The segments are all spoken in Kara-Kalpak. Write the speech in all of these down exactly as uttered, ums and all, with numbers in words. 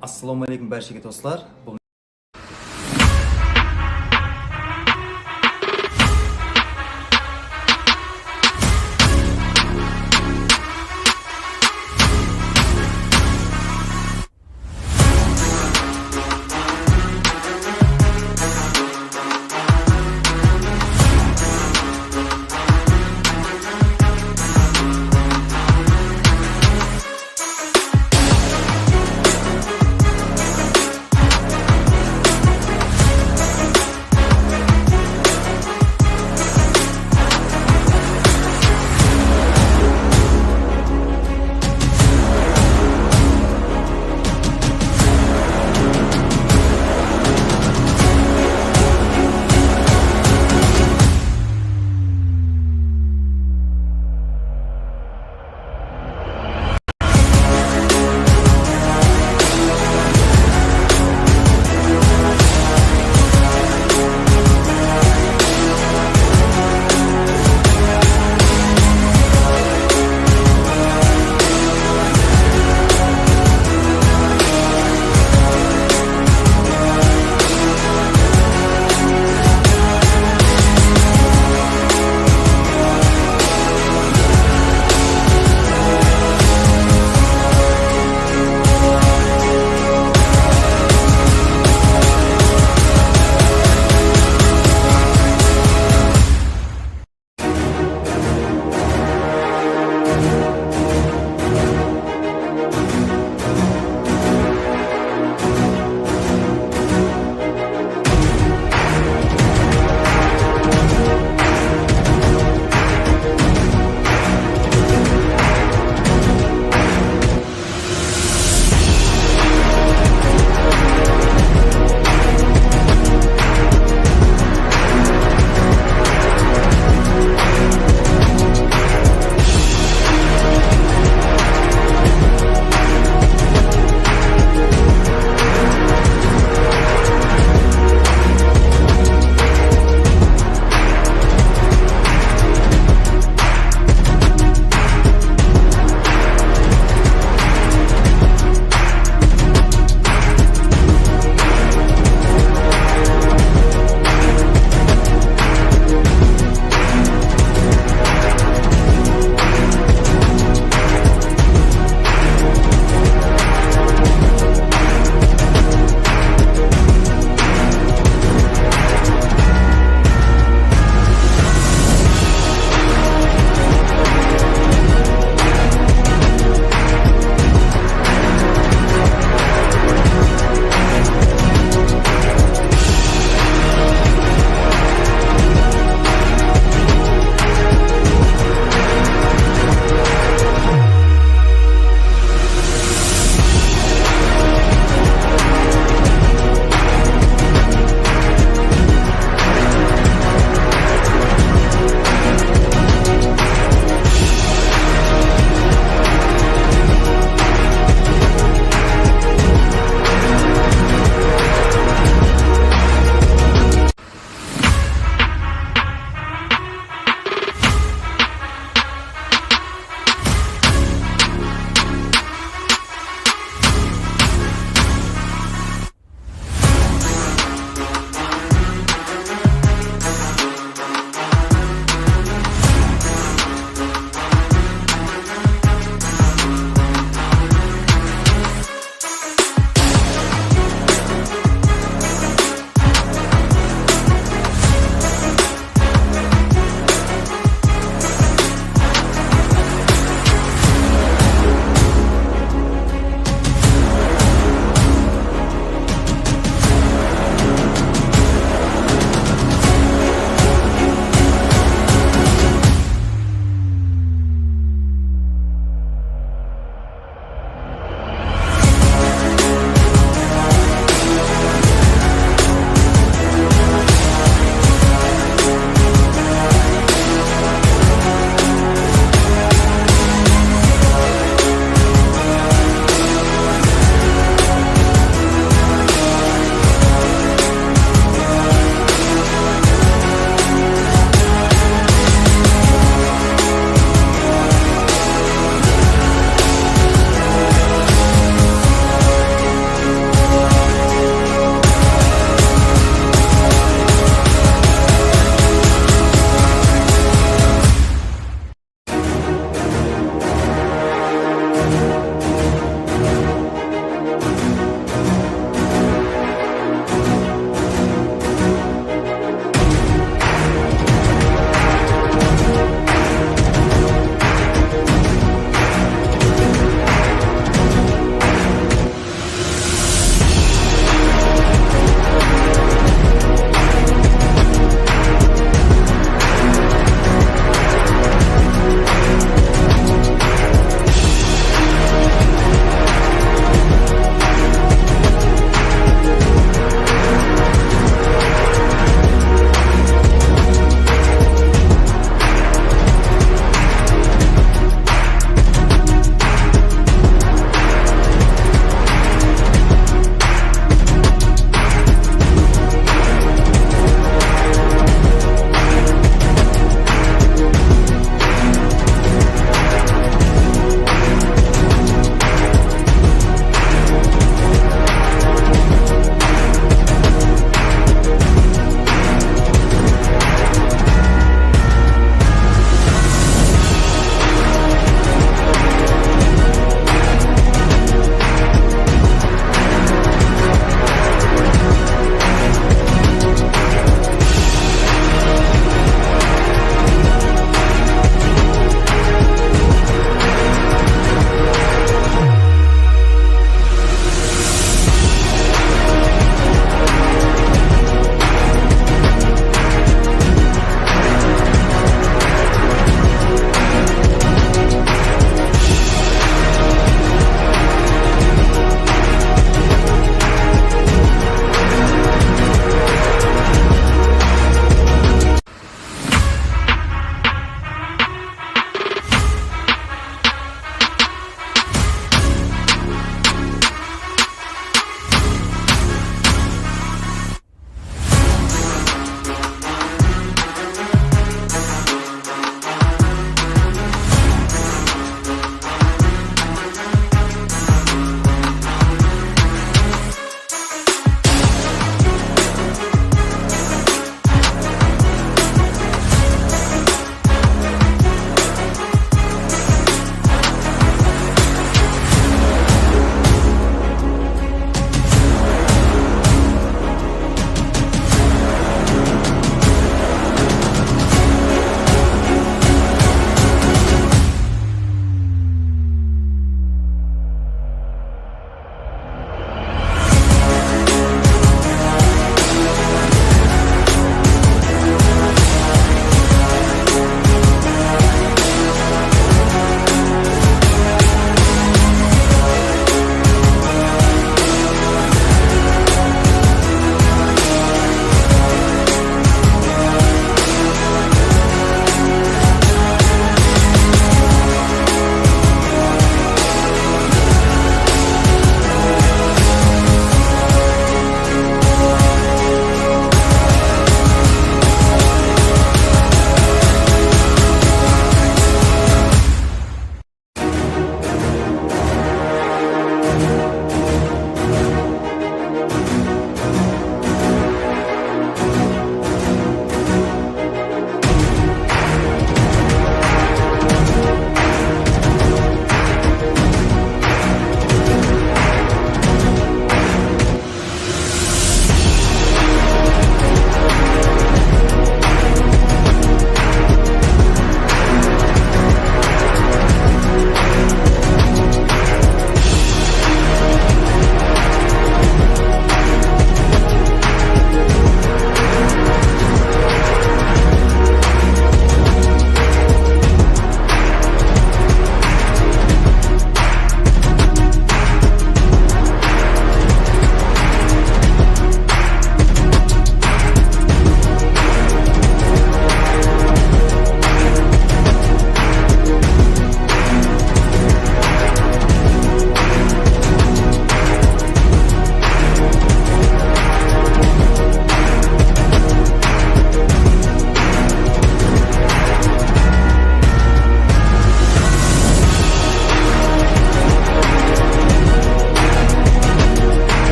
Assalawma áleykum bárshege, doslar. Bul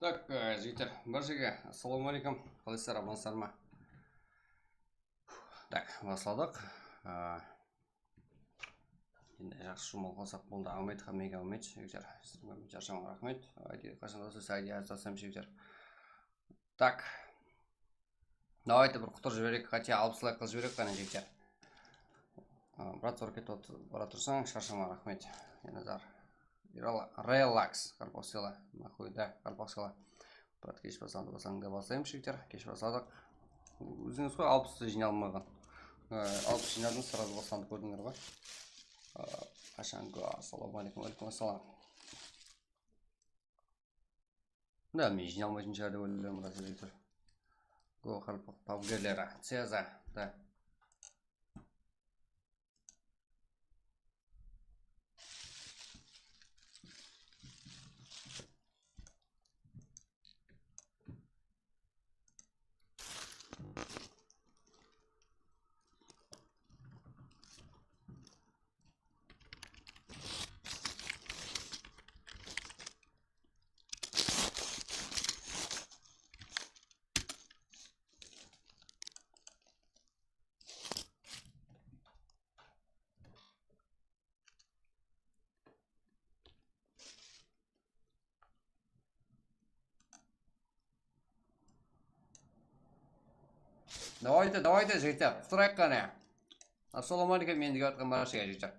Tak, e, jigitler, bárshege assalawma aleykum. Qalaysızlar, amansızlar ma? Tak, basladıq. E, endi jaqsı juwmalıq alsaq boldı. Aumid, hámmege aumid, jigitler. Sizlerge sharshamań, raxmet. Aydı, qashan da bolsa, aydı, jazsam, jigitler. Tak. Давайте bir qutur jibereyik, хотя alpıs layk qılıp jibereyik, qáne, jigitler. A, brat, zor ketip at-, bara tursań, sharshama, raxmet. Yanazar. Relax, qaraqalpaqshalar. Nahuyda qaraqalpaqshalar. Brat, kesh baslandı, baslandı, baslayıq, jigitler. Kesh basladıq. Ózińiz ǵoy, alpıstı jıynalmaǵan. E, alpıs jıynadıń, srazı baslandı, kórdińler ǵoy. E, qashanǵı, assalawma aleykum, wa aleykum assalam. Da, men jıynalmaytın shıǵar dep oylayman, rasta jigitler. Go, qaraqalpaq pabgerleri, Ceza, da. Давайте, давайте, jigitler, qutırayıq qáne. Assalawma aleykum, meni kórip atqan bárshege, jigitler.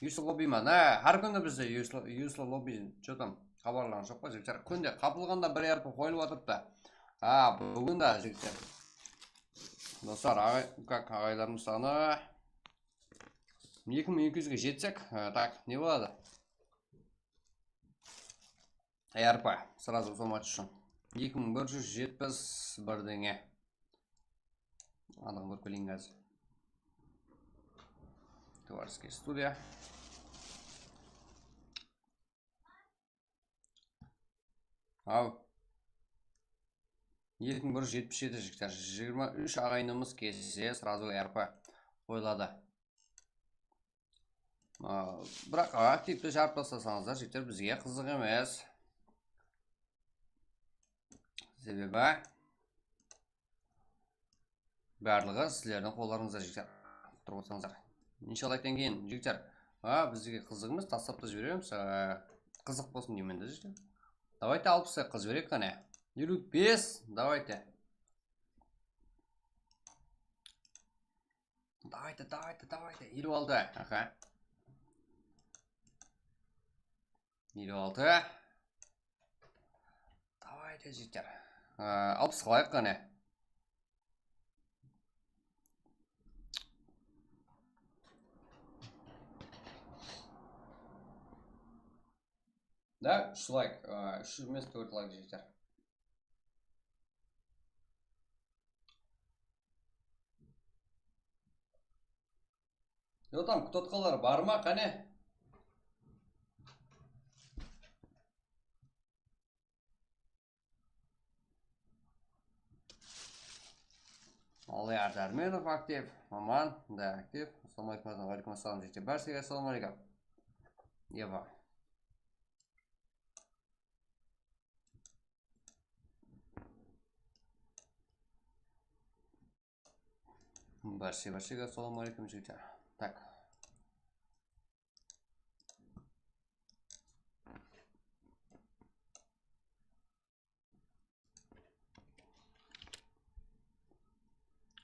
Useless lobby ma? Há, hár kúni bizde useless, useless lobby, что там, xabarlarıńız joq pa, jigitler? Kúnde qapılǵanda bir R P qoyılıp atırıptı. Ha, búgin de, jigitler. Doslar, aǵay-, как, aǵaylarımız sanı eki mıń eki júzge jetsek, e, tak, ne boladı? R P, сразу uzamat ushın. Eki mıń bir júz jetpis bir denge. Anıǵın kórip keleyin házir. Tvarskiy studiya. Aw. Eki mıń bir júz jetpis jeti, jigitler. Jigirma úsh aǵayinimiz kelse, сразу R P qoyıladı. A, biraq aktivti jarıp taslasańızlar, jigitler, bizge qızıq emes. Sebebi barlıǵı sizlerdiń qollarıńızda, jigitler. Turıp otsańızlar. Inshallah, aytqan keyin, jigitler, a, bizge qızıq emes, taslap ta jiberemiz. A, qızıq bolsın deymen de, jigitler. Давайте alpıs qılıp jibereyik qáne. Eliw bes, давайте. Давайте, давайте, давайте. Eliw altı. Aha. Eliw altı. Давайте, jigitler. A, alpıs qılayıq qáne. Da, úsh layk, a, úsh emes, tórt layk, jigitler. Yo, tam kutayotqanlar bar ma, qáne? Aliyar Dármenov aktiv, Maman da aktiv. Assalawma aleykum, wa aleykum assalam, jigitler. Bárshege assalawma aleykum. Eva. Bárshege, bárshege assalawma aleykum, jigitler. Tak.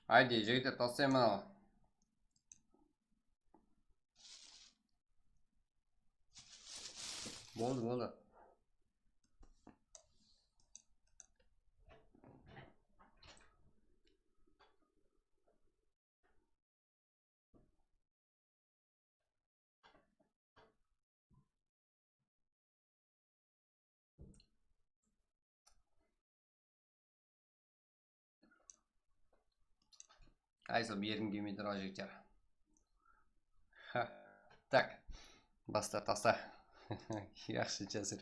Ayde, jigitler, taslayman aǵa. Boldı, boldı. Ay, sol bergim kelmey tur, jigitler. Tak. Basta, tasta. Yaqshı, Jasir.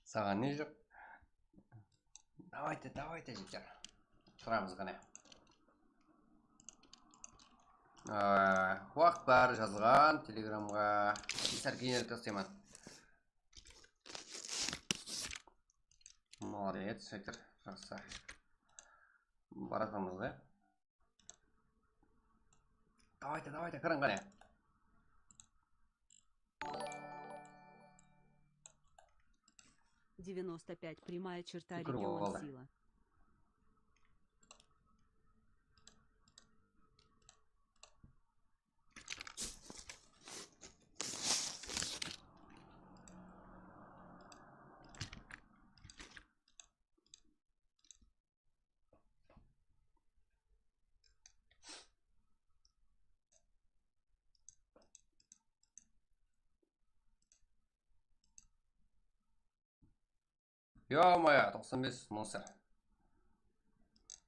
Saǵan ne joq? Давайте, давайте, jigitler. Turamız qáne. Aa, waqıt bar, jazılǵan telegramǵa. Sál keyinirek taslayman. Молодец, Виктор. Jaqsı. Baratırmız da. Давайте, давайте, kiriń qáne. Девяносто пять прямая черта регион сила. Ё-моё, toqsan bes monster.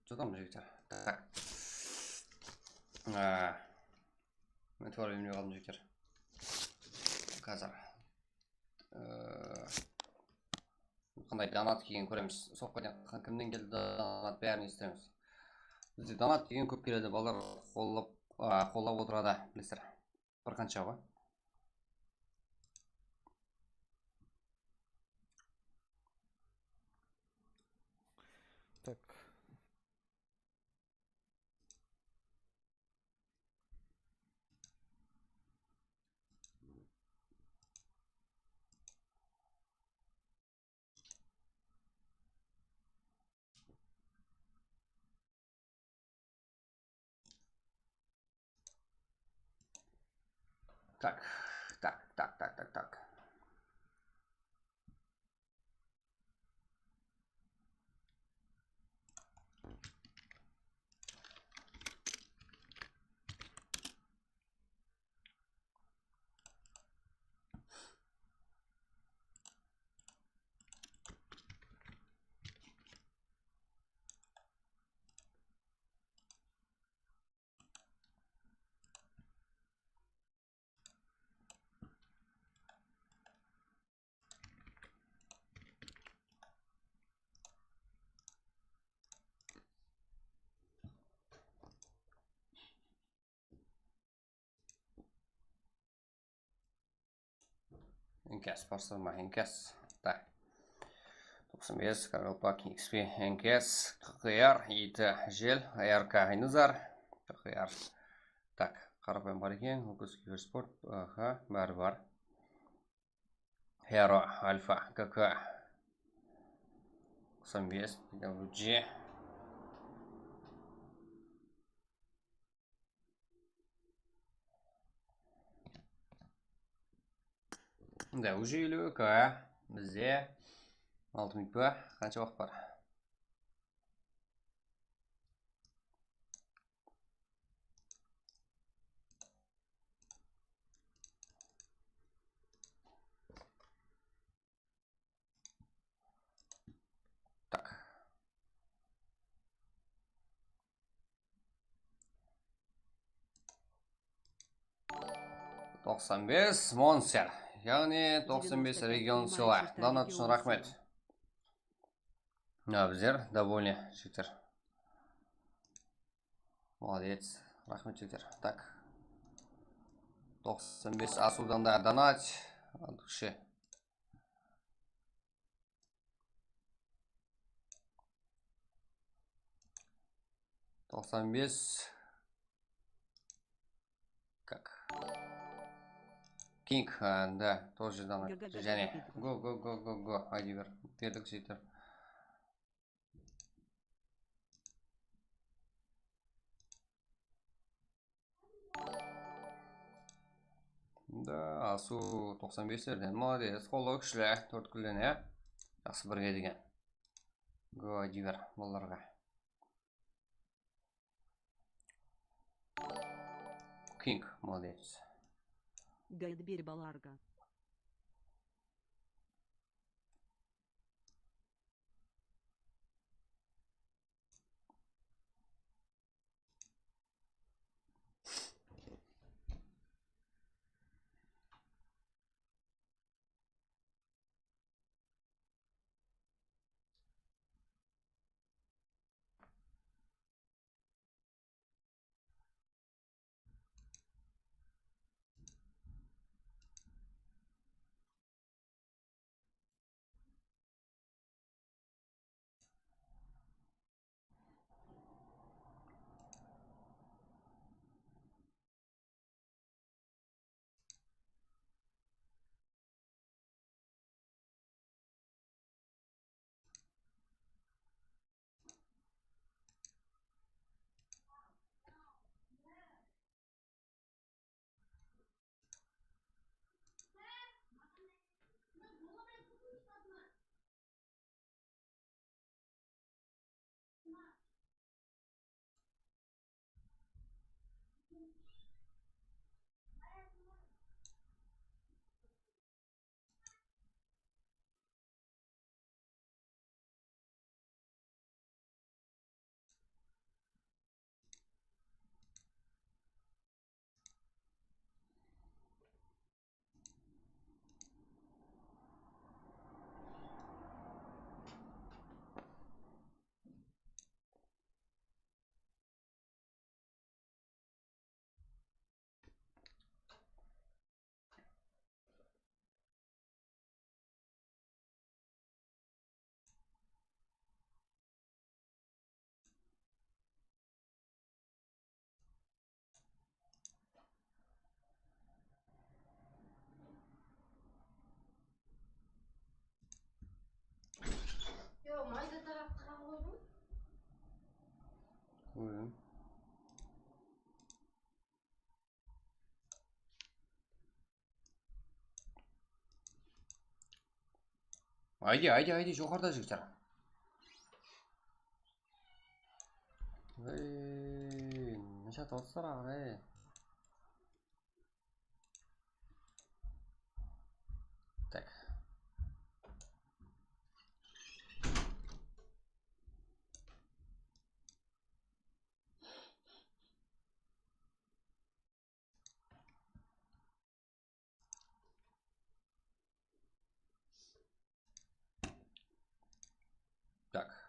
Jotamız, jigitler. Tak. Á, men tuwrı bilmey qaldım, jigitler. Házir. Ee, qanday donat kelgenin kóremiz. Soqqa deyin qa-, kimnen keldi donat, bárin esitemiz. Bizde donat kelgen kóp keledi, balalar qollap, a, qollap otıradı, bilesizler. Bir qansha ǵoy. Tak. Tak, tak, tak, tak, tak, tak. Enkas, basırma, enkas. Tak. Toqsan bes, qaraqalpaq, X P, enkas, Q Q R, iytı, jel, R K, aynızar, Q Q R. Tak, qarapayım bar eken, Okus, Kibersport, aha, bári bar. Hero, Alfa, K K. Toqsan bes, W G. Mında уже eliw K, bizde altı minut pa? Qansha waqıt bar? Tak. Toqsan bes monster. Yaǵnıy toqsan bes region sila. Donat ushın raxmet. Mına bizler довольный jigitler. Молодец. Raxmet jigitler. Tak. Toqsan bes asıwdan da donat. Al, kúshi. Toqsan bes. Как? King, а, да, тоже donat. Jáne. Go, go, go, go, go. Ayda ber. Berdik, jigitler. Da, Asu toqsan beslerden, молодец, qollaw kúshli, tórtkúlden, ya. Jaqsı, birge degen. Go, ayda ber, balalarǵa. King, молодец. Gaydı ber balalarǵa. Ayde, ayde, ayde, joqarıda jigitler. Ey, neshe atıp atırsızlar, aǵay? Tak. Так.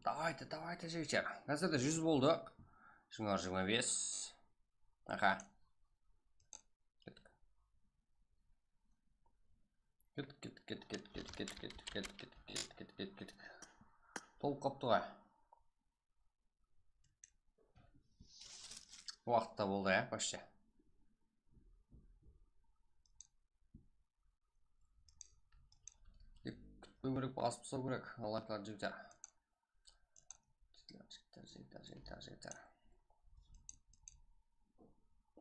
Davaydı, davaydı, jigitler. Házirde júz boldı. Jigirma, jigirma bes. Aha. Kettik. Kettik, kettik, kettik. Tolıp qaptı ǵoy. Waqıt ta boldı, ya, почти. Kútpew kerek, basıp taslaw kerek. Allaylar, jigitler. Jigitler, jigitler, jigitler, jigitler, jigitler.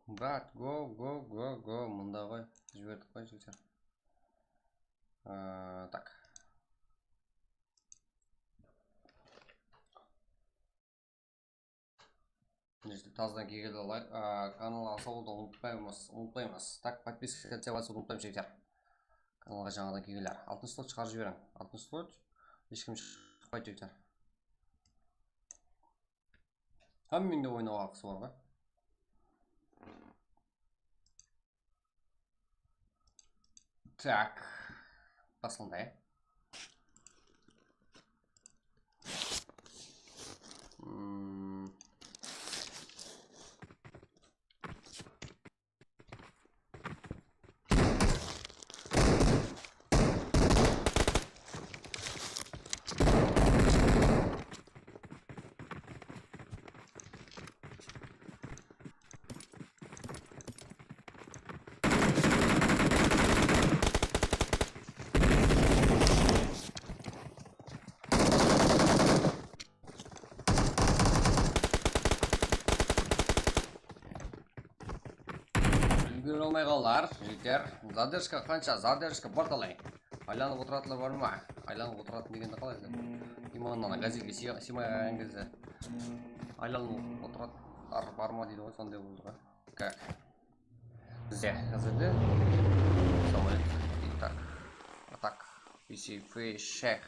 Brat, go, go, go, go. Mında ǵoy. Jiberdik ǵoy, jigitler. Aa, tak. Mine, tazadan kelgende lay-, a, kanalǵa sawaldı umıtpaymız, umıtpaymız. Tak, подписка etip alıwdı umıtpaymız, jigitler. Kanalǵa jańadan kelgenler. Altınshı slot shıǵarıp jiberiń. Altınshı slot. Hesh kim shıqpaydı, jigitler. Hámmende oynaw haqısı bar ǵoy. Так. Baslandı, ya. Hmm. Úlgere almay qaldılar, jigitler. Zadержка qansha? Zadержка bir talay. Aylanıp otıratular bar ma? Aylanıp otıratın degende qalay? Imannan Gazelge sıy-, sıymay qalǵan gezde aylanıp otıratlar bar ma deydi ǵoy, sonday boldı ǵoy. Как? Bizde házirde samolyot. Так. Так. Пи си фи шесть.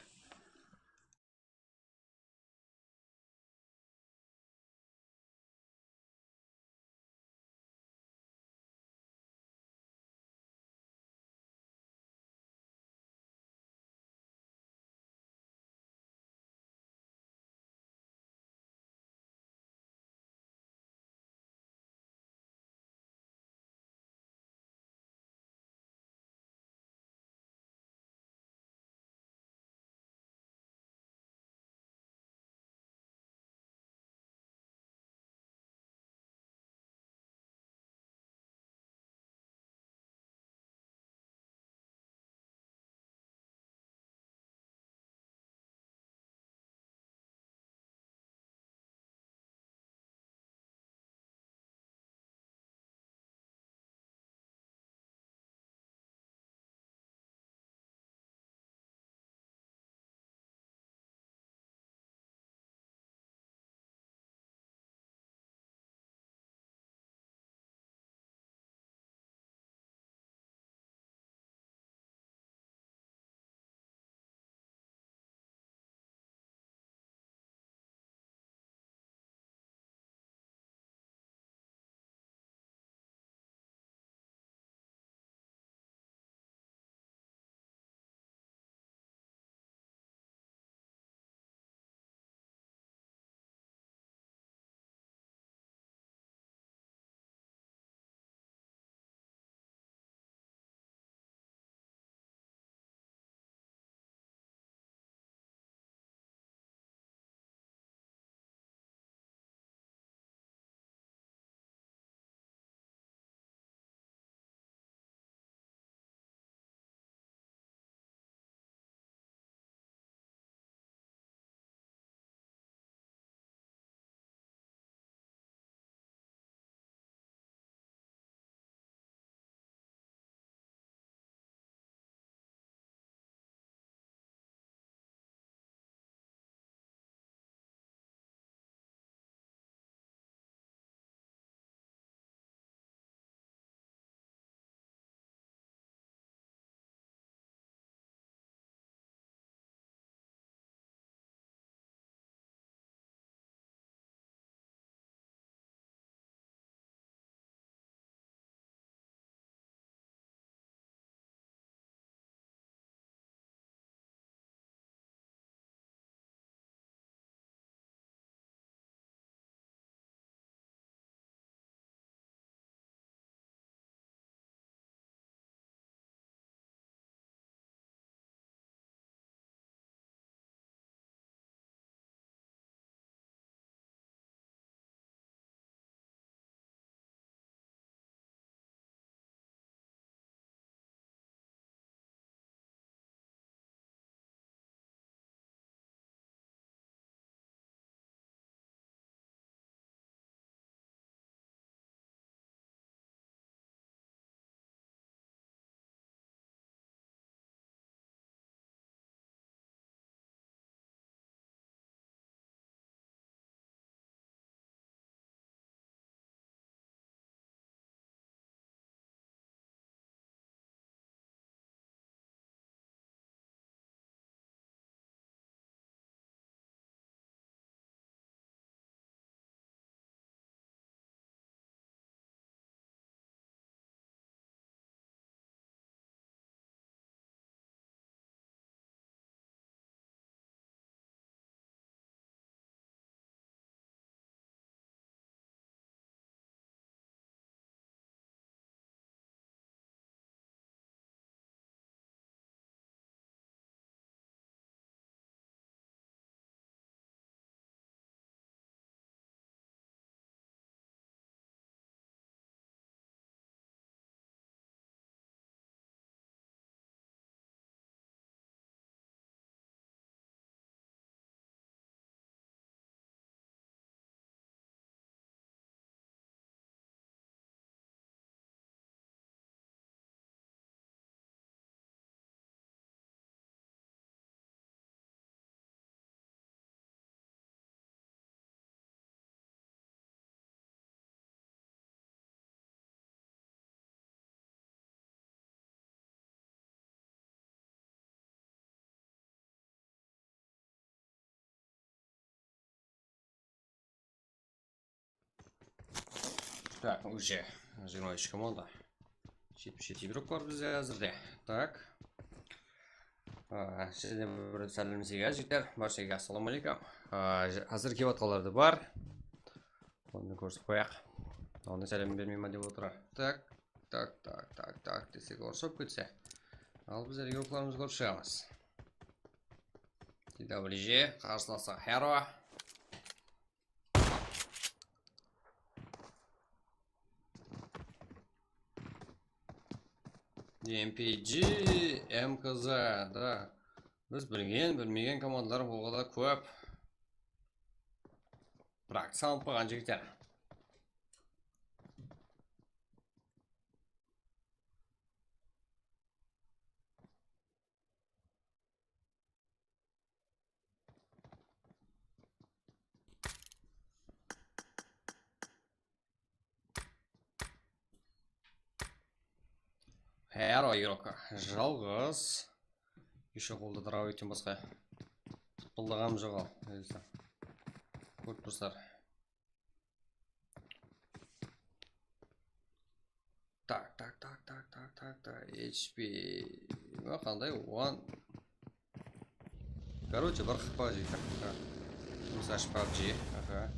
Tak, уже jigirma úsh komanda. Jetpis jeti igrok bar bizde házirde. Tak. Á, sizden bir sálem sizge, jigitler. Bárshege assalawma áleykum. Á, j-, házir kelip atqanlar da bar. Onı kórsetip qoyaq. Onı sálem bermeymen dep otırar. Tak, tak, tak, tak, tak desek, orıslap ketse. Al, bizler igroklarımızdı kórip shıǵamız. T W J, qarsılası Hero. M P G, M K Z, da. Biz bilgen, bilmegen komandalar oǵada kóp. Biraq, sanıp qoyǵan jigitler. Hero igrok. Jalǵız. Ещё qolda dravayten basqa pıtpıldaq hám joq al. Kórip tursızlar. Tak, tak, tak, tak, tak, tak, tak. H P. Ba, qanday? One. Короче, bir H P jeydi. Aha. Biz H P jey. Aha.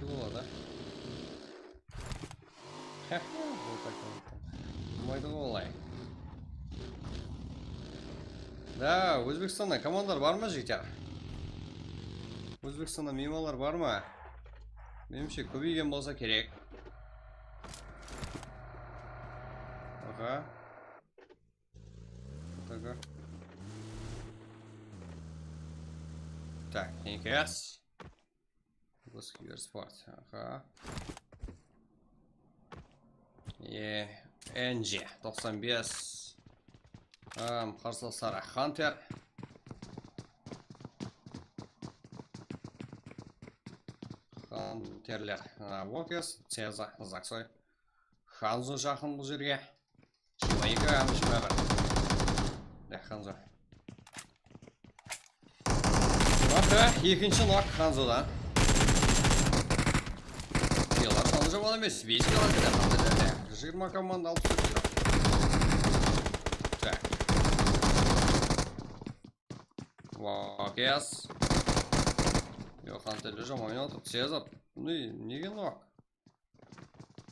Boladı. Bolmaydı ǵoy olay. Da, Ózbekstannan komandalar bar ma, jigitler? Ózbekstannan miymanlar bar ma? Menimshe, kóbeygen bolsa kerek. Aha. Taka. Tak, Nikas. Bos Kibersport, aha. E, N J, toqsan bes. Am, qarsılasları Hunter. Hunterler, a, Walkers, Ceza, Zaksoy. Hanzo jaqın bul jerge. Jigirma eki hám jigirma bir. Dehqanzor. Aha, ekinshi nok Hanzodan. Kiyallar sanı jaman emes. Bes kiyallar ketedi. Jigirma komanda, alpıs tórt kiyallar. Tak. Walkers. Yoq, Hanterler jaman oynap atır. Cezar. Ne, nege nok?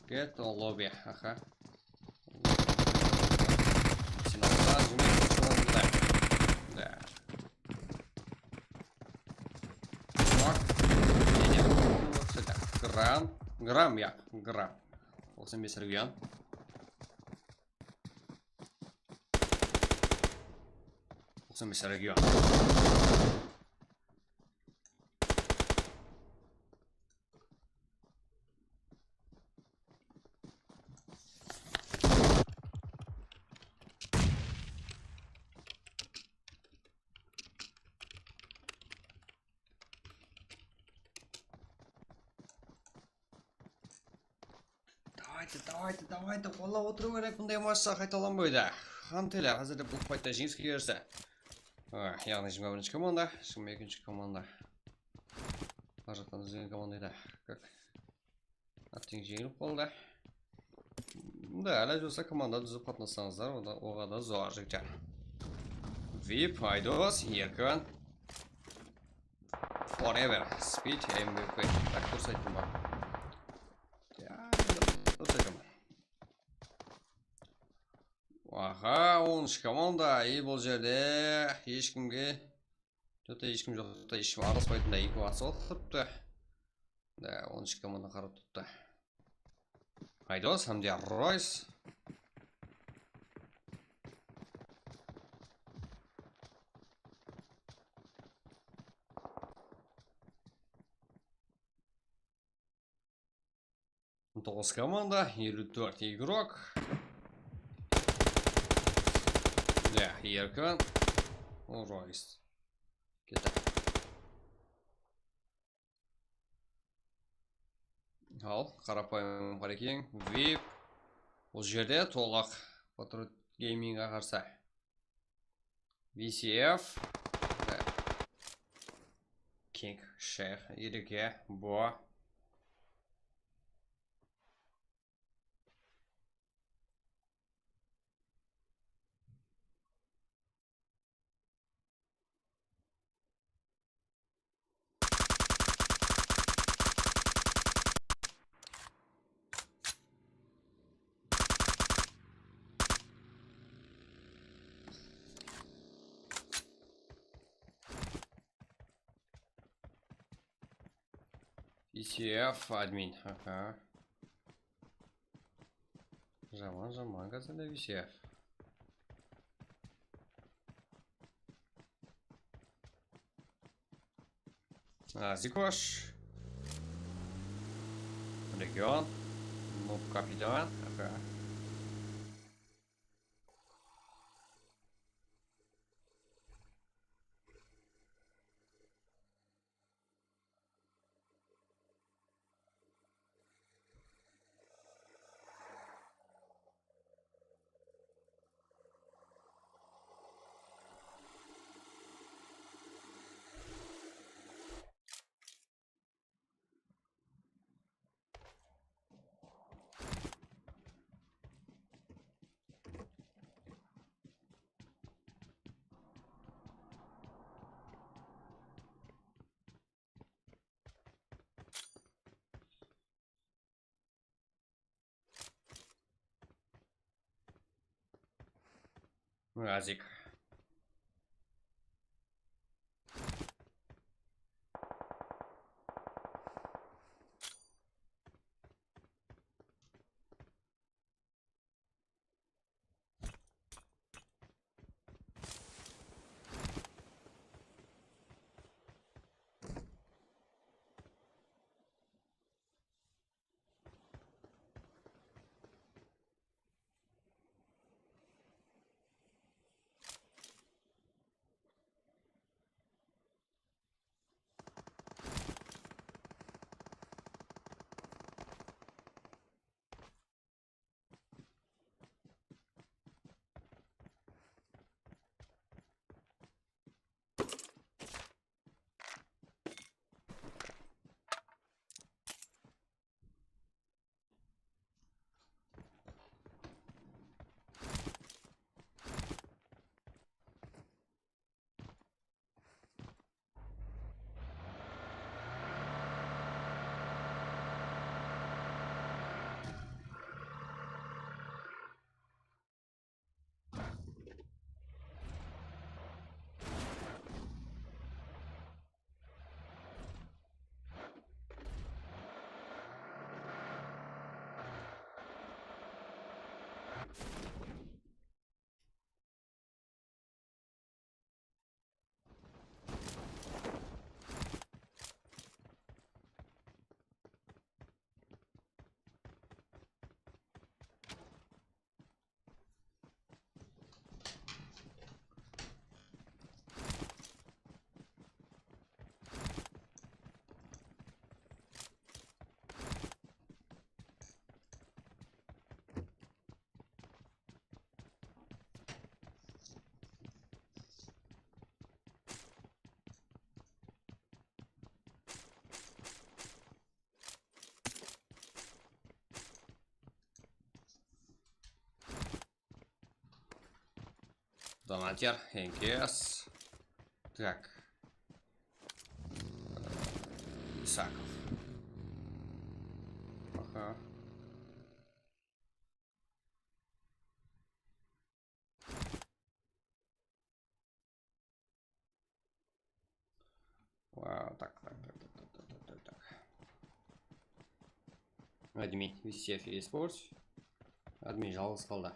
Get to lobby, aha. Sinoplar, júmek, shılamızda. Da. Nok. Nede? Gram. Gram, ya, gram. Toqsan bes region. Toqsan bes region. Давайте, давайте, давайте, qollap otırıw kerek, bunday matchta qaytalanbaydı. Hanteler, házirde bul faytta jeńiske erisse. Ah, yaǵnıy jigirma birinshi komanda, jigirma ekinshi komanda. Bul jaqtan izlegen komanda edi. Kak. Atteń jeńilip qaldı. Da, ilaj bolsa komanda dúzip qatnassańızlar, oda-, oǵada zor, jigitler. Vip, Aydos, Erkin. Forever, Speed, M V P. Tak, durıs ayttım ba? Ya, durıs aytaman. Aha, onınshı komanda, и bul jerde hesh kimge, что-то hesh kim joq, что-то hesh kim araspaytınday, eki atsa otırıptı. Da, onınshı komanda qarap turıptı. Aydos hám de Roys. On toǵız komanda, elli tórt igrok. Ya, Erkin. Roys. Kete. Al, qarapayım Qarekeń, vip. Bul jerde tolıq Patriot Gamingge qarsı. V C F. King, Sheyx, Erke, Bo. V C F admin. Aha. Jaman, jaman, gazele V C F. Zikosh. Region. Noob kapitan. Aha. Nazik. Donater, Enkes. Так. Э, Isakov. Aha. Wow, так, так, так. Admin, V C F eSports. Admin jalǵız qaldı.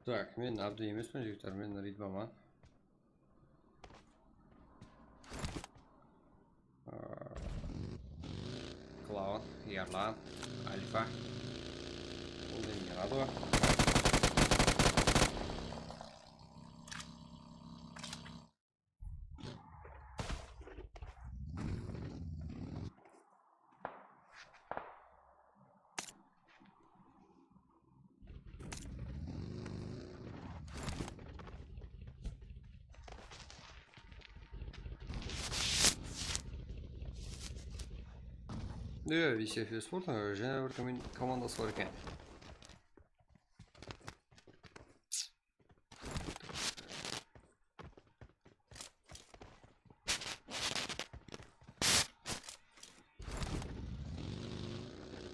Так, men Abdi emespen, jigitler, men Ridvaman. Klaun, Erlan, Alfa. Bul ne, Mirado. Iya, V C F eSport, jáne bir komen-, komandası bar eken.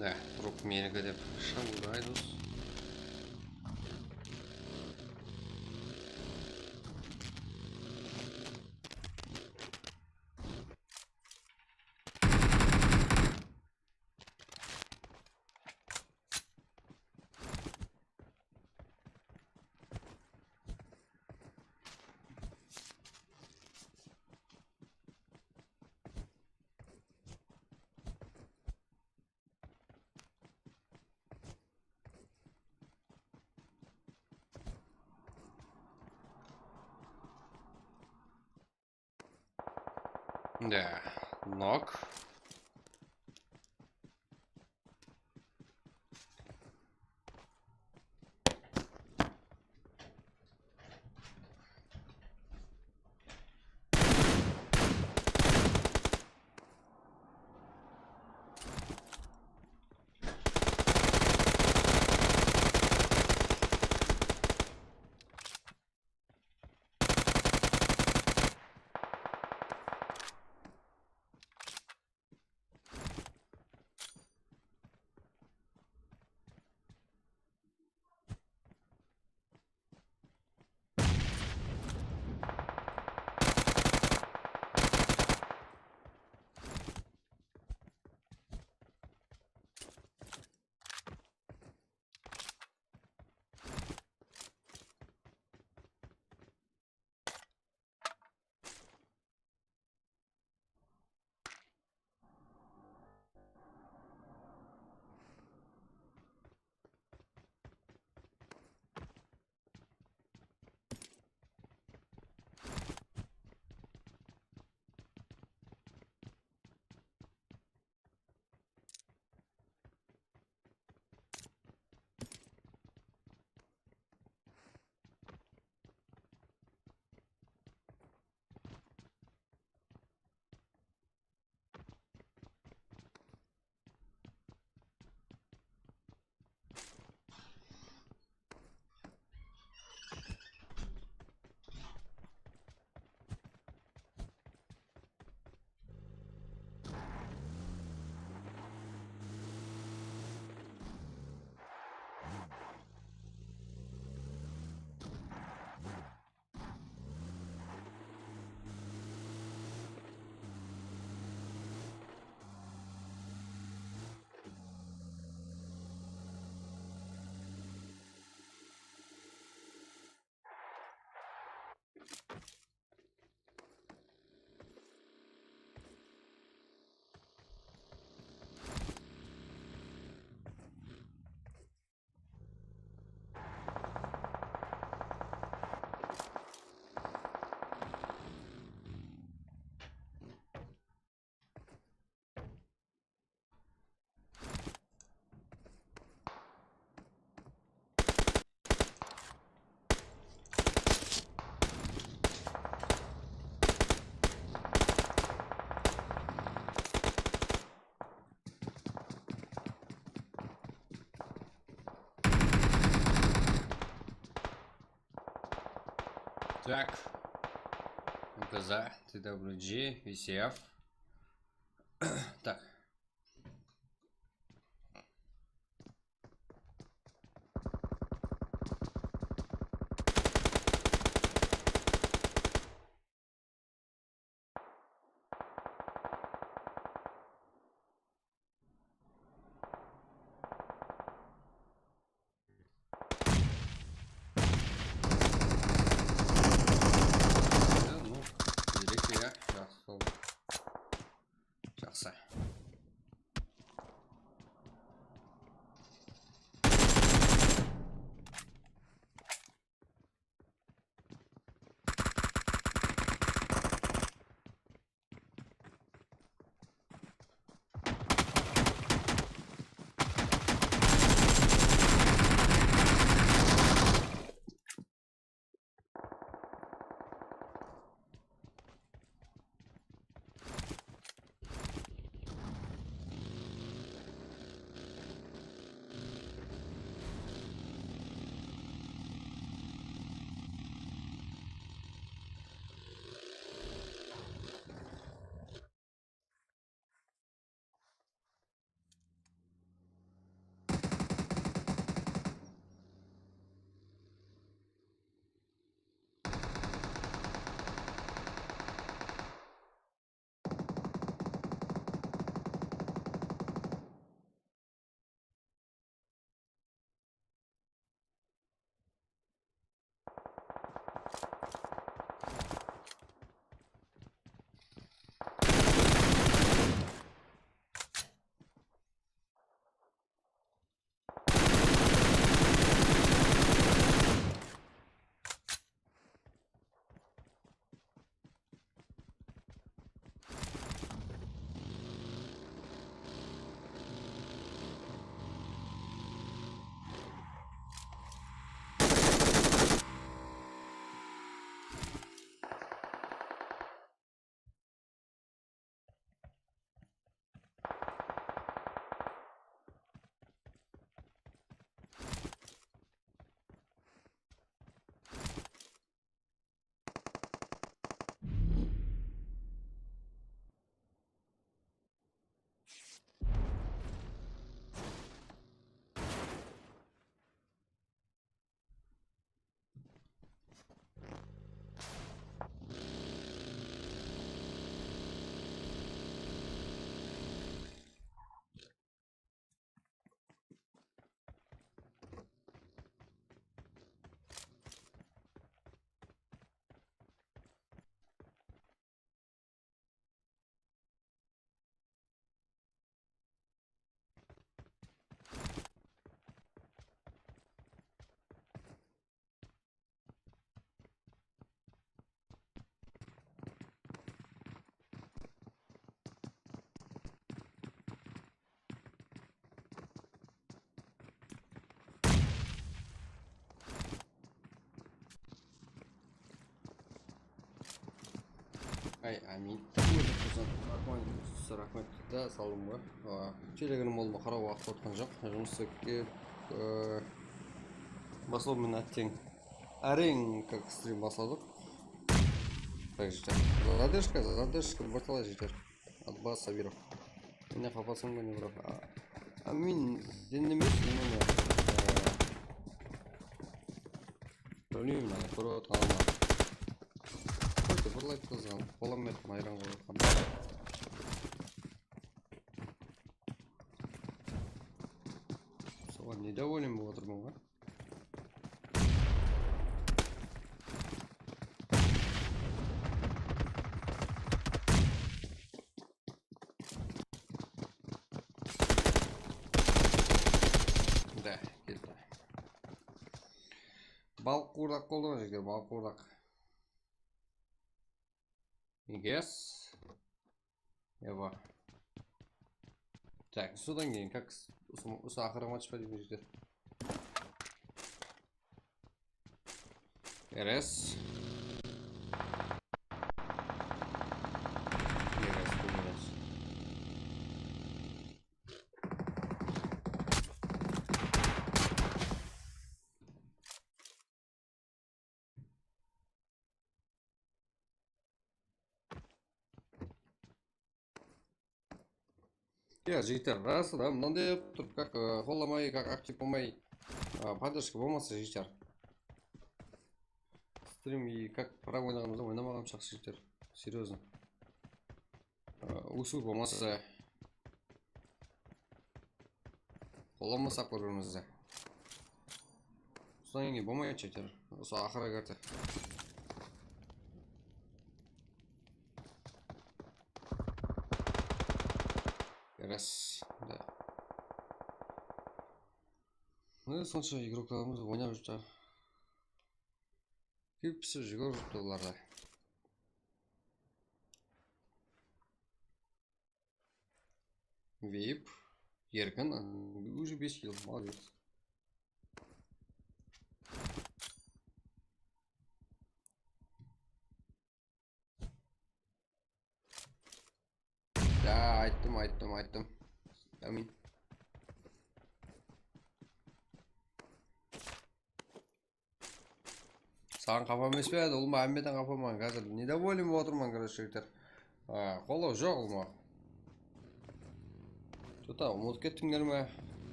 Da, trup meniki dep shıńdaydı. Da, nok. Так. М К З, Т В G, V C F. Так. Ну, bir-eki ya, jaqsı boldı. Ay, ámin. Raxmet, raxmet. Da, saldım ǵoy. A, telegram bolma qaraw waqıt atqan joq. Jumıs kelip, e, baslaw menen átteń. Áreң, как stream basladıq. Так, jeter. Задержка, задержка, bir talay jeter. Atbas Sabirov. Mine, qapasań ba ne, bro? A, a, men, sen emes, men onı, e, bilmeymen, ana, kórip atqanım bar. Qoydı, bir layk qılsın, qolam berip, hayran qolıp atqanım bar. Soǵan недоволен bolıp atırman ǵoy. Da, ketti. Balıq quwırdaq qoldı ǵoy, jigitler, balıq quwırdaq. Yes. Ewa. Так, sodan keyin, как, usı, usı aqırǵı match pa deymen, jigitler? Eres. Eres, eres. Ya, jigitler, rası da, mınanday bolıp turıp, как, e, qollamay, как aktiv bolmay, e, podderjka bolmasa, jigitler. Strim и как прав oynaǵanımızda oynamaǵan jaqsı, jigitler. Серьёзно. E, usı bolmasa. Qollanmasaq bir-birimizdi. Usıdan keyin bolmay atır. Usı aqırǵı kárti. Раз. Да. Mine, sonsha igroklarımız oynap júrdi. Kewpisi júgirip júripti olarda. Vip. Erkin. Уже bes kill. Молодец. Ya, ayttım, ayttım, ayttım. Ámin. Saǵan qapa emes pe? Ulıwma, hámmeden qapaman. Házir недоволен bolıp atırman, короче, jigitler. A, qollaw joq ulıwma. Что-то umıtıp kettińler me?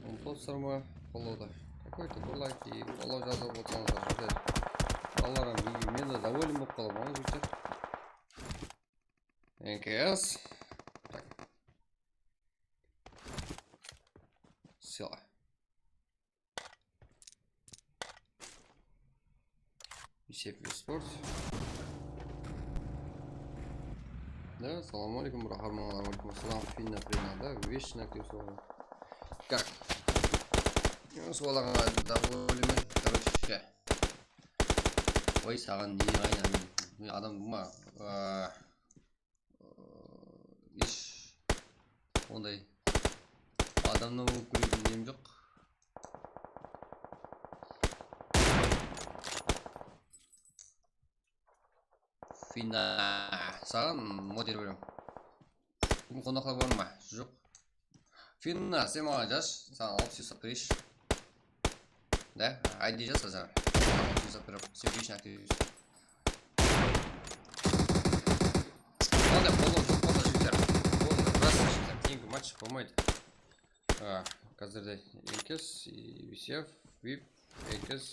Umıtıp alıpsızlar ma qollawdı? Какой-то bir layk и qollaw jazıp otsańızlar, jigitler. Balalarım, men de доволен bolıp qalaman, jigitler. N K S. Так. Сила. И Всё, спорт. Да, салам алейкум, братан, алейкум ассалам, Финна, Финна, да, вечно актив, салам. Как? Yunus balaǵa da ólime, короче. Oy, saǵan ne aynan? Men adam ma? Hesh onday adamnan bolıp kóretuǵın nem joq. Fina, saǵan moder beremen. Búgin qonaqlar bar ma? Joq. Fina, sen maǵan jaz, saǵan alpıs júz atırayınshı. Da, I D jaz házir. Alpıs júz atırıp, sen beshini aktivist. Qanday qollap joq bolsa jigitler. Boldı, раз jigitler. Keyingi match bolmaydı. A, házirde Enkes, Visyev, Vip, Enkes,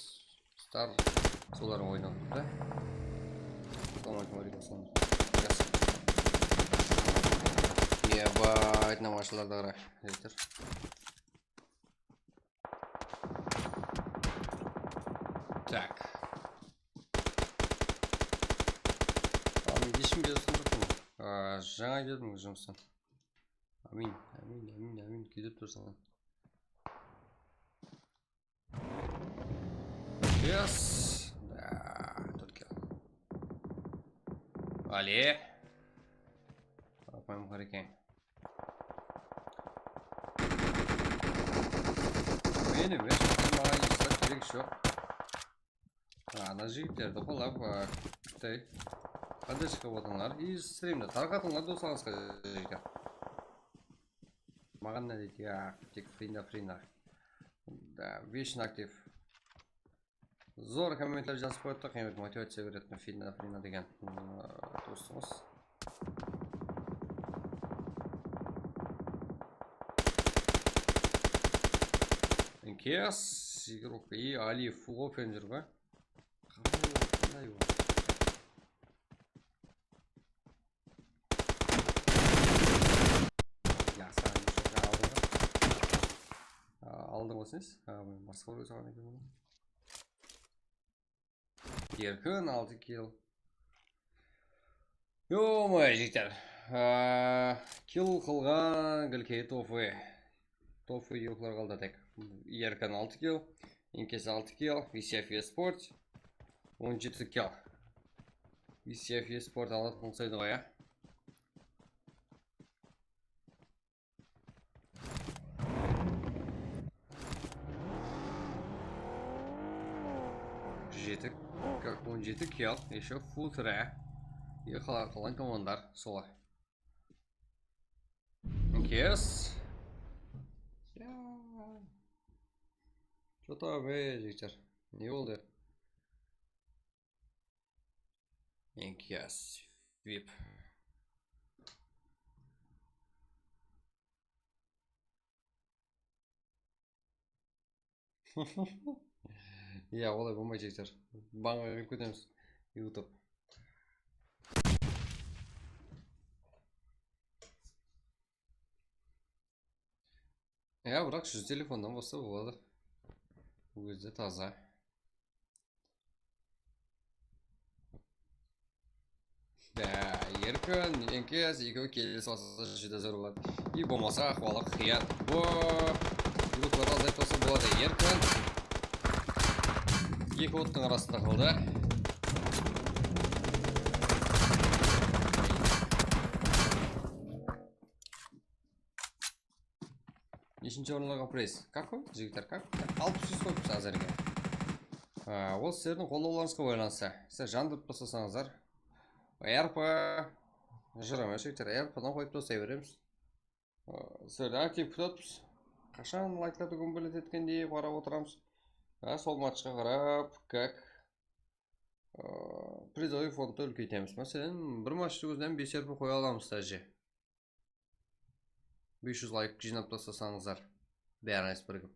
Star, solar oynap da. Assalamu aleykum, aleykum assalam. Yes. Eba, aytına mashinalarda qara. Jigitler. Tak. Amin, hesh kimge jazǵan joqpan. A, jańa keldim jumıstan. Amin, amin, amin, amin. Ketip tursań. Yes. Da, tórt kill. Ale. Apayım qara eken. Men emes, maǵan hesh zat kerek joq. Ana jigitlerdi qollap, a, kútey. Podderjka bolıńlar. I strimdi tarqatıńlar doslarıńızǵa, jigitler. Maǵan ne deydi? Ya, tek Frina, Frina. Da, вечно aktiv. Zor kommentariy jazıp qoyıptı, qıymet motivaciya beretuǵın Fina, Fina degen, ıı, dostımız. Enkes, Igor, okey, Ali, Fugo, Fencer be? Qanday ol, qanday ol? Ya, sen aldın ǵoy. A, aldın ǵoy siz. Ha, basqa bir saǵan eken bunı. Erkin, altı kill. Yo-moyo, jigitler. A, kill qılǵan Gilkey Tofu. Tofu yoqlar qaldı tek. Erkin altı kill, Enkes altı kill, V C F Esport on jeti kill. V C F Esport alatın qılsaydı ǵoy, ya. Jeti, как on jeti kill, ещё full tire. E, qala-, qalan komandalar, solar. Kes. Ya. Что там, ey, jigitler? Ne boldı? Enkiyas, vip. Ya, olay bolmaydı, jigitler. Banǵa kirip ketemiz. YouTube. Ya, biraq júz telefonnan bolsa boladı. Ózi de taza. Da, Erkin, Enkes, ekewi kelip alsa júdá zor boladı. I bolmasa, ahwalı qıyın. Bu gruppada azayıp alsa boladı. Erkin. Eki ottıń arasında qaldı. Neshinshi orınlarǵa priz? Как qoyıptı, jigitler, как? Alpıs júz qoyıptı házirge. A, ol sizlerdiń qollawlarıńızǵa baylanıslı. Sizler jandırıp taslasańızlar. R P júr emes, jigitler, R P dan qoyıp taslay beremiz. A, sizlerdi aktiv kútip atırmız. Qashan layklardı gúmbelet etkendey qarap otıramız. A, sol matchqa qarap, как, a, prizoviy fondtı úlkeytemiz. Máselen, bir matchnıń ózinen bes R P qoya alamız, dáje. Bes júz layk jıynap taslasańızlar, bárińiz birigip.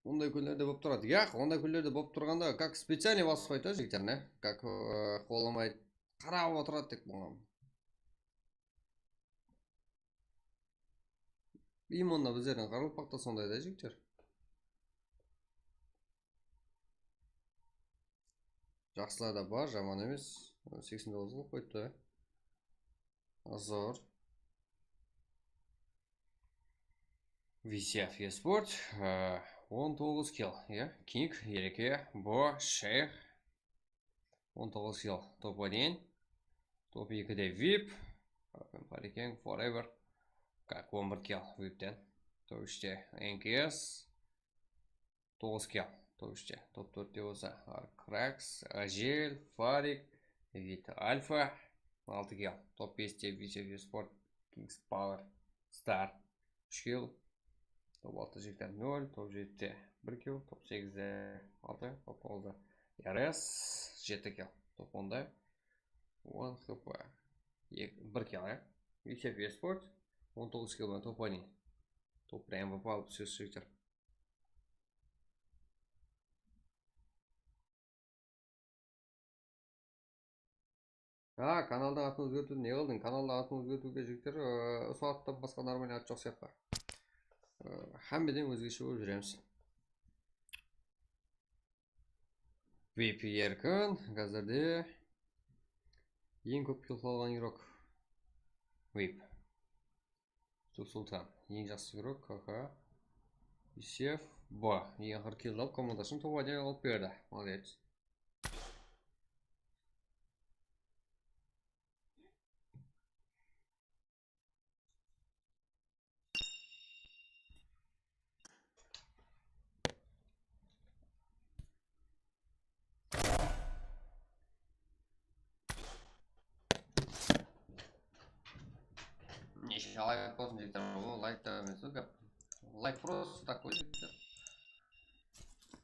Onday kúnlerde bolıp turadı. Yaq, onday kúnlerde bolıp turǵanda, как специальный basıp qoydı, jigitler, ne? Как, ıı, qolamay qarap otıradı tek buǵan. Imonda bizlerden qaraqalpaqta sonday da, jigitler. Jaqsılar da bar, jaman emes. Seksen toǵız qılıp qoyıptı. Azor. Visyav Esport, e, on toǵız kill, ya. King, Ereke, Bo, Sheyx. On toǵız kill, top один. Top ekide Vip. Parikeng, Forever. Kak, on bir kill Vipten. Top úshte N K S. Toǵız kill, top úshte. Top tórtte bolsa Arkrax, Ajel, Farik, Vita Alfa, altı kill. Top beste Visyav Esport, Kings Power, Star, úsh kill. Top altıda Jigitler nol, top jetide bir kill, top segizde altı, top toǵızda R S, jeti kill. Top onda on H P, ek-, bir kill, ya. Visyav Esport, on toǵız kill menen top один. Top bir M V P alıp túsiyorız, jigitler. Ha, kanaldıń atın ózgertiwdi ne qıldıń? Kanaldıń atın ózgertiwge, jigitler, ıı, usı attan basqa normalnıy at joq sıyaqlı. Iı, hámmeden ózgeshe bolıp júremiz. Vip Erkin, házirde eń kóp kill qılǵan igrok. Vip. Sultan. Eń jaqsı igrok, K K. Visyav, Bo. Eń aqırı kill alıp, komandasın top один alıp berdi. Молодец. Neshe layk bolsın, jigitler, bul layk ta emes, ol gáp. Layk просто такой, jigitler.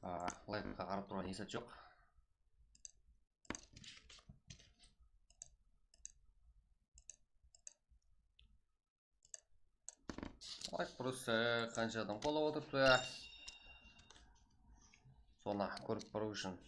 A, laykqa qarap turǵan esat joq. Layk просто qansha adam qollap otırıptı, sonı kórip barıw ushın.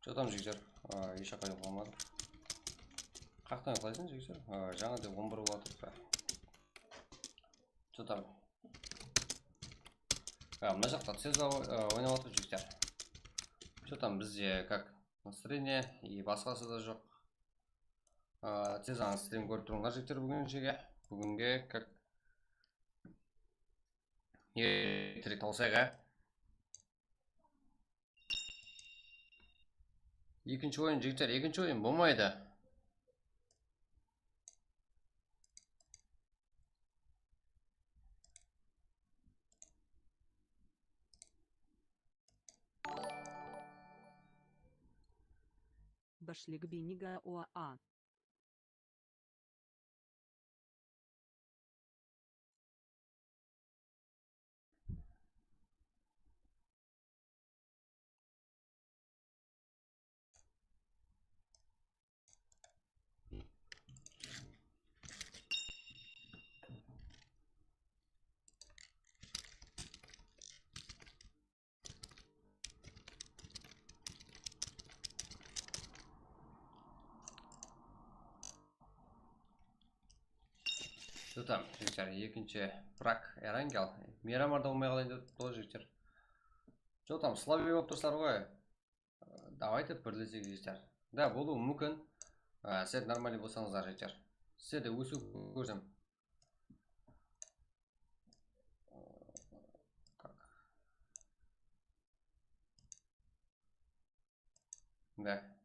Что там, jigitler? A, hesh jaqqa uqladım. Qaqtan uqlaysań, jigitler? A, jańa da on bir bolıp atır. Что там? A, mına jaqta Ceza, a, oynap atır, jigitler. Что там bizde, как, настроение и basqası da joq. A, Cezadan strim kórip turıńlar, jigitler, búginshege. Búginge, как, erterek tawsayıq, a? Ekinshi oyın, jigitler, ekinshi oyın bolmaydı. Bashlig beniga oa. Что там, jigitler, ekinshi Prag Erangel. Miyramarda bolmay qalayın dep turıptı ǵoy, jigitler. Что там, слабый bolıp tursızlar ǵoy. Давайте birleseyik, jigitler. Да, bolıwı múmkin. Sizler нормальный bolsańızlar, jigitler. Sizlerde ósiw kórsem. Да.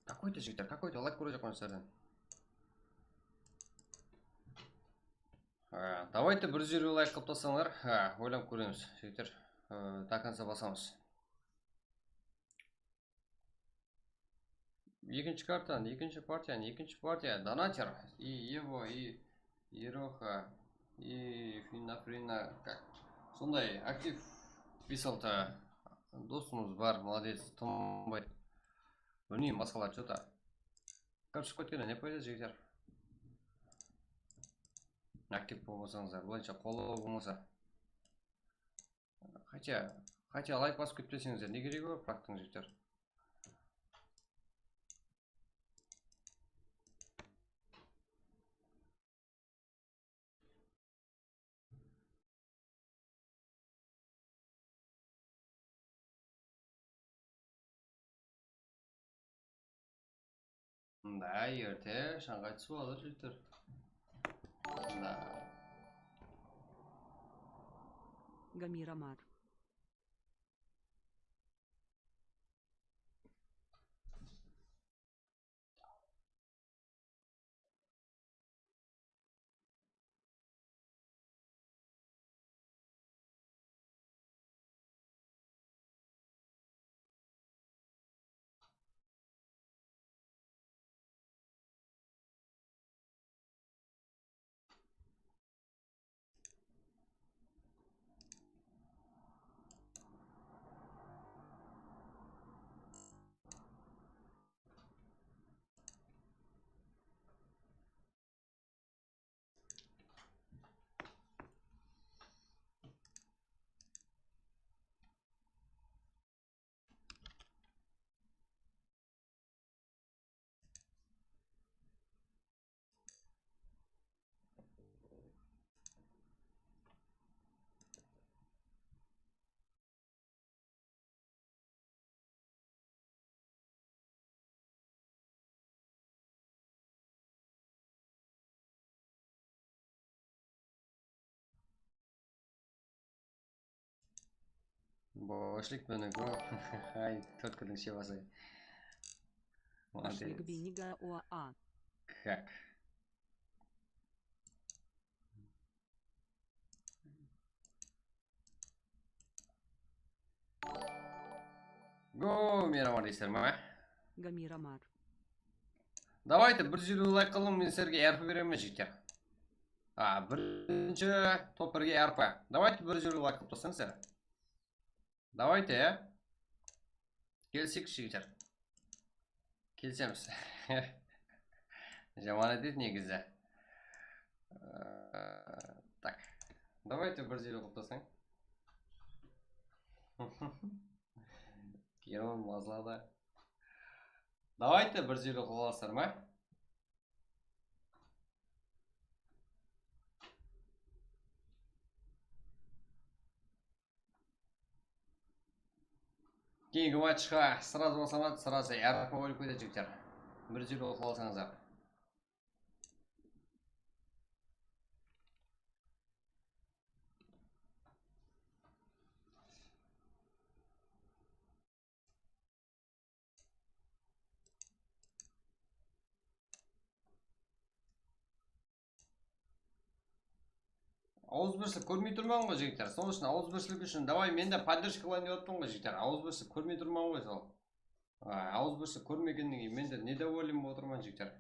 Какой-то, jigitler, какой-то, лайк kórip atırman sizlerden. Давайте bir júz elliw лайк qılıp taslańlar. Oylanıp kóremiz, jigitler. До конца basamız. Ekinshi kartanı, ekinshi partiyanı, ekinshi partiya, Donater, и Evo, и Eroxa, и Finafrina, как, sonday aktiv bes-altı dosımız bar, молодец, tınbay. Bilmeymen, basqalar что-то. Kóp shıǵıp ketkenen ne payda, jigitler? Aktiv bolmasańızlar, bılayınsha qollaw bolmasa. Хотя, хотя лайк basıp ketpeseńizler, ne keregi bar Pragtıń, jigitler? Mında erte shańǵay túsip atır, jigitler. Gamir Amar. Boshlik buniki. Ay, tórtkildiń shebası. Boshlik Molodec. Biniga O A. Как? Go, Miramar deysiz me? Gamir Amar. Давайте, bir júz elliw layk qılıń, men sizlerge R P beremen, jigitler. A, birinshi top birge R P. Давайте, bir júz elliw layk qılıp taslańızlar. Давайте, ya. Kelseyik, jigitler. Kelsemiz. Jaman ádep negizi. Ee, так. Давайте bir júz elliw qılıp taslań. Kerman mazladı. Давайте bir júz elliw qılıp alasızlar ma? Keyingi matchqa сразу basamadı, сразу R P bolıp ketedi, jigitler. Bir júz elliw qılıp alsańızlar. Awızbirshilik kórmey turman ǵoy, jigitler. Sonıń ushın awızbirshilik ushın, давай, men de поддержка qılayın dep atırman ǵoy, jigitler. Awızbirshilik kórmey turman ǵoy sol. A, awızbirshilik kórmegennen keyin men de недоволен bolıp otırman, jigitler.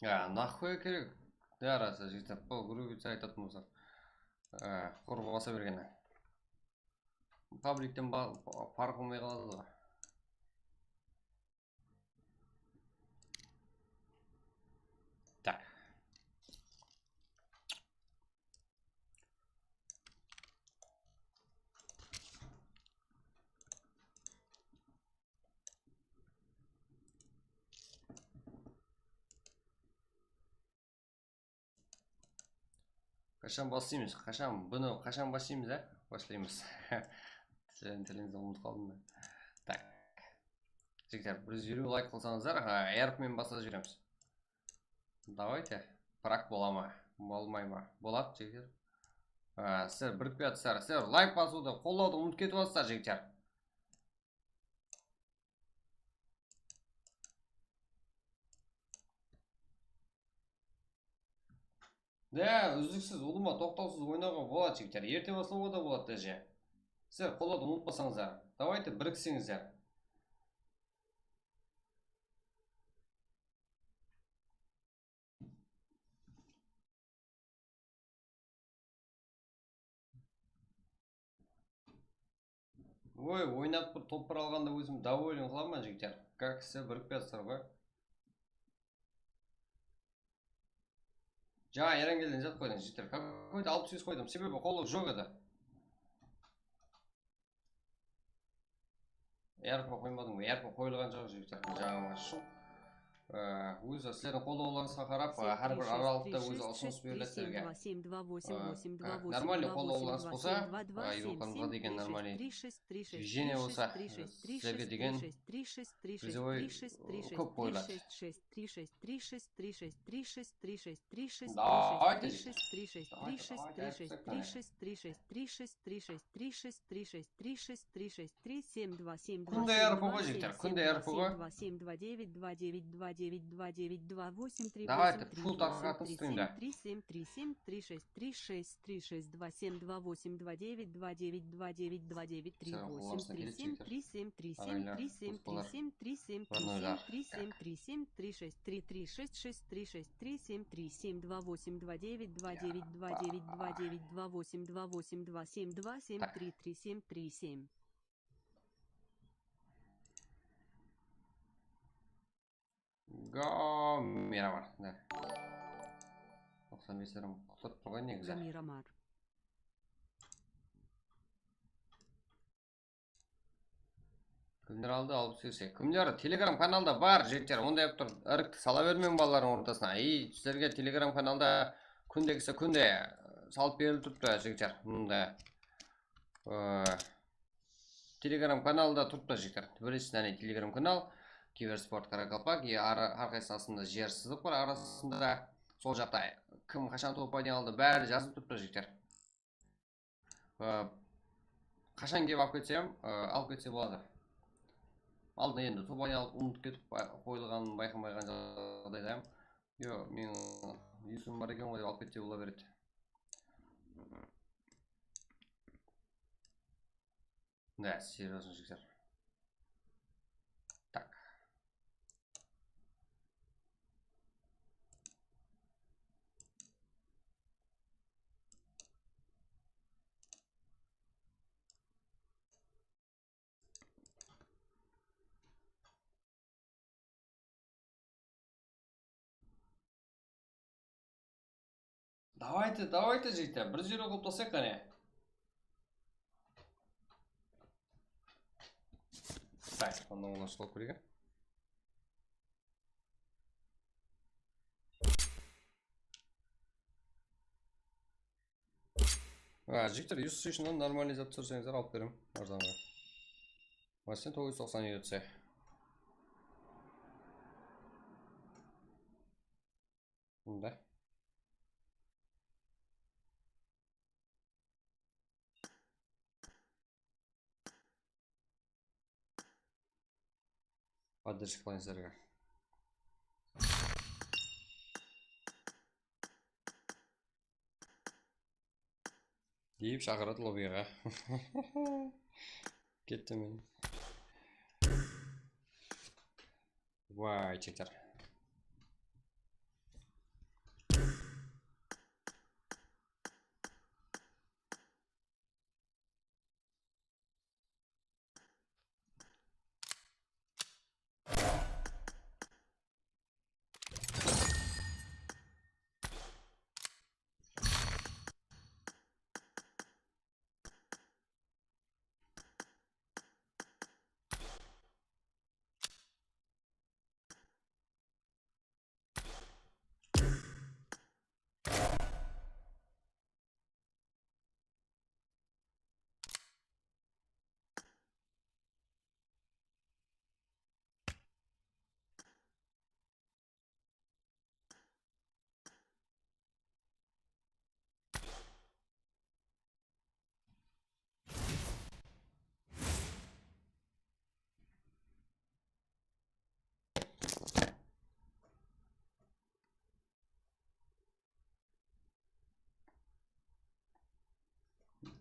Ya, нахуй kerek? Ya, rası, jigitler, bul грубиться aytatın bolsa. A, qurı basa bergeni. Fabrikten ba-, pa-, parq bolmay qaladı ǵoy. Так. Qashan baslaymız? Qashan, bunı qashan baslaymız, á? Baslaymız. Sen tilińizdi umıtıp qaldım da. Так. Jigitler, bir júz elliw layk qılsańızlar, ha, R P men baslap jiberemiz. Давайте. Prak bola ma? Bolmay ma? Boladı, jigitler. Ha, sizler birikpey atırsızlar. Sizler layk basıwdı, qollawdı umıtıp ketip atırsızlar, jigitler. Ya, úzliksiz, ulıwma, toqtawsız oynawǵa boladı, jigitler. Erte baslawǵa da boladı, dáje. Sizler qollawdı umıtpasańızlar. Давайте, biriksińizler. Oy, oynap bir topır alǵanda ózim доволен qılaman, jigitler. Как sizler birikpey atırsızlar ǵoy. Jańa Erangelden zat qoydım, jigitler. Какой-то alpıs bes qoydım, sebebi qollap joq edi. R P qoymadım, R P qoyılǵan joq, jigitler. Jańa shul. Ózi sizlerdiń qollawlarıńızǵa qarap, hár bir aralıqta ózi usınıs beriledi sizlerge. Normalniy qollawlarıńız bolsa, Yurkanımızǵa degen normalniy движение bolsa, sizlerge degen призовой kóp qoyıladı. Давайте. Kúnde R P G, jigitler, kúnde R P G. Давайте, пул tarqatıp streamde. Gamera bar. Mine. Toqsan beslerim qutırıp turǵan negizi. Gamera bar. Kimler aldı? Alpıs seksen. Kimler Telegram kanalda bar, jigitler? Onday qılıp turıp irikti sala bermeń balalardıń ortasına. Ey, sizlerge Telegram kanalda kúndegisi kúnde salıp berilip turıptı, jigitler. Mında, e, Telegram kanalda turıptı, jigitler. Bilesiz, áne, Telegram kanal. Kibersport Karakalpak. E, hár qaysı astında jer sızıq bar arasında. Sol jaqta kim qashan top oynay aldı, bári jazılıp turıptı, jigitler. Aa, qashan kelip alıp ketsem, aa, alıp ketse boladı. Aldın endi top oynay alıp umıtıp ketip qoyılǵanın bayqamay qalǵan jaǵdayda. Yo, meniń esibim bar eken ǵoy dep alıp ketse bola beredi. Да, серьёзно, jigitler. Так. Давайте, давайте, jigitler, bir zero qılıp taslayıq, qáne. Так, onda ońlashıp alıp kireyik. A, jigitler, Yusuf Seyshonnan normalniy zat túsirseńizler, alıp beremen arzanǵa. Máselен, toǵız júz toqsan jeti. Mında. Поддержка qılayın sizlerge. Deyip shaqıradı lobbyǵa. Kettim men. Vay, jigitler.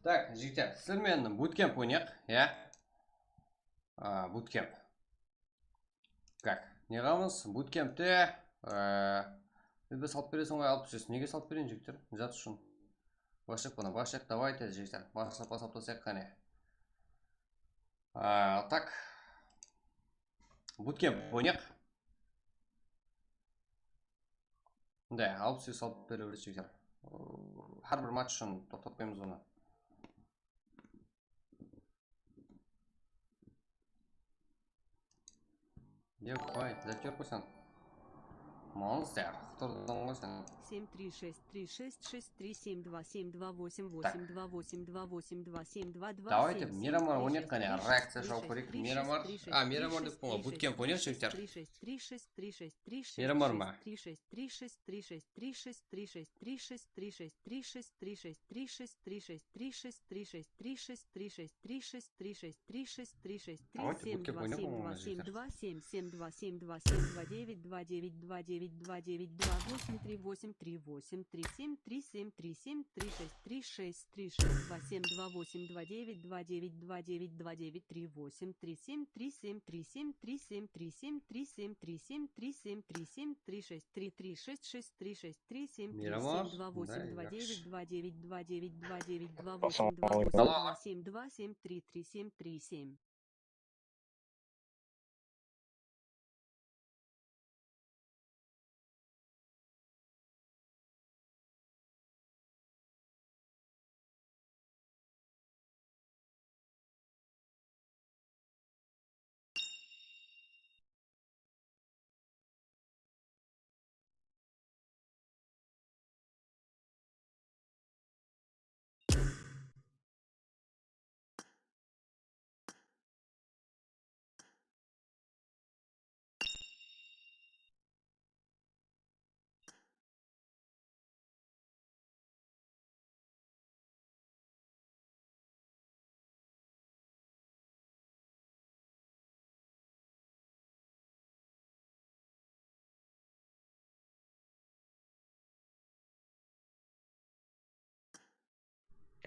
Так, jigitler, sizler menen bootcamp oynayıq, ya? A, bootcamp. Так, ne qılamız? Bootcampte, e, bir salıp bereseń ǵoy, alıp júresiń. Nege salıp bereyin, jigitler? Zat ushın. Başlayıq bunı, başlayıq, давайте, jigitler. Başlap, başlap taslayıq, qáne. A, так. Bootcamp oynayıq. Mınday, alıp siz salıp bere beresiz, jigitler. Hár bir match ushın toqtatpaymız onı. Yoq, qoy, zat joq qoysań. Monster, qutırdıń ǵoy sen. Семь три шесть три шесть шесть три семь два семь два восемь восемь два восемь два восемь два семь два два. Давайте, Мирамар, oynayıq qáne, reakciya shıǵıw kerek. Miramar. A, Miramar dep qoyǵan, bootcamp oynayıq, jigitler. Miramar ma? Давайте, bootcamp oynayıq, oynayıq, jigitler. Miramar, да,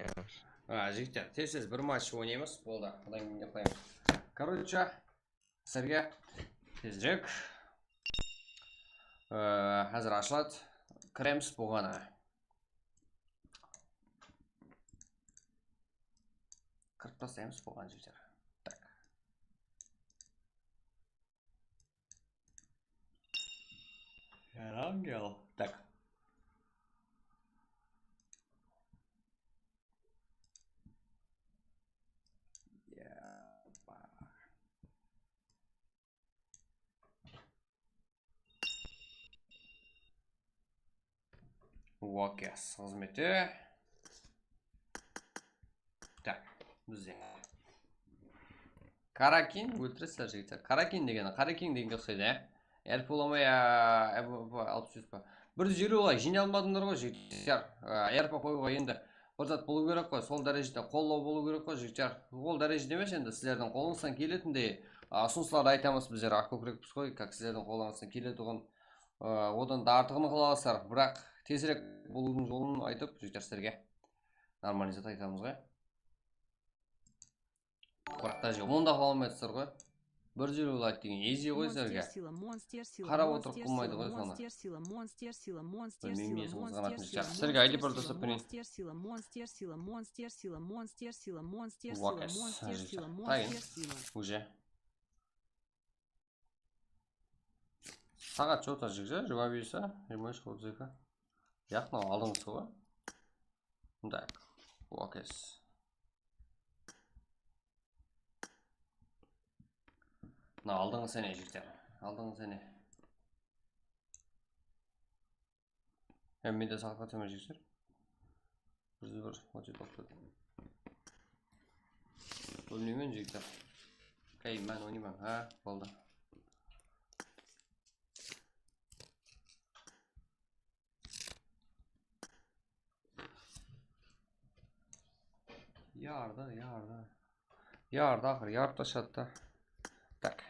yaxshi. A, jigitler, tez-tez bir match oynaymız. Boldı, odan keyin uxlaymız. Короче, sizlerge tezirek, e, házir ashıladı. Kiremiz bolǵanı. Kirip taslaymız bolǵanı, jigitler. Tak. Erangel. Tak. Ya, pa. Okey, xızmeti. Tak, bizde. Karakin, óltiresizler, jigitler. Karakin degeni, Karakin degenge uqsaydı, ya. Erp bolamay, ya, e, bu, bu, alpıs júz pa. Bir júz eliw ǵoy, jıynay almadıńlar ǵoy, jigitler. A, erp qoyıwǵa endi bir zat bolıw kerek ǵoy, sol dárejede qollaw bolıw kerek ǵoy, jigitler. Ol dárejede emes, endi sizlerdiń qolıńızdan keletindey, a, usınıslardı aytamız bizler, Aqkókirekpiz ǵoy, как sizlerdiń qolıńızdan keletuǵın, a, odan da artıǵın qıla alasızlar. Biraq tezirek bolıwdıń jolın aytıp, jigitler, sizlerge нормальный zat aytamız ǵoy. Biraq, даже onı da qıla almay atırsızlar ǵoy. Bir júz eliw layk degen easy ǵoy sizlerge. Qarap otırıp qılmaydı ǵoy sonı. Bilmeymen, esimiz qanatın. Jigitler, sizlerge aydı bir doslap bereyin. Okey, jigitler. Tayın. Уже. Saat что-то, jigitler, jigirma bes, jigirma úsh, otız eki. Yaq, mınaw aldınǵısı ǵoy. Так, okey. Mına aldınǵı sene, jigitler. Aldınǵı sene. Hám mende saatqa teńe, jigitler. Bir júz bir, otız jeti, otız tórt. Bilmeymen, jigitler. Ey, men oynayman. Ha, boldı. Yardı, yardı. Yardı, aqır, yarıp tashladı da. Tak.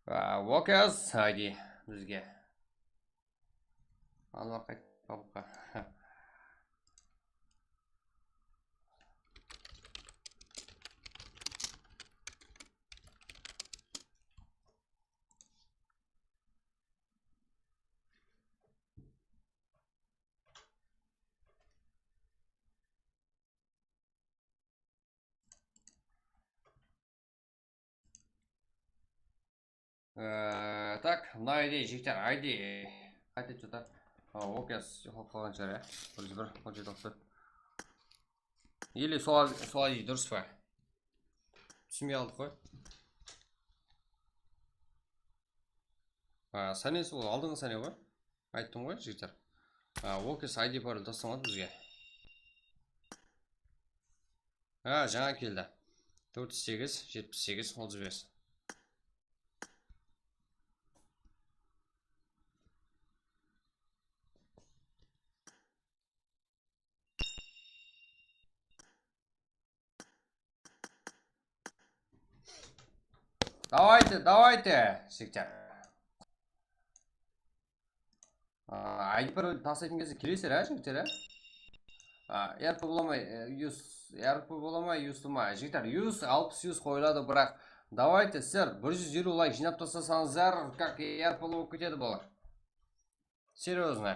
Aa, Walkers, haydi, bizge. Al, qayt, papka. Ee, tak, mına aydı, jigitler, aydı. Qayta что-то. Walkers joqalıp qalǵan shıǵar, ya. Bir júz bir, on jeti, otız tórt. Или sol, sol aydı durıs pa? Túsinbey qaldıq ǵoy. A, sánesi ol aldınǵı sáne ǵoy. Ayttım ǵoy, jigitler. A, ol kez I D parol taslamadı bizge. Ha, jańa keldi. Tórt júz segiz, jetpis segiz, otız bes. Давайте, давайте, jigitler. A, I D parol taslaytın gezde kelesizler, á, jigitler, á? A, R P bolamay, e, use, R P bolamay, use to my. Jigitler, use, alpıs use qoyıladı, biraq. Давайте, sizler bir júz eliw layk jıynap taslasańızlar, как R P bolıp ketedi bular. Серьёзно.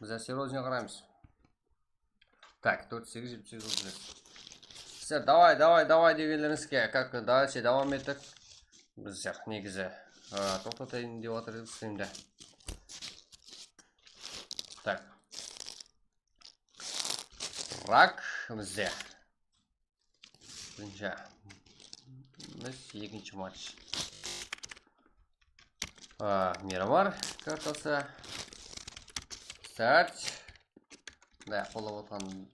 Bizler серьёзно qaraymız. Так, tórt segiz, jetpis segiz, otız bes. Sizler давай, давай, давай degenlerińizge, как, дальше, давам ettik. Bizler, negizi, a, toqtatayın dep atır edik strimdi. Так. Rak bizde. Birinshi. Biz ekinshi match. A, Miramar kartası. Start. Mına qollap otqan,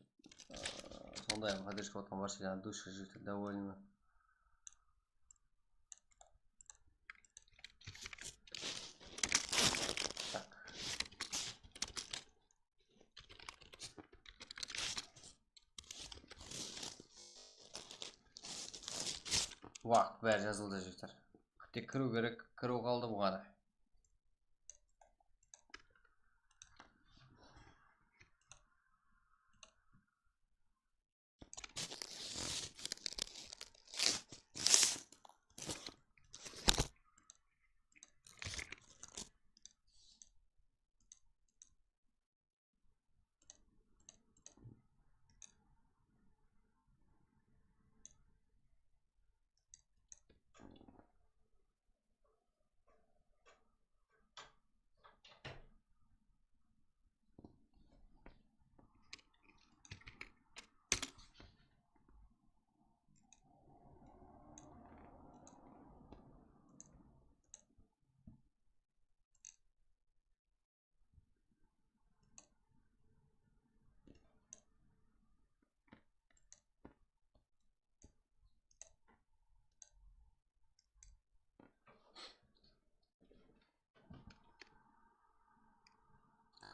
a, sonday поддержка otqan barshasına души jigitler довольныймы. Так. Waq, bári jazıldı, jigitler. Tek kiriw kerek, kiriw qaldı buǵan.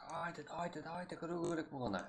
Давайте, давайте, давайте, kiriw kerek buǵana.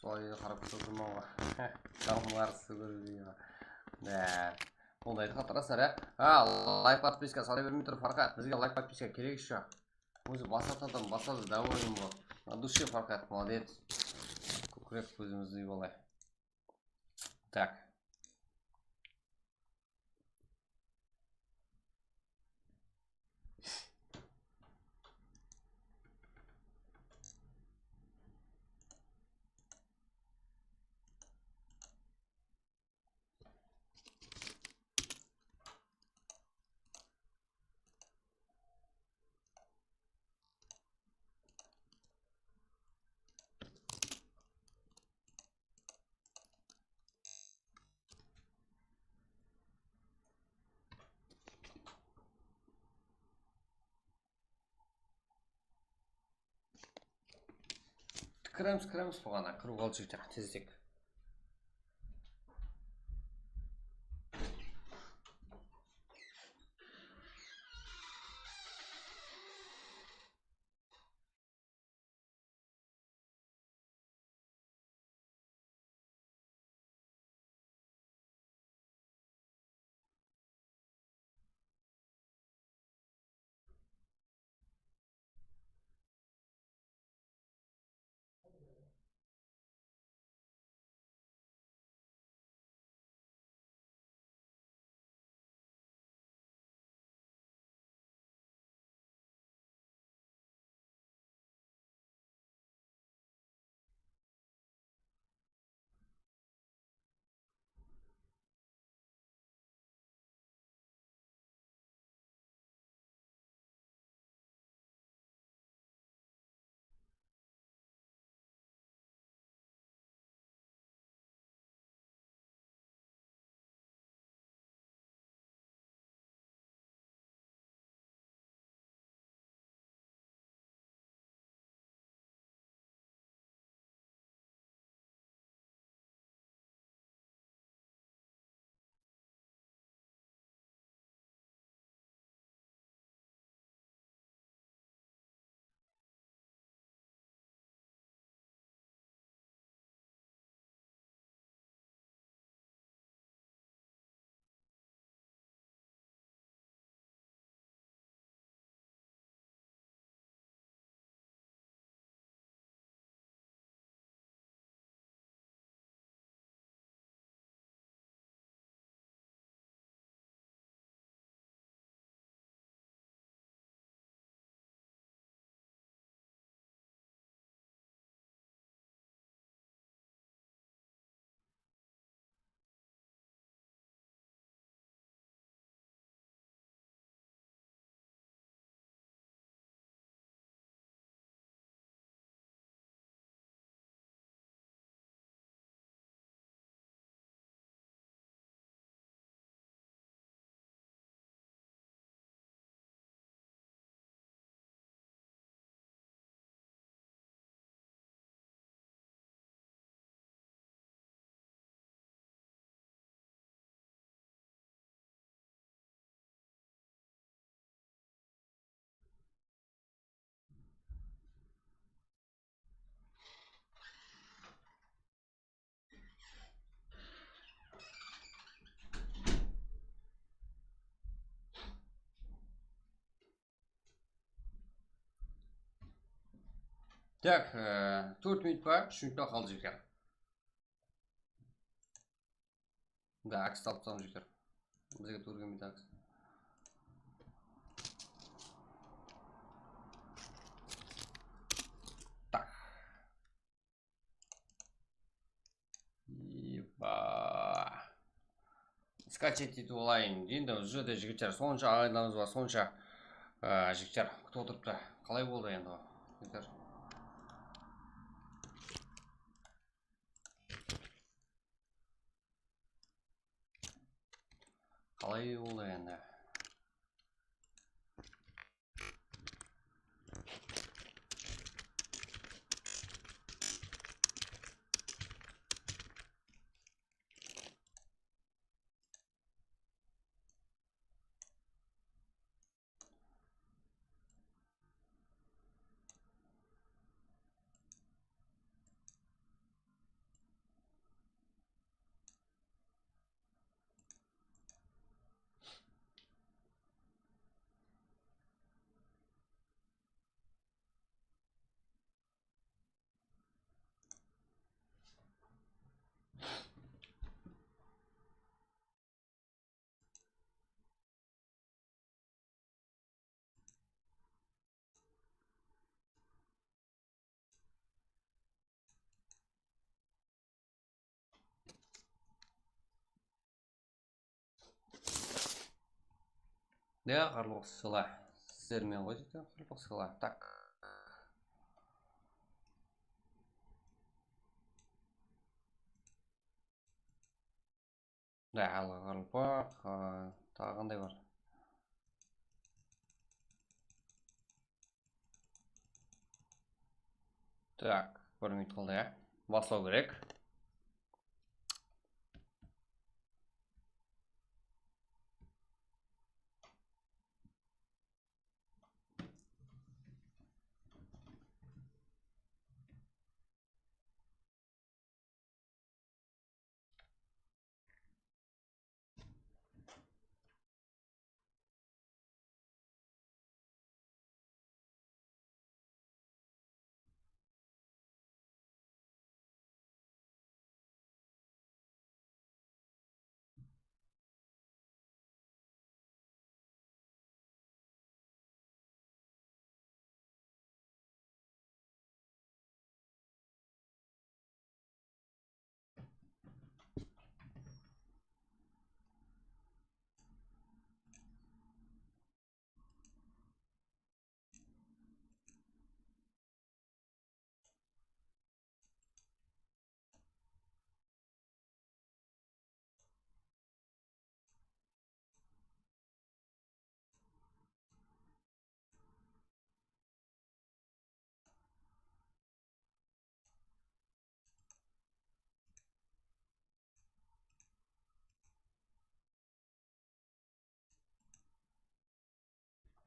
Sol jerde qarap otırman ǵoy. Damlar suw kórmey ma? Nä. Ondaydı xatırlasızlar, ya. Ha, layk, podpiska salay bermey turıp, Farxat, bizge layk, podpiska kerek ещё. Ózi baslatadın, basladı, довольный bol. От души, Farxat, молодец. Kókirek kózimizdi uyıp alay. Так. Kiremiz, kiremiz buǵana, kirip al jigitler, tezirek. Tak, e, tórt minut pa, úsh minut pa qaldı, jigitler. Da, aks alıp tasladım, jigitler. Bizge tuwrı kelmeydi aks. Tak. Epa. Skachet etip alayın. Endi, уже de, jigitler, sonsha aǵayinlarımız bar, sonsha, e, jigitler kútip otırıptı. Qalay boldı endi o, jigitler? Qalay boldı endi? Ne, qarlıqsılar. Sizler menen ǵoy, jigitler, qarlıqsılar. Tak. Da, alǵa qarılpaq, a, taǵı qanday bar? Tak, bir minut qaldı, ya. Baslaw kerek.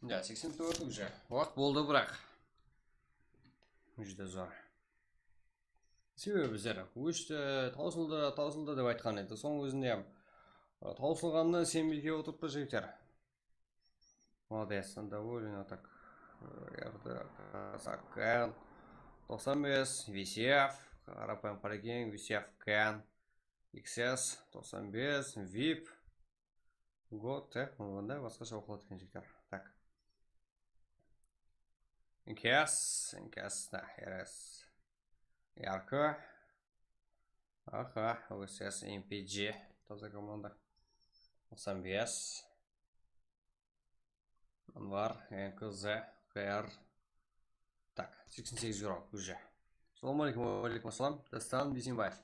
Ya, seksen tórt уже. Waqıt boldı, biraq. Júdá zor. Sebebi bizler óshti, tawsıldı, tawsıldı dep aytqan edi. Sonıń ózinde hám, ı, tawsılǵanına isenbey kelip otırıptı, jigitler. Молодец, довольно так. Erdi, Kazakan. Toqsan bes, Visef, Qarapayım Qarekeń, Visef, Kan, X S, toqsan bes, Vip, Got, e, onda basqasha oqıladı eken, jigitler. Tak. Inkas, Inkas, da, R S. Yarko. Aha, O S S, M P G. Taza komanda. Toqsan bes. Anvar, N K Z, K R. Tak, seksen segiz euro, уже. Assalawma aleykum, wa aleykum assalam. Dástan Bisimbaev.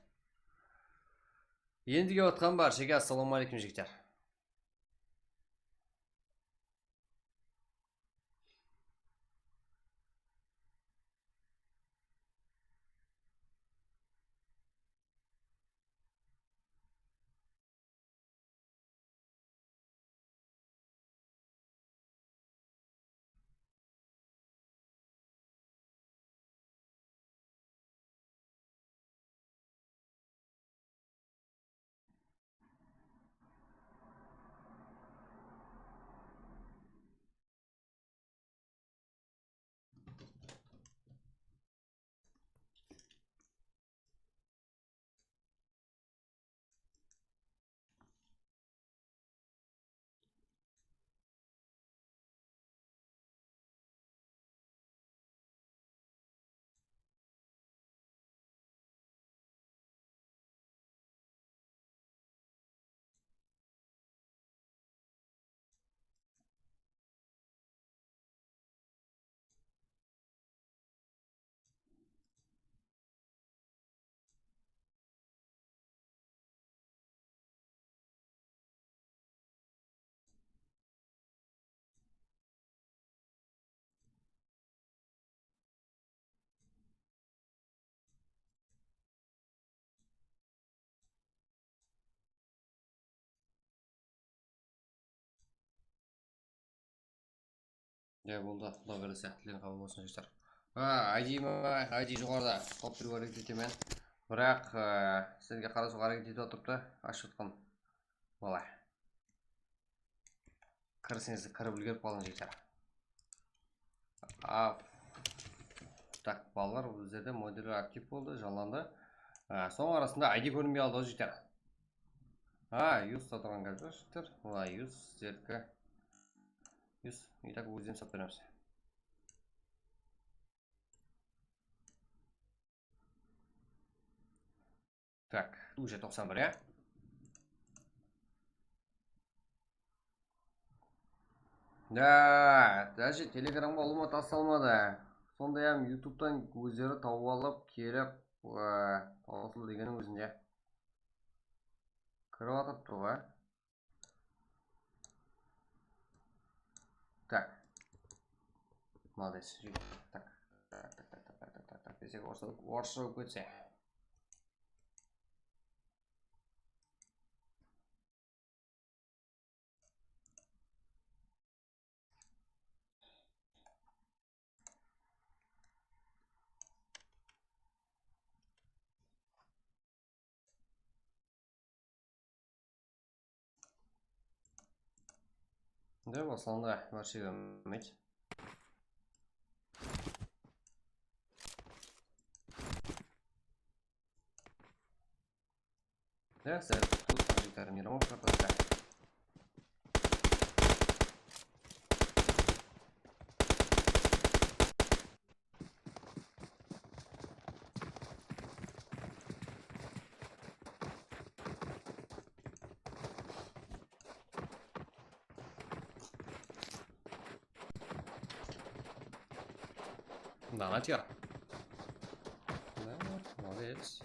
Endi kelip atqan barshege assalawma aleykum, jigitler. Ya boldı, Quda berse, tilegiń qabıl bolsın, jigitler. Ha, I D ma, I D joqarıda, tawıp berip háreket etemen. Biraq, e, sizlerge qarasıwǵa háreket etip atırıptı, ashıp atqan. Bala. Kirsińiz, kirip úlgerip qalıń, jigitler. A, tak, balalar, bizlerde modeller aktiv boldı, janlandı. A, soń arasında I D kórinbey qaldı, jigitler. Ha, use ta turǵan gáp joq, jigitler. Mına use, sizlerdiki. Use, и так ózden sap beremiz. Так, уже toqsan bir, ya? Da, даже Telegramǵa ulıwma tas salmadı. Sonday-ám YouTube'tan ózleri tawıp alıp, kelip, e, tawsıldı degenniń ózinde. Kirip atırıptı ǵoy. Так. Молодец. Так. Так, так, так, так, так, так, так, так. Desek, orıssha, orıssha bolıp ketse. Da, baslandı, bárshege úmit. Jaqsı, tut, тренировка просто. Mına atıyor. Mına, молодец.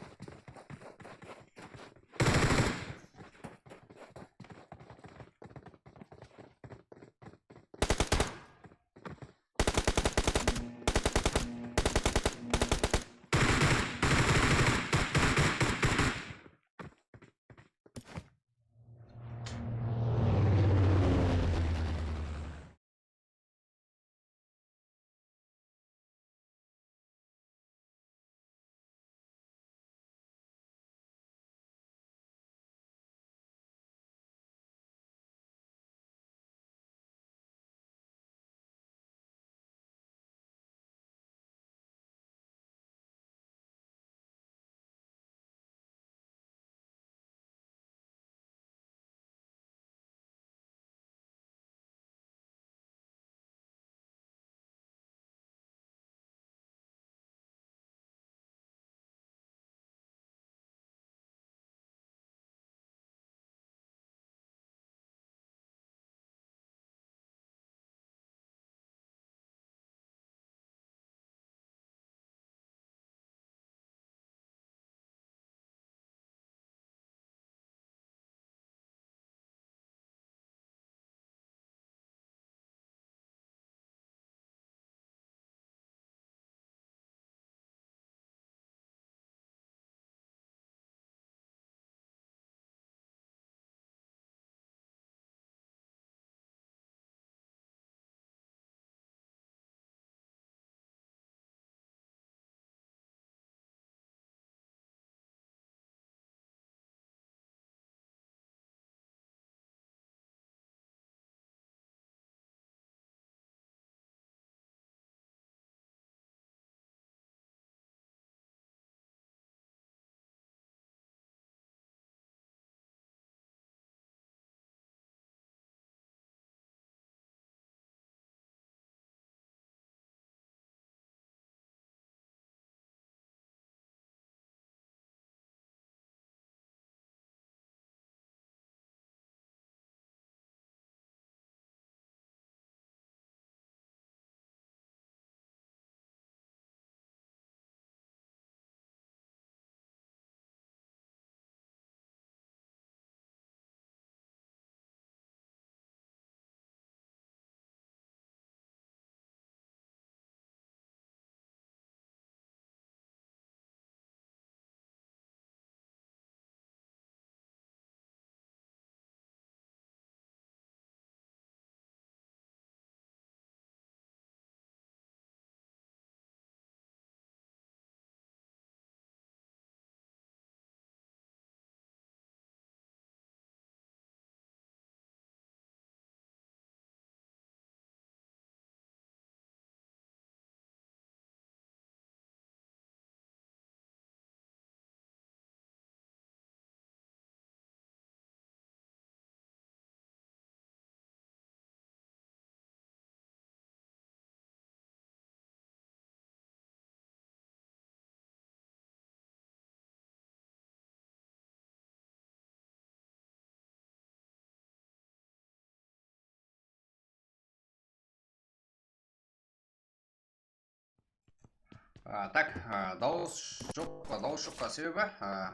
A, tak, a, dawıs joqqa, dawıs joqqa sebebi, a,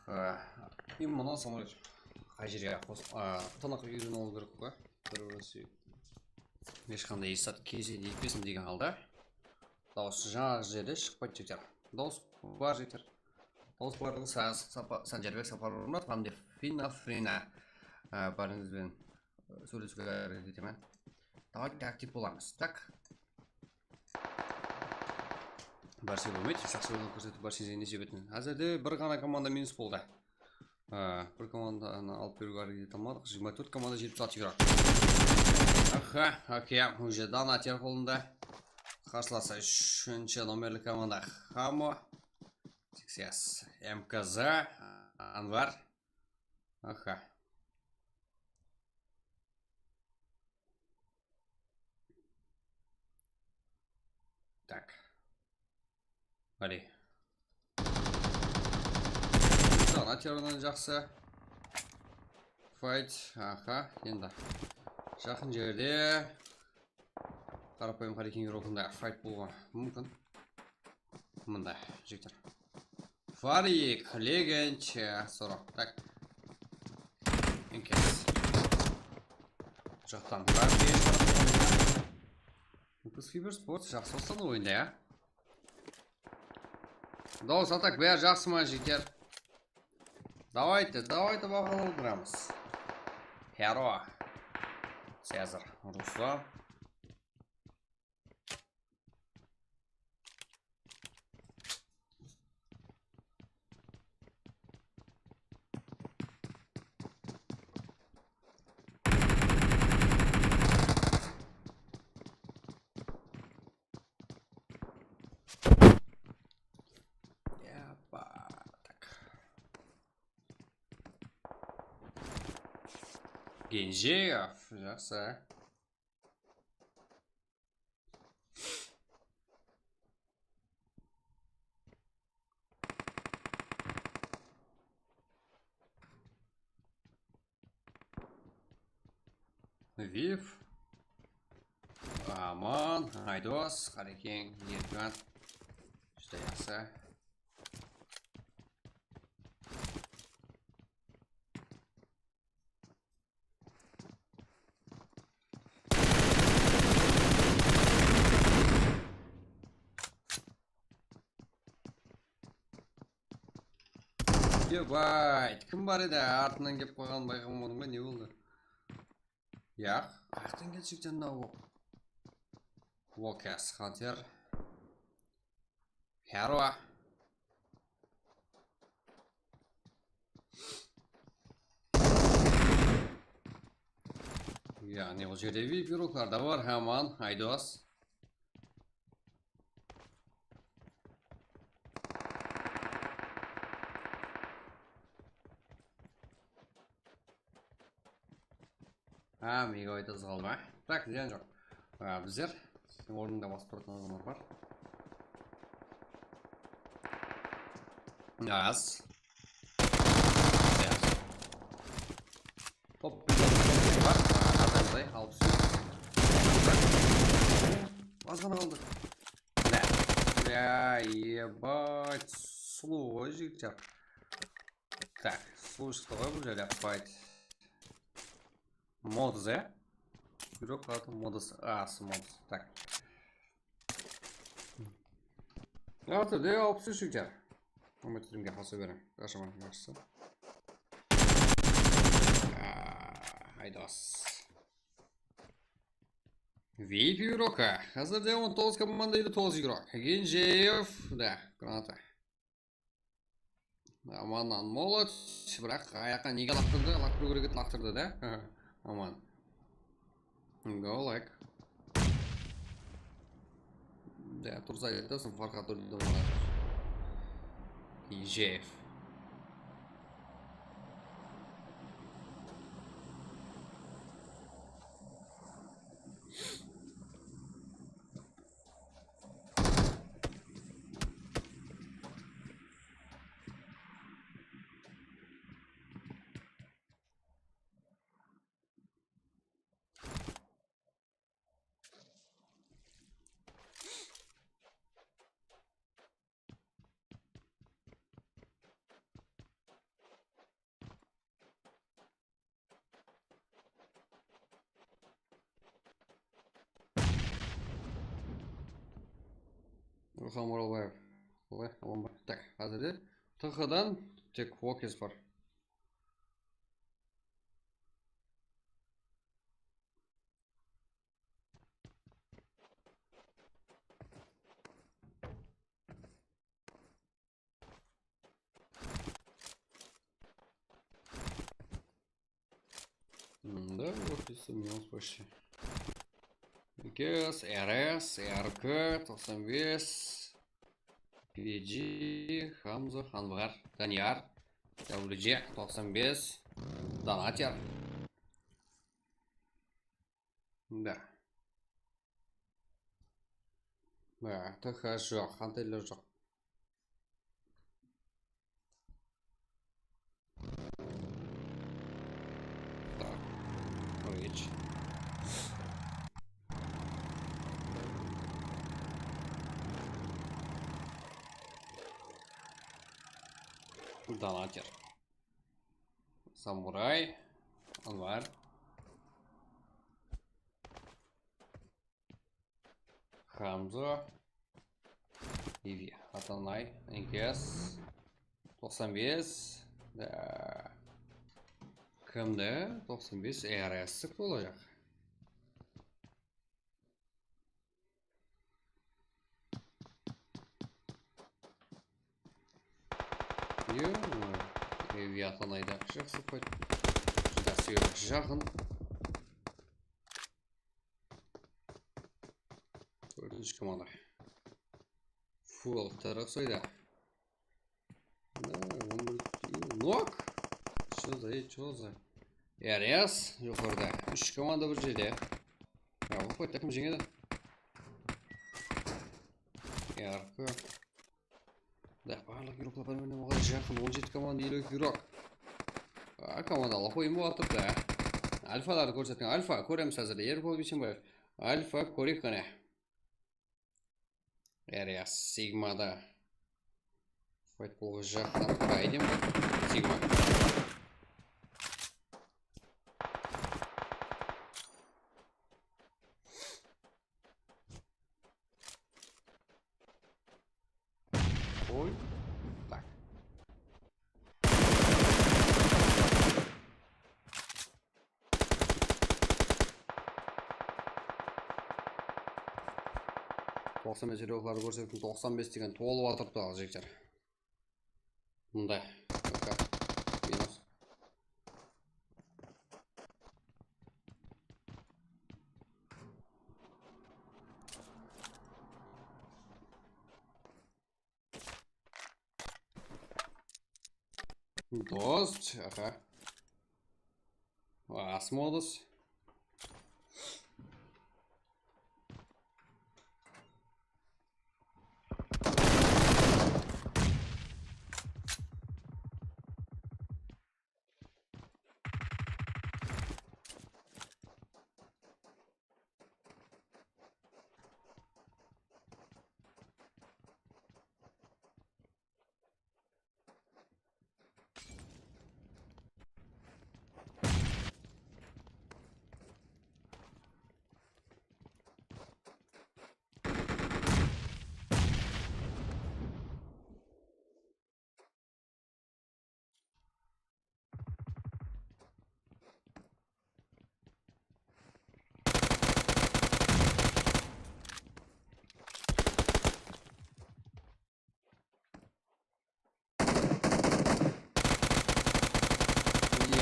a, men bunı soń qay jerge qos-, a, tınıq úyrenip alıw kerek qo. Bir, bir se-, hesh qanday zat kesedi etpesin degen halda. Dawıs jańaǵı jerde shıqpaydı, jigitler. Dawıs bar, jigitler. Dawıs barlıǵı Sa-, Sapa-, Sanjarbek Saparmuratov hám de Fina Frina, a, bárińiz benen, e, sóylesiwge háreket etemen. Davayte, aktiv bolamız. Tak. Bárse bolmaydı, jaqsı oyın kórsetip, bárshenize nesiya etsin. Házirde bir ǵana komanda minus boldı. A, bir komandanı alıp beriwge háreket ete almadıq. Jigirma tórt komanda jetpis altı yurak. Aha, okey, уже donater qolında. Qarsılası úshinshi nomerli komanda Hamo. Sixes, M K Z, Anvar. Aha. Tak. Hadi. Donaterden jaqsı. Fight. Aha, endi. Jaqın jerde. Qarapayım Qarekeńge urokında fight bolıwı múmkin. Mında, jigitler. Farik, Legend, e, Sorok. Tak. Enkes. Jaqtan. Biz Fiber Sports jaqsı baslandı oyında, ya. Dawıs, atak, bári jaqsı ma, jigitler? Davayte, davayte, baǵalap otıramız. Hero. Cezar, Ruslan. Yappa, tak. Genjeev, jaqsı. Viv. Aman, Aydos, Qarekeń, Erkan. Júdá jaqsı. Ebayt, kim bar edi? Artınan kelip qalǵanın bayqamadım ba, ne boldı? Yaq, qayaqtan keldi jigitler mınaw? Lokas, Hunter. Hárwa. Yaǵnıy, ol jerde V I P uroklar da bar, Haman, Aydos. Ha, megabayt azı qaldı ma? Tak, ziyan joq. A, bizler siziń ornıńda basıp turatın adamlar bar. Az. Top. Bar. Azayday, alpıs. Az ǵana qaldı. Bla. Bla, ебать. Sulıw ǵoy, jigitler. Tak, sulıw shıqtı ǵoy bul jerde, fight. Modız, ya? Yurek qatı modız, as modız. Tak. Artı de alpıs úsh jigitler. Umıt filmge qasa berem. Qashaman, yaxshısı. Aa, Aydos. V I P игрока. Házirde on toǵız komanda, elli toǵız игрок. Genjeev, da, granata. Aman, Anmolot, biraq ayaqqa nege laqtırdı? Laqtırıw kerek edi, laqtırdı da. Aman. Go, like. Da, durıs aytasıń, Farhad óldi. Genjeev. Ruxan Oralbaev. Qalay, aman ba? Tak, házirde T H-dan tek Walkers bar. Da, вот, minus почти. Kes, R S, R K, toqsan bes, P G, Hamza, Anvar, Daniyar, W C, toqsan bes, Donater. Da. Da, T H joq, konteyner joq. Так, rich. Donater. Samuray. Anvar. Hamza. Ivi. Atanay. N K S. Toqsan bes. Da. Kimdi? Toqsan bes R S bolajaq. Yo, Evi Atanayda jaqsı payt. Júdá sıyıqlı, jaqın. Tórtinshi komanda. Full taraf sayda. Da, on bir nok. Что за, что за? R S joqarıda. Úsh komanda bir jerde. Ya, bu paytta kim jeńedi? R K. Da, barlıq yuroklar bir-birine oǵan jaqın, on jeti komanda, eliw yurok. A, komandalar qoyın bolıp turıptı. Alfalardı kórsetiń. Alfa, kóremiz házir. Erpol Biysenbaev. Alfa, kóreyik qáne. R S Sigmada. Fight bolǵan jaqtan qaraydı. Sigma. Oy. Tak. Toqsan bes yuroklardı kórsettim, toqsan bes degen tolıp atırıptı al jigitler. Mınday. Minus. Dost, aha. Asmodus.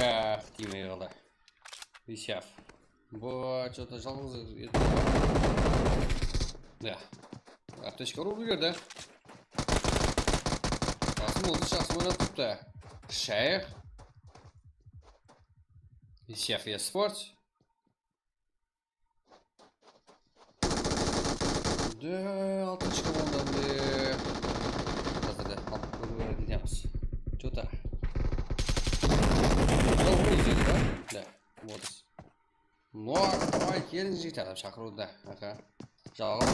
Ya, tiymey qaldı. Visyav. Bu, что-то jalǵız etip. Ya. Aptechka urıp jiberdi. Qasım Oldız jaqsı oynap turıptı. Shayıq. Visyav Esport. De, altınshı komanda, de. Házir de alıp kórip beremiz. Что-то. Ol izledi, da? Da, Oldız. No, davay, keliń, jigitler, dep shaqırıwda. Aha. Jalǵan.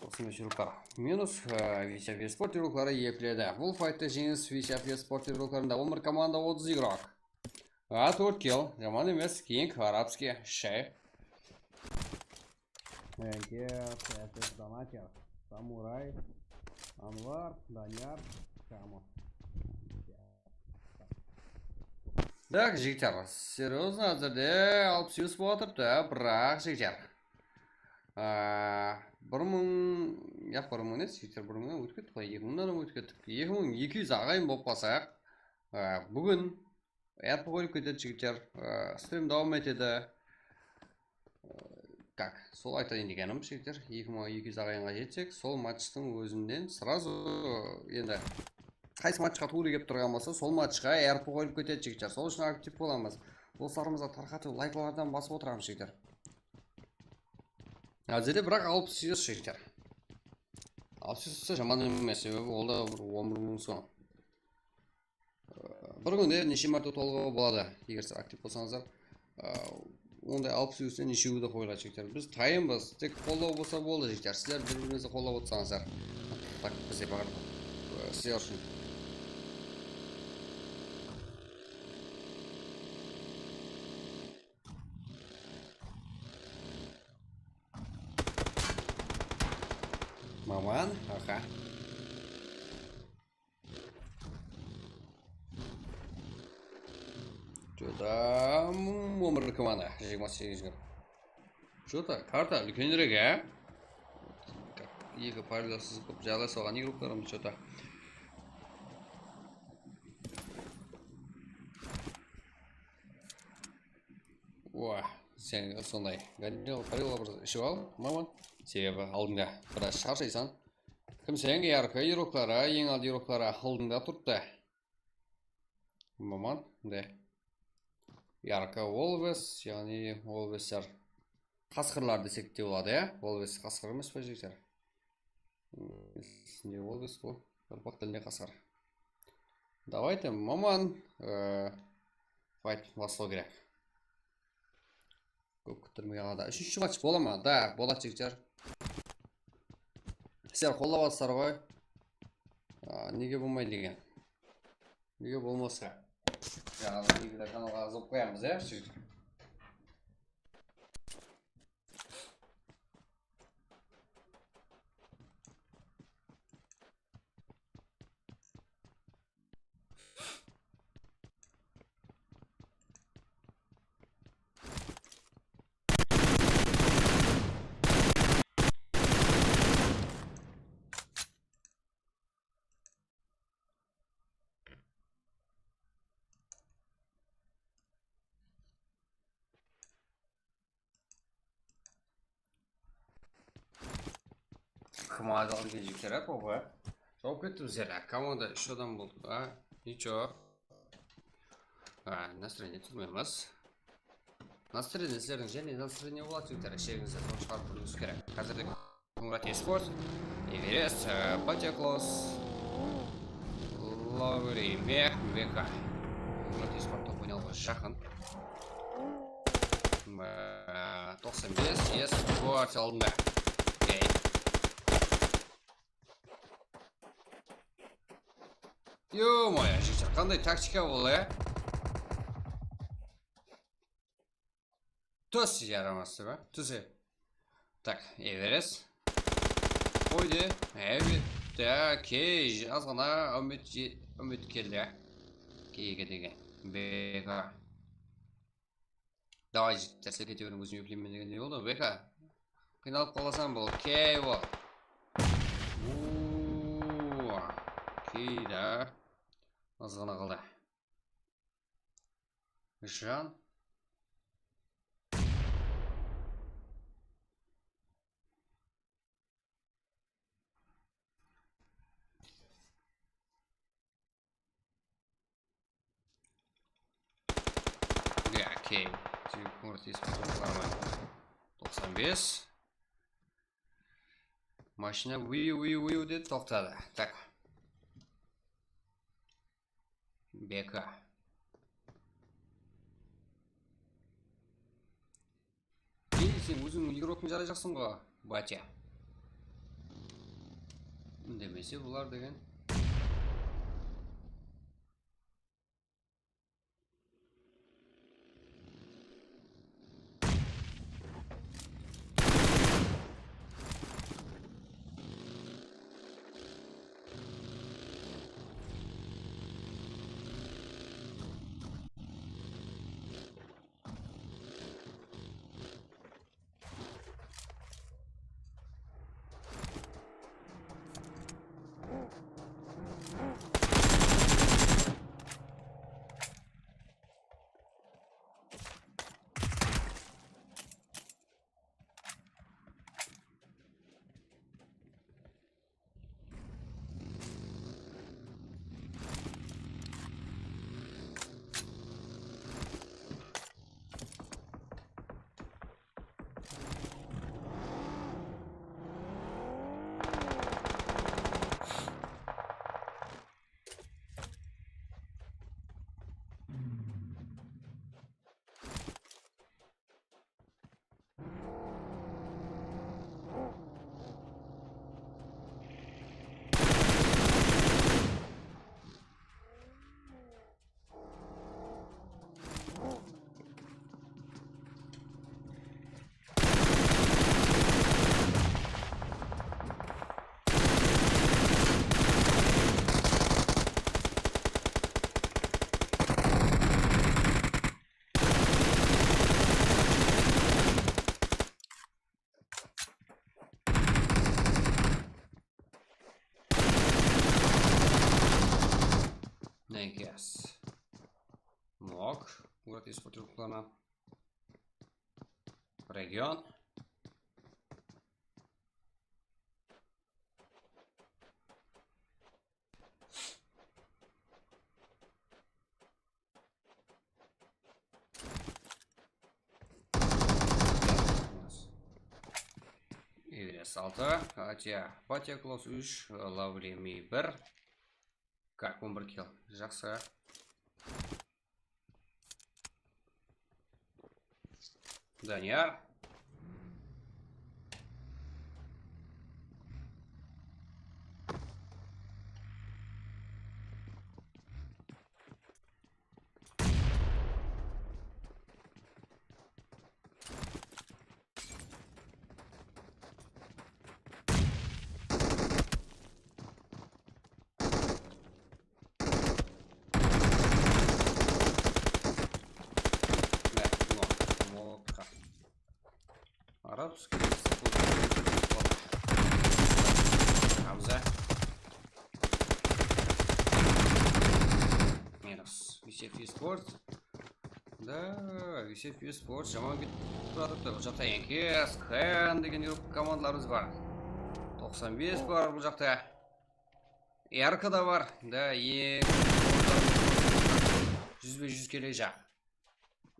Toqsan bes yuroklar. Minus, e, Visyav Esport yurokları ekiledi. Bul faytta jeńis Visyav Esport yuroklarında, on bir komanda, otız yurok. A, tórt kill. Jaman emes. King, Arabskiy, Shey. Eke, Seyasek, Donater, Samuray, Anvar, Daniyar, Kamo. Tak, jigitler, серьёзно, házirde alpıs úsh bolıp atırıptı, biraq, jigitler. Aa, bir mıń, yaq, bir mıń emes, jigitler, bir mıńnan ótip kettik ǵoy, eki mıńnan ótip kettik. Eki mıń eki júz aǵayın bolıp qalsaq, aa, búgin R P qoyılıp ketedi, jigitler. Aa, strim dawam etedi. Kak, sol aytayın degenim, jigitler, eki mıń eki júz aǵayınǵa jetsek, sol matchtıń ózinden сразу, endi qaysı matchqa tuwrı kelip turǵan bolsa, sol matchqa R P qoyılıp ketedi, jigitler. Sol ushın aktiv bolamız. Doslarımızǵa tarqatıw, layklardan basıp otıramız, jigitler. Házirde biraq alpıs úsh, jigitler. Alpıs úsh jaman emes, sebebi ol da bir on bir mıń som. Bir kúnde neshe márte tolıǵıwı boladı, eger siz aktiv bolsańızlar. Aa, onday alpıs úshten neshewi de qoyıladı, jigitler. Biz tayınbız, tek qollaw bolsa boldı, jigitler. Sizler bir-birińizdi qollap otsańızlar. Tak, bizde bar, aa, sizler ushın. Maman, aha. Что-то, м, on bir komanda, jigirma segiz kúni. Что-то karta úlkenirek, á? Eki parallel sızıp jaylay salǵan igroklarımız что-то. Oa, sen sonday gorilla bir iship al, maman. Sebebi aldıńda biraz sharshaysań. Kimseń, yarkı igrokları, eń aldı igrokları aldıńda turıptı. Maman, de. Yarkı Wolves, yaǵnıy Wolvesler qasqırlar desek te boladı, ya? Wolves qasqır emes pe, jigitler? Ne Wolves bul? Qorqaq tilinde qasqır. Давайте, maman, e, fight baslaw kerek. Kóp kúttirmegen halda. Úshinshi match bola ma? Da, boladı, jigitler. Sizler qollap atırsızlar ǵoy. A, nege bolmaydı eken? Nege bolmasa? Jańadan nege de kanalǵa jazılıp qoyamız, ya, jigitler. Kim aldı kelip kerak, oba. Jawap ketti bizler. Komanda úsh adam boldı. A, ничего. A, настроение túsirmeymiz. Настроение sizlerdiń jáne настроение boladı, jigitler. Isherińizde soń shıǵarıp kóriwińiz kerek. Házirde Murat Esport, Everest, e, Batya Klos, Lauri Meh, Veka. Murat Esport top oynawǵa jaqın. E, toqsan bes, Esport aldında. Ey. Ё-моё, jigitler, qanday taktika bul, e? Tus yaramasız ba? Tus. Tak, Everest. Qoydı. Evet. Okey, azǵana úmit, úmit keldi. Keyge degen. Beka. Davay, jigitler, sizler kete beriń, ózim epleymen degende boldı. Beka. Qıynalıp qalasań, bul. Okey, bul. Uuu. Okey da. Azǵana qaldı. Jan. Ya, okey. Jigit Murat Esport toqsan bes. Mashina uyu, uyu, uyu dedi, toqtadı. Tak. Beka. Ey, sen óziń igroktıń jarayjaqsıń ǵo, batya. Úndemese bular degen. Yes. Nok. Город испортил клана. Region. Эверест altı, Atiya, Patiya Klaus úsh, Lovely Me bir. Как, on bir kill. Jaqsı. Daniyar. Arabskiy. Hamza. Minus. Visef Esports. Da, Visef Esports jaman ketip baratıptı. Bul jaqta Enkes, Ken degen yurip komandalarımız bar. Toqsan bes bar bul jaqta. Erka da bar. Da, eń júzbe júz kelejaq.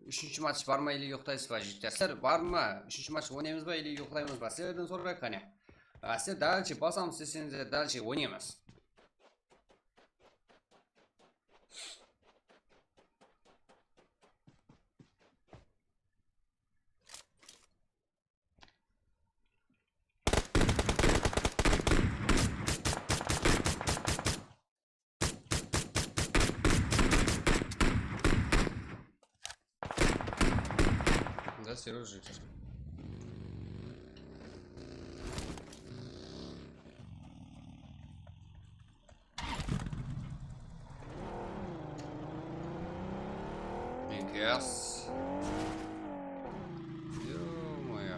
Úshinshi match bar ma, ili yoqlaysız ba, jigitler? Sizler bar ma? Úshinshi match oynaymız ba, ili yoqlaymız ba? Sizlerden sorayıq, qáne. A, sizler dalshe basamız deseńizler, dalshe oynaymız. Да, Серёжа, жігіттер. Yes. Ё-моё.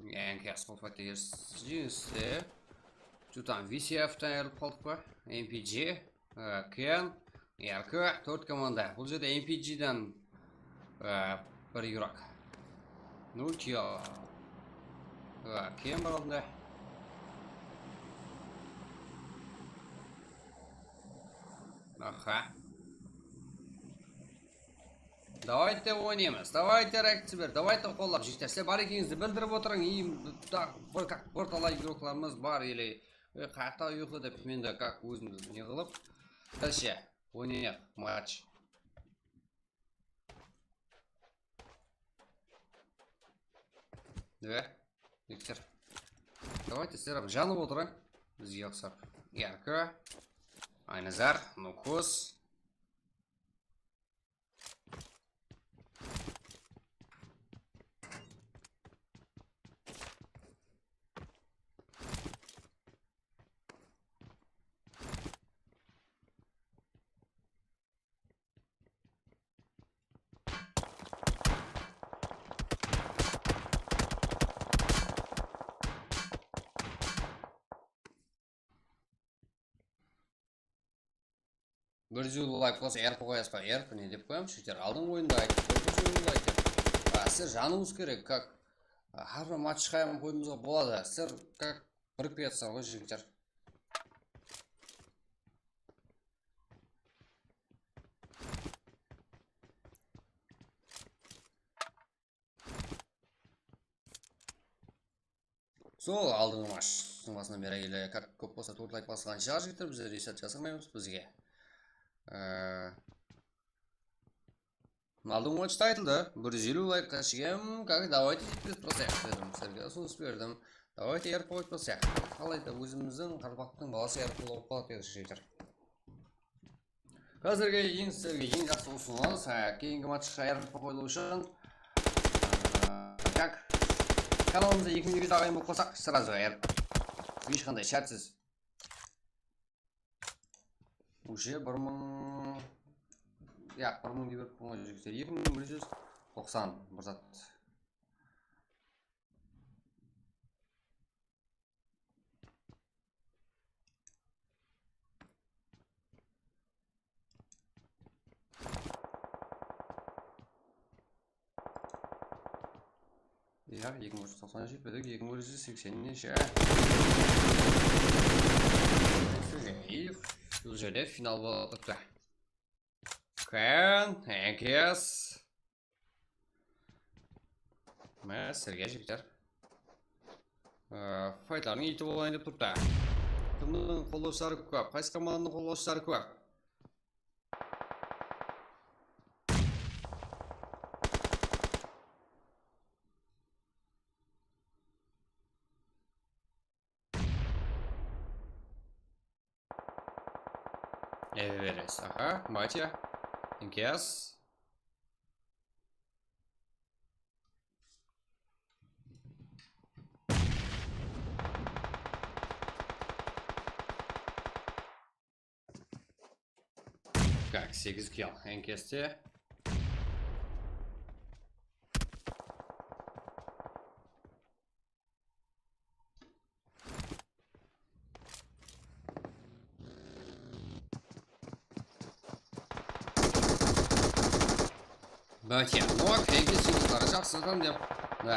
Yangi asfalt jińiste. Jutan V C F-ten ayırılıp qaldıq pa? M P G, e, Ken, Erka, tórt komanda. Bul jerde M P G-den, e, bir yurak. Nul kill. E, Ken bar aldında. Aha. Давайте oynaymız. Давайте reakciya ber. Давайте qollap, jigitler. Sizler bar ekenińizdi bildirip otırıń. И, da, bir, как, bir talay igroklarımız bar, ele, e, qayaqta uyqı dep, men de, как, ózimdi ne qılıp. Dalshe, oynayıq, match. Давай, jigitler. Давайте, sizler ham janıp otırıń. Bizge uqsap. Erka, Aynazar, Nukus. Bir júz elliw layk bolsa, R P qoyasız ba? R P ne dep qoyamız, jigitler? Aldın oyında ayttıq, bir júz elliw layk dep. A, sizler janıwıńız kerek, как, a, hár bir match shıǵayın qoyıwımızǵa boladı. Sizler, как, birikpey atırsızlar ǵoy, jigitler. Sol aldınǵı matchtıń basınan beri ele, как, kóp bolsa tórt layk basılǵan shıǵar, jigitler, bizler esap jasırmaymız bizge. Ee, aldınǵı matchta aytıldı, bir júz elliw laykqa shekem, как, давайте jetpes basayıq dedim, sizlerge usınıs berdim. Давайте R P qoyıp basayıq. Qalayda ózimizdiń qaraqalpaqtıń balası R P bolıp qaladı, jigitler. Házirge eń, sizlerge eń jaqsı usınıs, e, keyingi matchqa R P qoyılıw ushın, e, как, Kanalımızda eki mıń eki júz aǵayin bolıp qalsaq, srazı ayırıp. Hesh qanday shártsiz. Уже bir mıń, ya, bir mıń dep berip qoyǵan jigitler. Eki mıń bir júz toqsan bir zat. Ya, eki mıń bir júz toqsan jetpedik, eki mıń bir júz seksen neshe? Bul jerde final bolıp turıptı. Kán, Enkes. Mine, sizlerge jigitler. Ee, faytlardıń iyiti bolayın dep turıptı. Kimniń qollawshıları kóp? Qaysı komandanıń qollawshıları kóp? Everest, aha, Matya, Inkiyas. Tak, segiz kill Enkeste. Bátiya, no, Enkes yıldızları jaqsı adam dep. Da.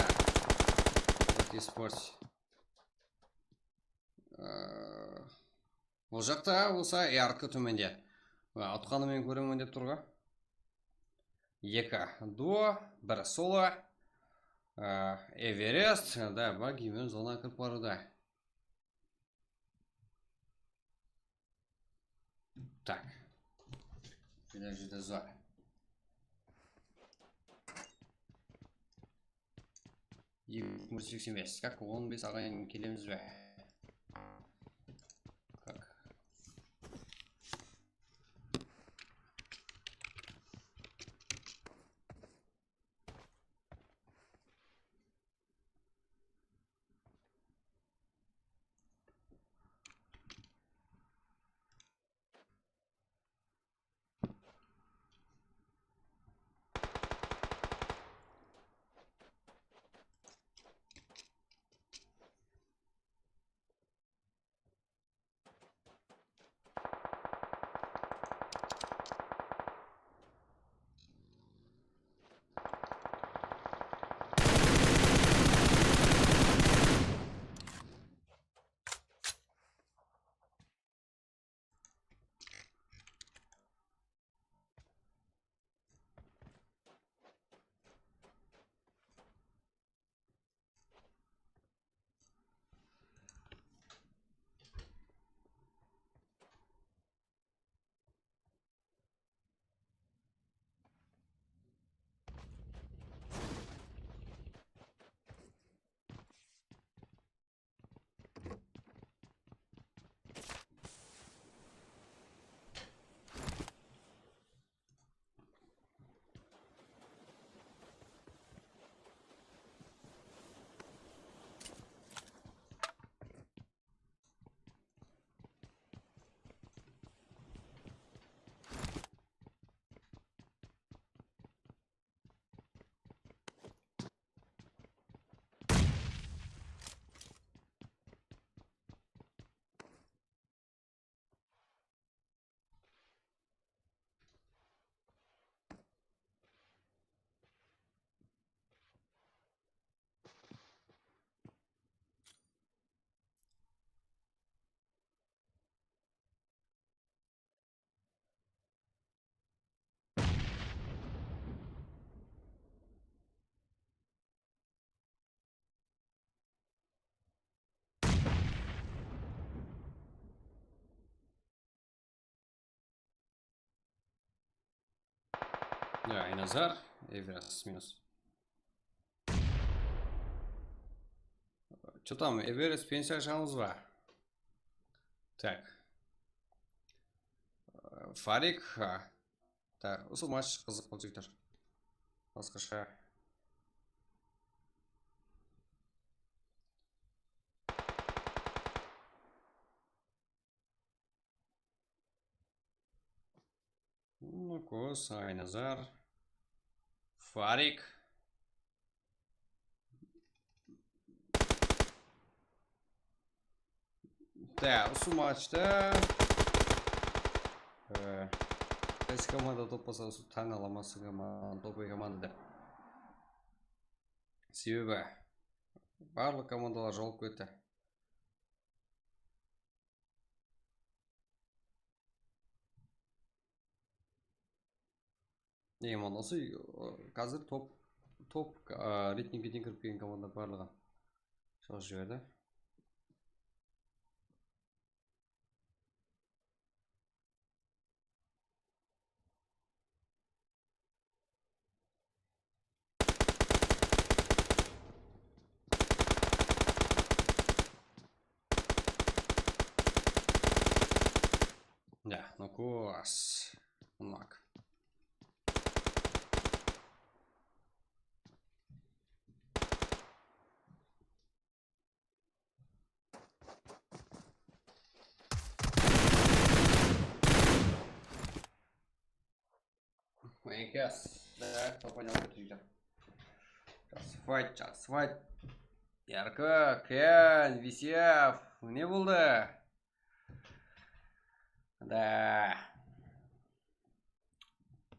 Esports. Ee, Ol jaqta bolsa A R K tómende. Mına, utqanı men kóremen dep tur ǵo. Eki duo, bir solo. Ee, Everest, da, bagi men zona kirip barıwda. Tak. Juda, juda zor. Eki mıń seksen bes. Kak, on bes aǵayin kelemiz be? Kak. Ya, Aynazar, Everest minus. Что там, Everest pensiya shıǵamız ba? Tak. Farik, ha. Tak, usı match qızıq boldı, jigitler. Basqasha. Nukos, Aynazar, Farik. Da, usı matchta, e, qaysı komanda top basa, usı tań alamasın komanda, top komanda dep. Sebebi barlıq komandalar jolıp ketti. Ey, man usı, e, házir top, top, e, reytingine kirip kelgen komanda barlıǵı. Sol jiberdi. Ya, Nukos. Mınak. Enkes. Da, top oynap ketip júr. Jaqsı fayt, jaqsı fayt. Yarko, Ken, Visyev, ne boldı? Da.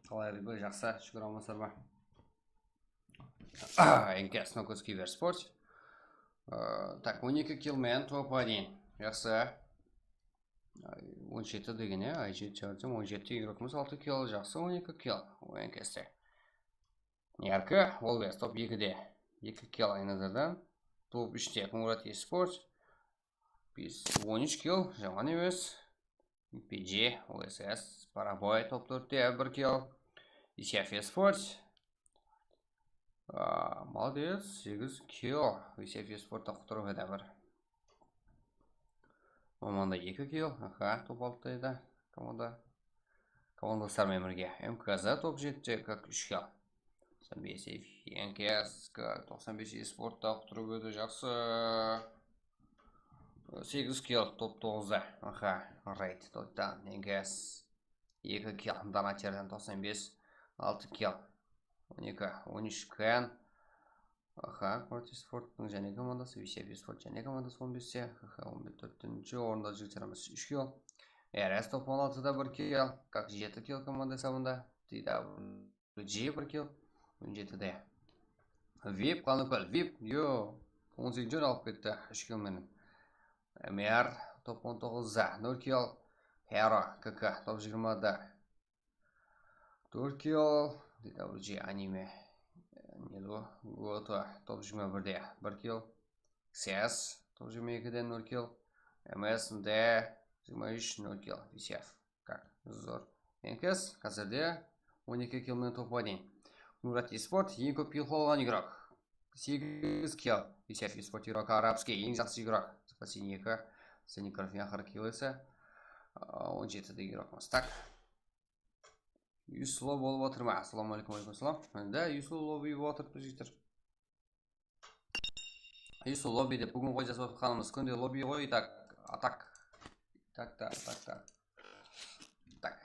Qalay, Rıba, jaqsı, shúkir, amansızlar ma? Enkes, Nukos, Kibersport. Aa, tak, on eki kill menen top один. Jaqsı. Ay, on jeti degen, ya, ay, jeti, on jeti igrokımız altı kill, jaqsı, on eki kill, Enkeste. Yarko, Volves, top ekide, eki kill Aynazardan. Top úshte, Murat Esport. Biz on úsh kill, jaman emes. P G, O S S, Paraboy, top tórtte, bir kill. Isyav Esport. Aa, молодец, segiz kill. Isyav Esportta qutırıp edi bir. Mamanda eki kill, aha, top altıda edi komanda. Komandaslar menen birge. M K Z top jetti, kak úsh kill. Toqsan bes, Enkes, toqsan bes Esportta qutırıp edi, jaqsı. Segiz kill, top toǵızda. Aha, raid, toptan, Enkes. Eki kill, Donaterden toqsan bes, altı kill. On eki, on úsh Ken. Aha, Protiv Sporttıń jáne komandası, Visyav Esport jáne komandası on beste. Aha, on bir, tórtinshi orında jigitlerimiz úsh kill. R S top on altıda bir kill, kak jeti kill komanda esabında. T W G bir kill, on jetide. Vip, Qanlıkól, Vip, yo, on segizinshi orın alıp ketti, úsh kill menen. M R top on toǵızda, nol kill. Hero, K K, top jigirmada. Tórt kill, D W G anime. Ne bu? Goto, top jigirma birde, bir kill. X S, top jigirma ekide, nol kill. M S M D, jigirma úsh, nol kill. Visyav. Kak, zor. Enkes, házirde on eki kill menen top один. Murat Esport, eń kóp kill qolǵan igrok. Segiz kill. Visyav Esport igrok, arabskiy, eń jaqsı igrok. Spasiv eki, Senikrov eń aqırǵı kill ese. A, on jetide igrokımız. Tak. Yuslo bolıp atır ma? Assalamu aleykum, aleykum salam. Da, Yuslo lobby bolıp atırıptı, jigitler. Yuslo lobby dep búgin ǵoy jasap atqanımız kúnde lobby ǵoy, tak, atak. Tak, tak, tak, tak. Tak.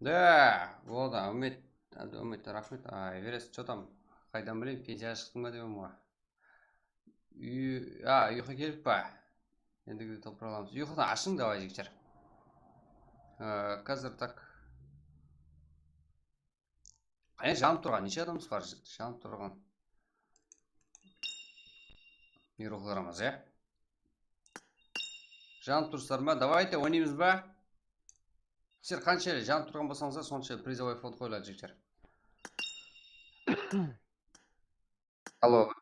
Da, boldı, Úmet, Úmet, raxmet. A, Everest, что там? Qaydan bileyin, pensiyaǵa shıqtıń ba dep ǵoy. Uy-, a, uyqı kelip pa? Endigi topıra alamız. Uyqıdan ashıń, davay, jigitler. A, házir tak. Qáne, janıp turǵan, neshe adamımız bar janıp turǵan? Mine ruwxlaramız, ya? Janıp tursızlar ma? Davayte, oynaymız ba? Sizler qansha janıp turǵan bolsańızlar, sonsha prizovoy fond qoyıladı, jigitler. Allo.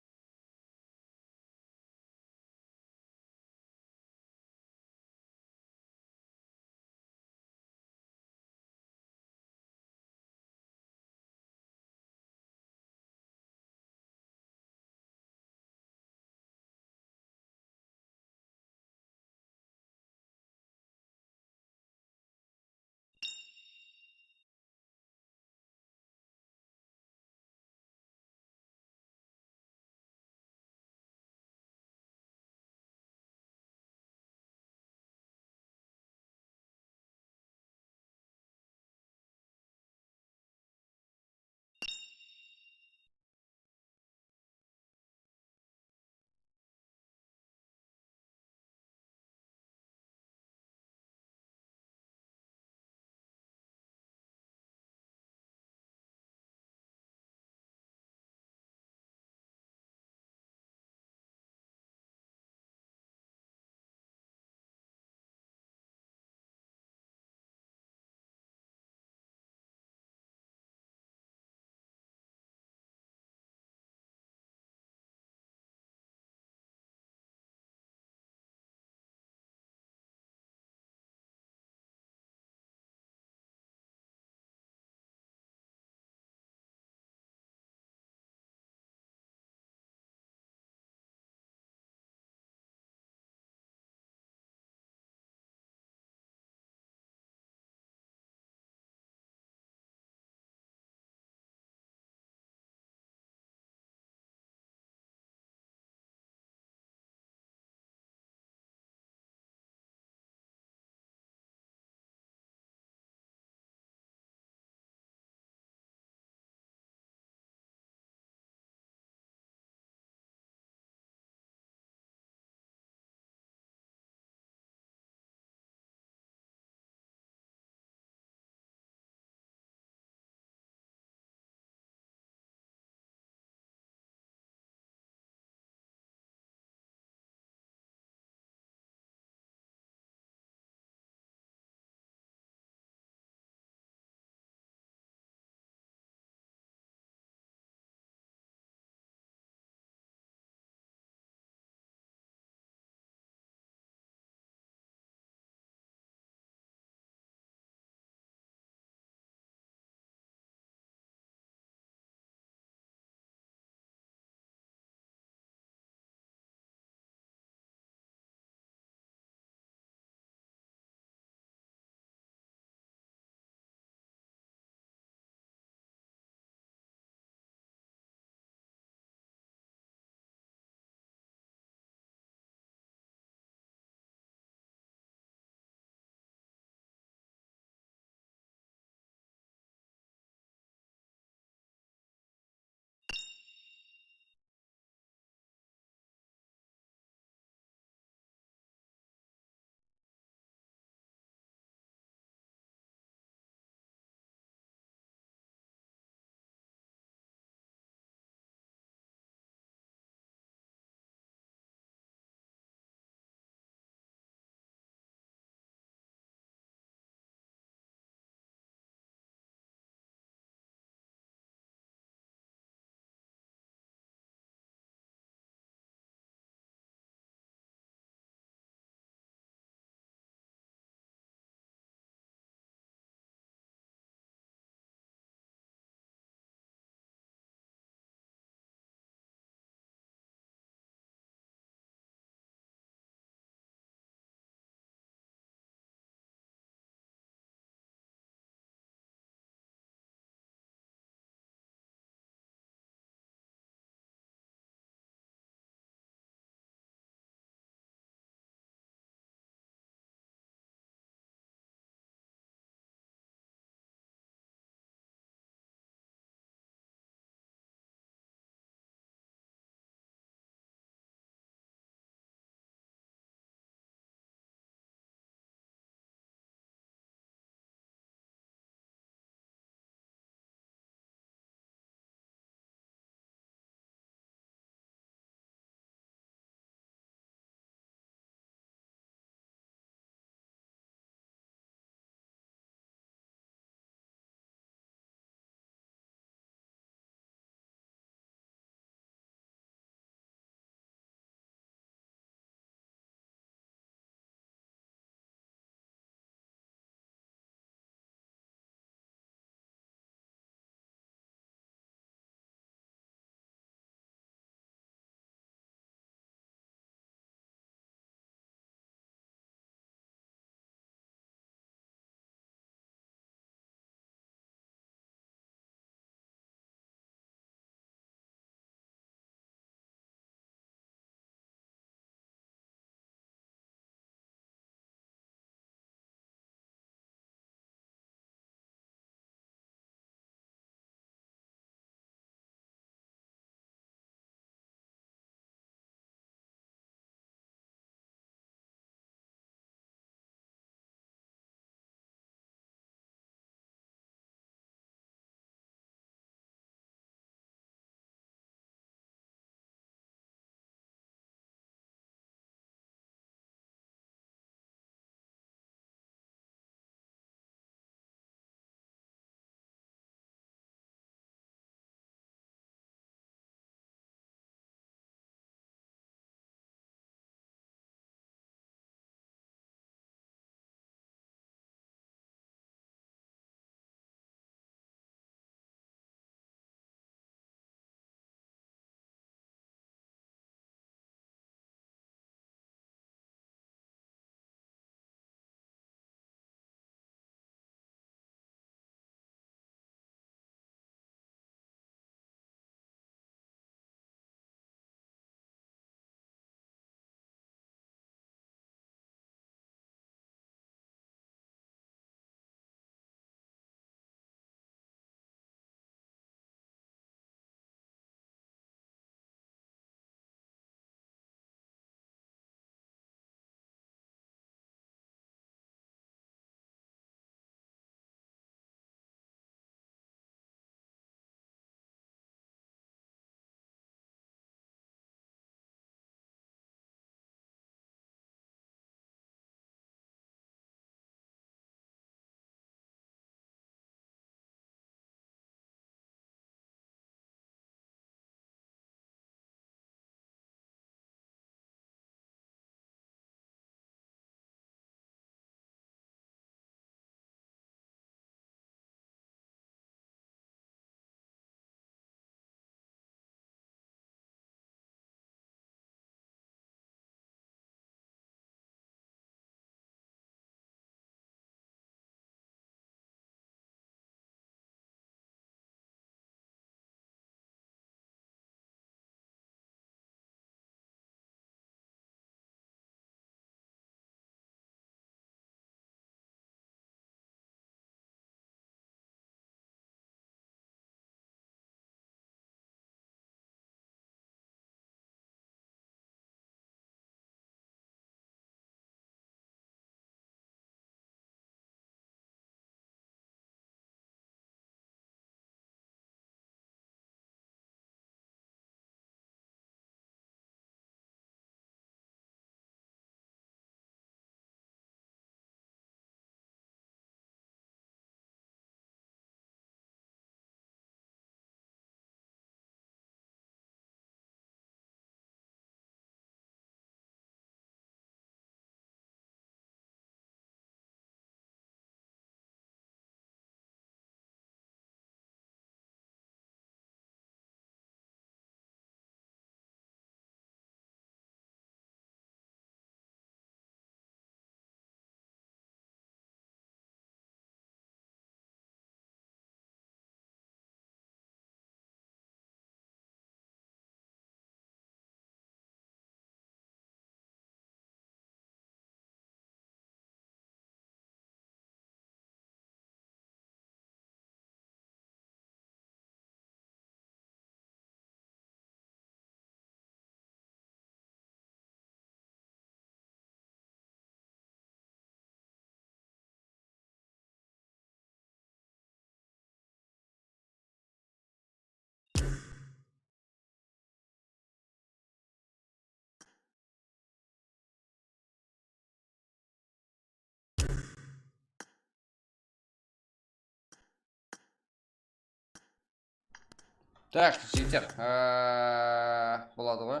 Tak, jigitler, aa, boladı ǵoy.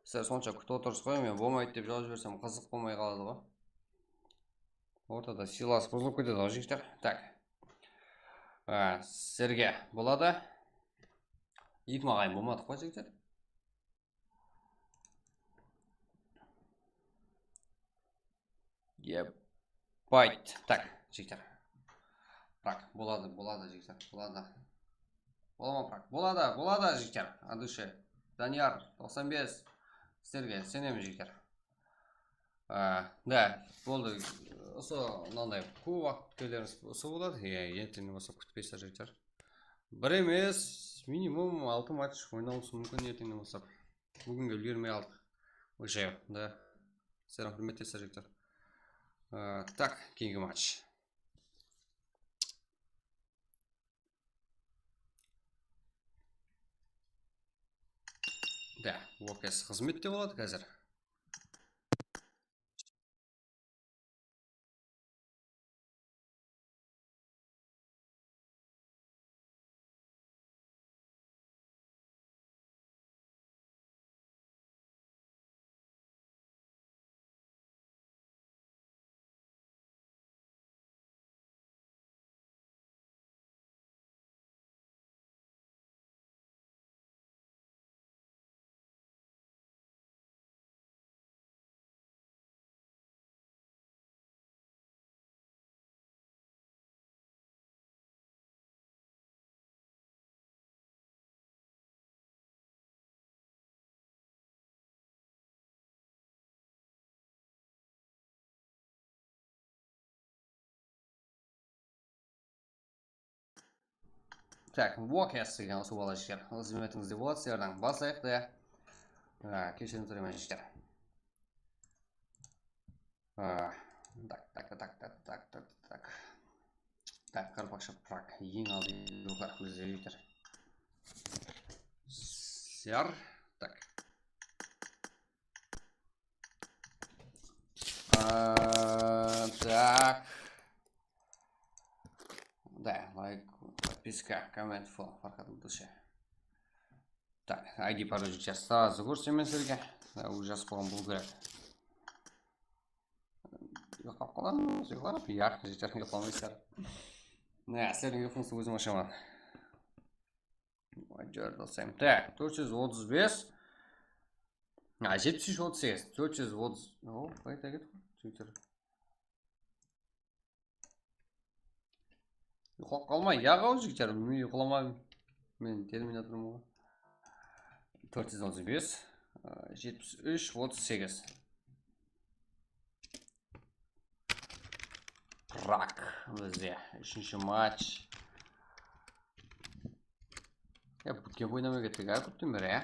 Sizler sonsha kútip otırsız ǵoy, men bolmaydı dep jawap jibersem, qızıq bolmay qaladı ǵoy. Ortada sıylas buzılıp ketedi ǵoy, jigitler. Tak. Aa, sizlerge boladı. Eki aǵayin bolmadıq pa, jigitler? Ебать. Tak, jigitler. Prak, boladı, boladı, jigitler, boladı. Bolama, Prak, boladı, boladı, jigitler. От души. Daniyar, toqsan bes. Sizlerge isenemiz, jigitler. A, da, boldı. Usı mınanday kóp waqıt kútkenlerińiz usı boladı. Ya, erteńnen baslap kútip qoyıńızlar, jigitler. Bir emes, minimum altı match oynawısı múmkin erteńnen baslap. Búginge úlgermey qaldıq. Уже, da. Sizler húrmetli jigitler. Aa, tak, keyingi match. Da, Workers xızmette boladı házir. Tak, Workers degen usı bala jigitler. Xızmetińizde boladı, sizlerden baslayıq da. A, keshirim soraymın, jigitler. A, tak, tak, tak, tak, tak, tak, tak. Tak, qarpaqsha Prak. Eń aldı bizde jigitler. Zar. Tak. A, tak. Da, layk, podpiska, komment, fo, Farhad Dushe. Tak, I D parol jigitler, srazı kórsetemen sizlerge. Da, ujasqı bolǵan bul kerek. Uyıqlap qalamız, uyıqlap? Yaq, jigitler, uyıqlamaysızlar. Mine, sizlerdiń uyqıńızdı ózim ashaman. Ajır dosım. Tak, tórt júz otız bes. A, jetpis úsh otız segiz. Tórt júz otız. O, qayta ketip qaldı. Uyqılap qalmay, yaǵaw jigitler, men uyqılamayman. Men terminatorman ǵoy. Tórt júz otız bes, a, jetpis úsh otız segiz. Prak bizde. Úshinshi match. Ya, butkemp oynamay kettik, a, kúttim beri, ya.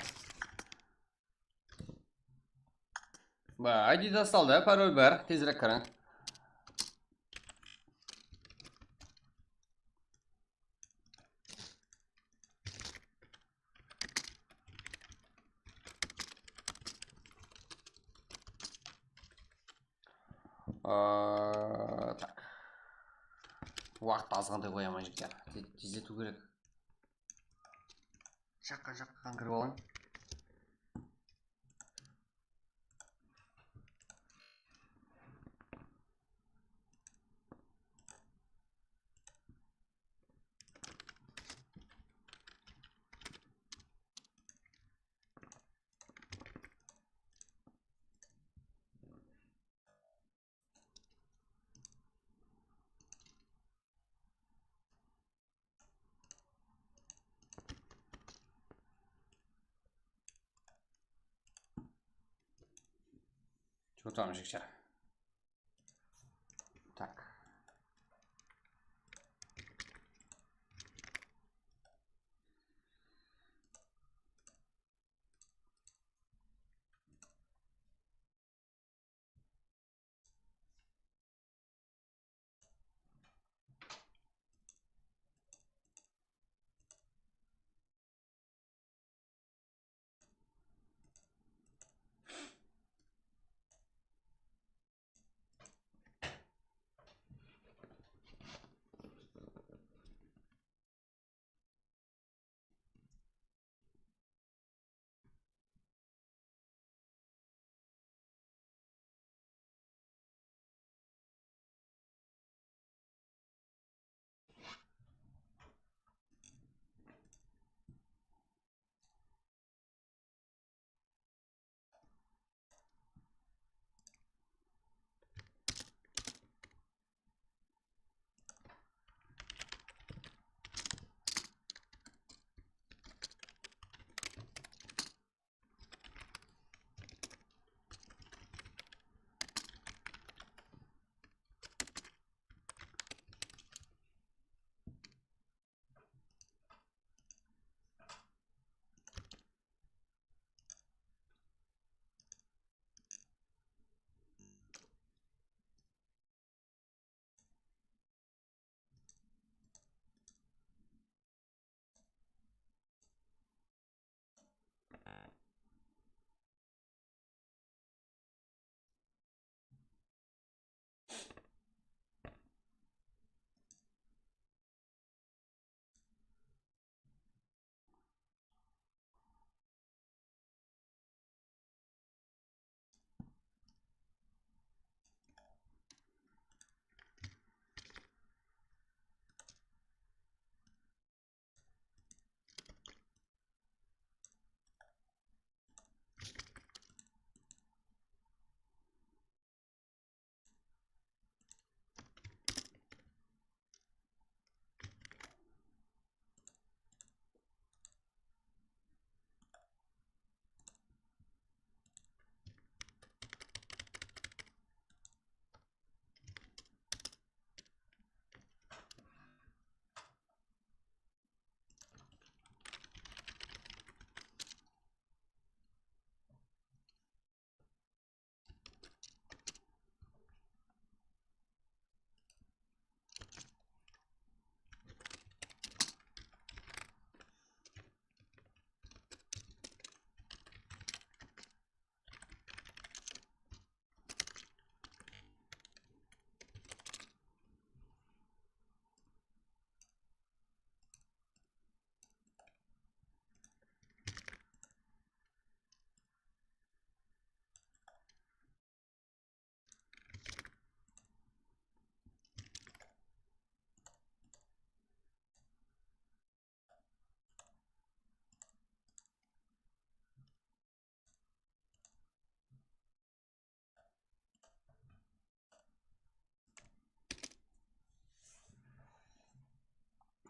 Ba, I D tastaldı, parol bar, tezirek kiriń. Aa, tak. Waqıt azǵantay qoyaman, jigitler. Te-, tezletiw kerek. Jaqqa, jaqqa kirip alayın. Что там, жігіттер? Так.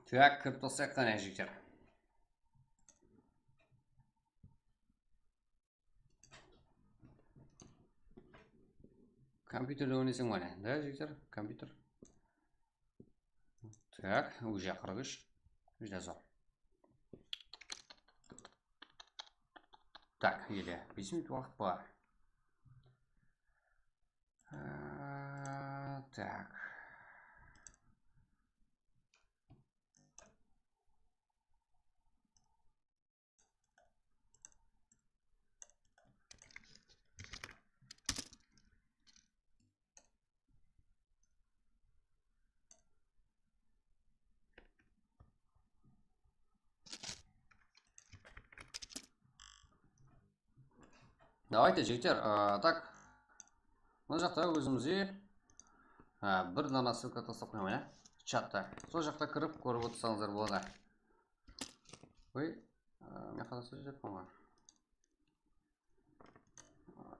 Tak, kirip tassayıq qáne, jigitler. Kompyuterde oynaysıń ba ne? Da, jigitler, kompyuter. Tak, уже qırq úsh. Júdá zor. Tak, ele bes minut waqıt bar. Á, tak. Давайте, jigitler, a, tak. Mına jaqta ózimizge, a, bir dana ссылка taslap qoyaman, ya, chatta. Sol jaqta kirip kórip otırsańızlar boladı. Oy, a, men qada sóz aytıp atırman ǵoy.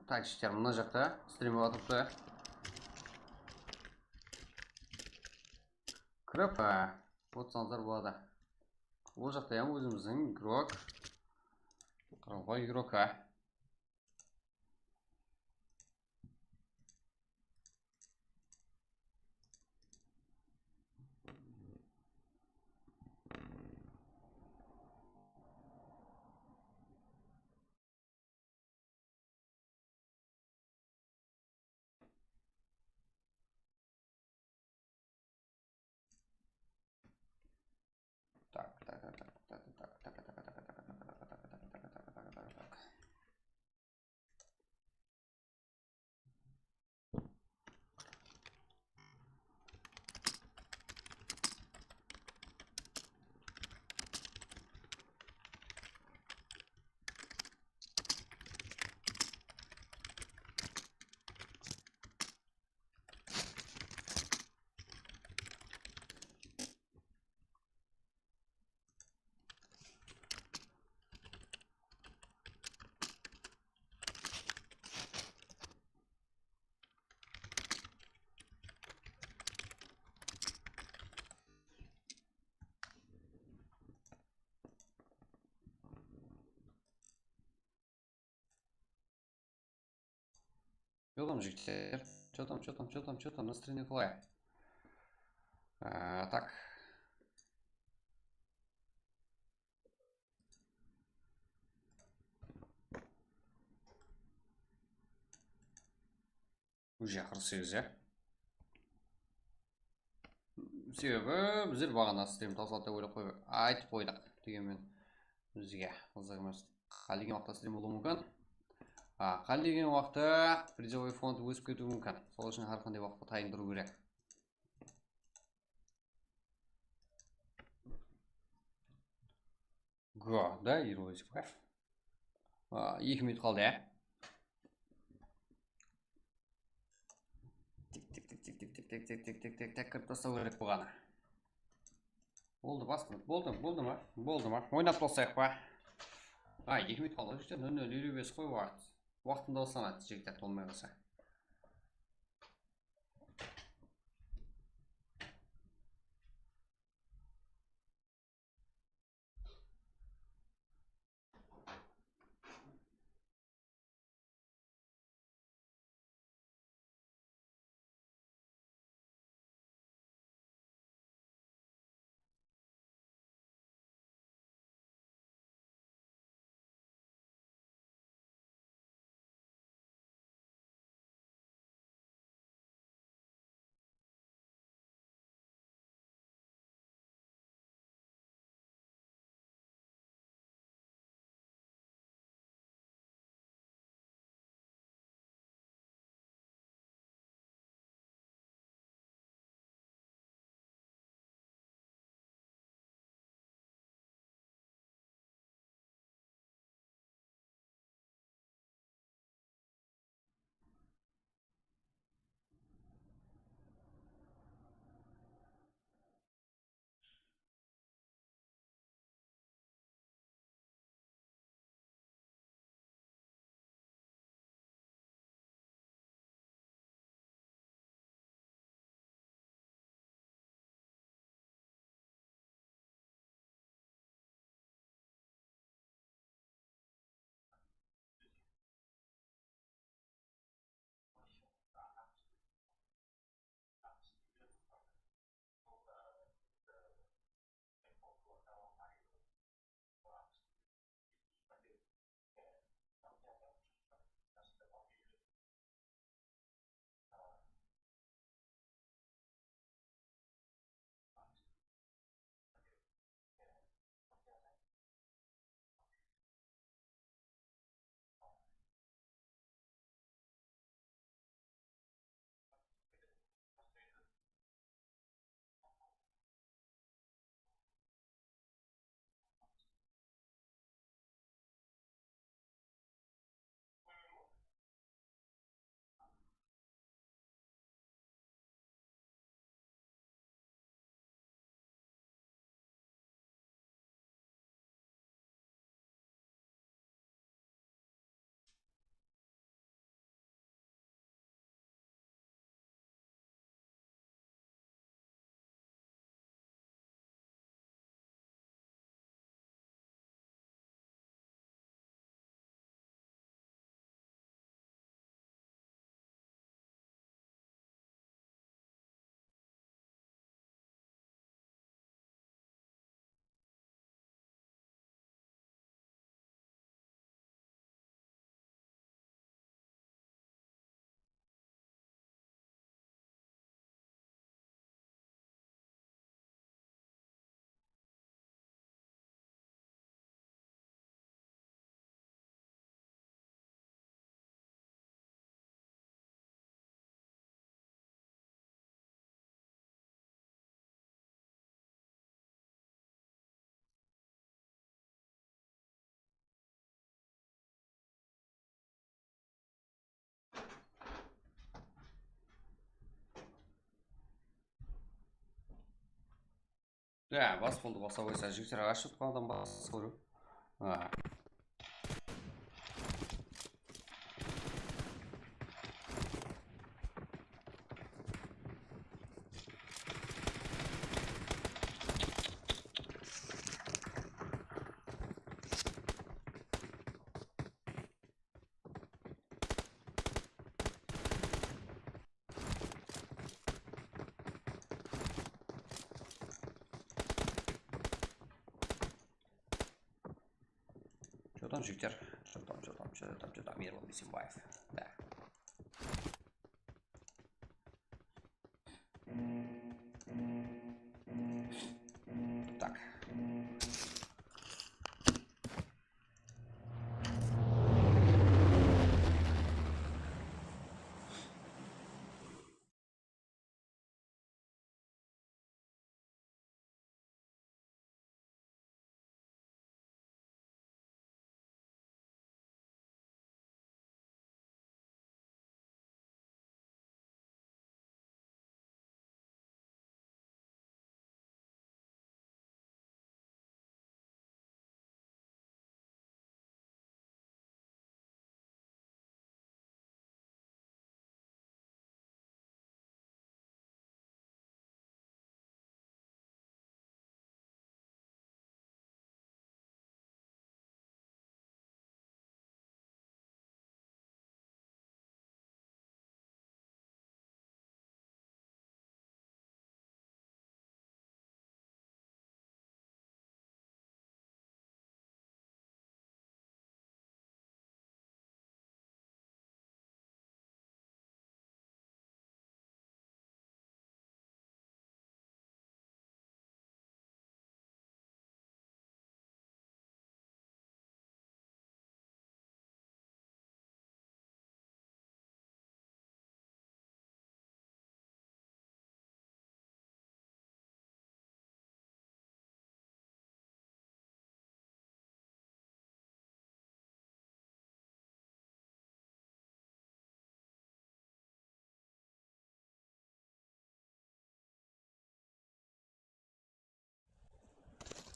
Tak, jigitler, mına jaqta strim bolıp atırıptı. Kirip, a, otırsańızlar boladı. Ol jaqta hám ózimizdiń igrok. Qaraqalpaq igrok, a. Tak, tak, tak. Yoq, jigitler. Чё там, чё там, чё там, чё там, настроение qalay? А, так. Уже qırq segiz, ya. Sebebi bizler baǵana strim tawsıladı dep oylap qoyıp aytıp qoydıq. Degenmen, bizge qızıq emes. Qálegen waqıtta strim bolıwı múmkin. A, qálegen waqıtta призовой фонд ósip ketiwi múmkin. Sol ushın hár qanday waqıtqa tayın turıw kerek. Go, da, Erol Esipov. A, eki minut qaldı, ya. Tik, tik, tik, tik, tik, tik, tik, tik, tik, tik, tik, tik, kirip taslaw kerek bolǵanı. Boldı, bas minut. Boldı, boldı ma? Boldı ma? Oynap taslayıq pa? Ay, eki minut qaldı, jigitler, nol nol eliw bes qoy waqıt. Waqtında taslanadı, jigitler, tolmay qalsa. Ya, bas boldı, basa qoysa, jigitler, ashıp qaldım, bas qoyıp. Ha. Что там, жігіттер? Что там, что там, что там, что там, Мейірбол Бейсенбаев. Да. Так.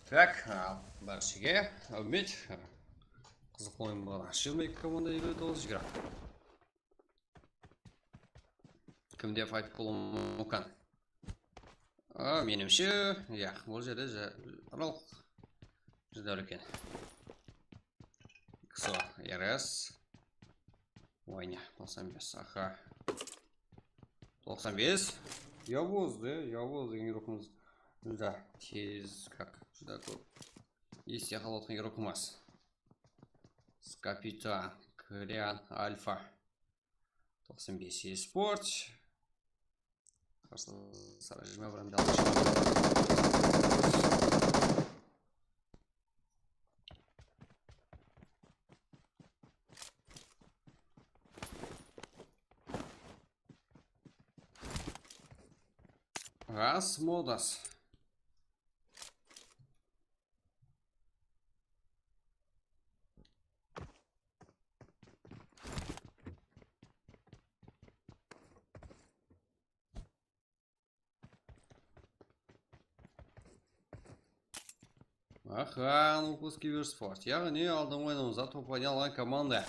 Tak, al, bárshege áwmet. Qızıq oyın bolǵan. Jigirma eki komanda, elli toǵız jigirma. Kimde fayt bolıwı múmkin? A, menimshe, ya, bul jerde ja-, aralıq júdá úlken. X O, R S. Vayne, toqsan bes, aha. Toqsan bes. Yavuz, de, Yavuz degen игрокımız júdá tez, как, júdá kóp este qalıp atırǵan игрокımız. Skapitan, Klian, Alfa. Toqsan bes esport. Qarsı jigirma bir. Ras modas. Aha, Nukus Kibersport. Yaǵnıy, aldın oynamız da, top oynaǵan komanda.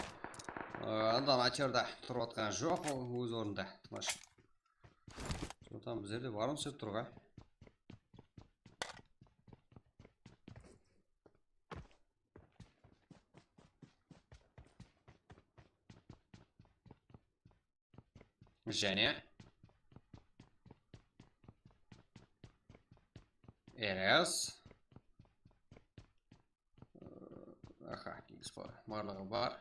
Aa, donater da turıp atqan joq, ol óz ornında. Tmash. Sotan bizlerde barın sürip turǵa. Jáne. Eres. Aha, Kingspo. Barlıǵı bar.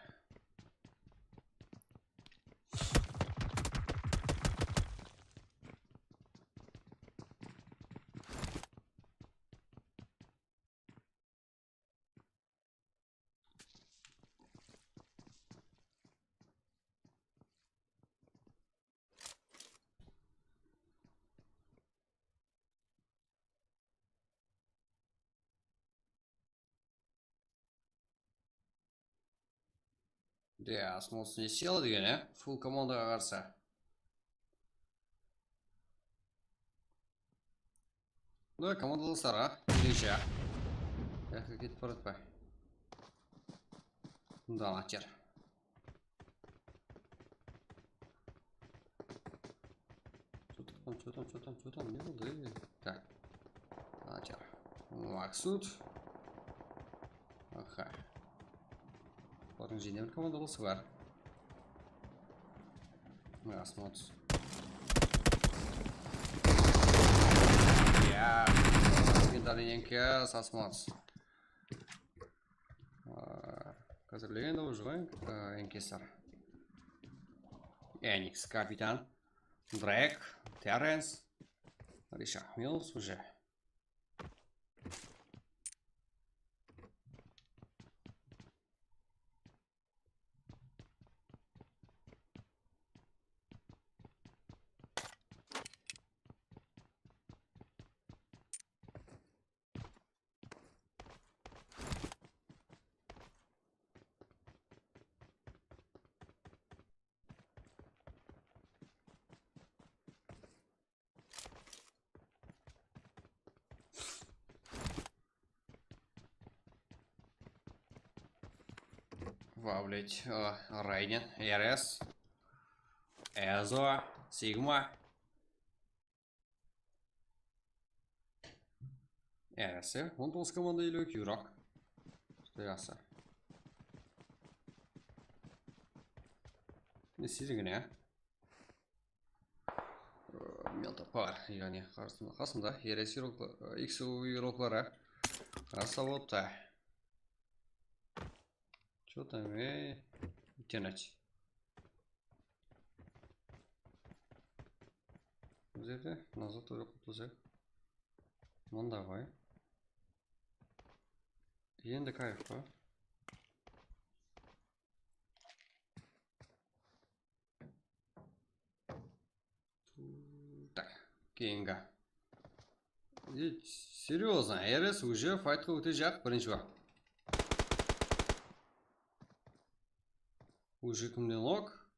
De, Asmos ne sıyladı degen, e? Full komandaǵa qarsı. Bunday komandalıslarǵa kelishe. Yaqqa ketip baratpa. Bunday açar. Что там, что там, что там, что там? Ne boldı? Ey, так. Açar. Maksud. Aha. Bulardıń jene bir komandalısı bar. Asmot. Ya, legendarnıy N K S Asmot. Házirlegen de уже ǵoy, N K S-lar. Enix, Kapitan, Drake, Terrence, Richard Mills уже. Вавлить, Райден, Эрес, Эзо, Сигма. Эрес, он тоǵız komanda ele Юрок. Что я са? Ne sizigine? Menta par, yaǵnıy qasımda, qasımda Eresi X U Euroqları rasta bolıptı. Что там, ey, internet? Bul jerde nazar toyıp qaptı. Mında ǵoy. Endi kayf pa? Так, keyingi. И серьёзно, Эрес уже faytqa ótejaq birinshi waqıt. Уже kimden nok?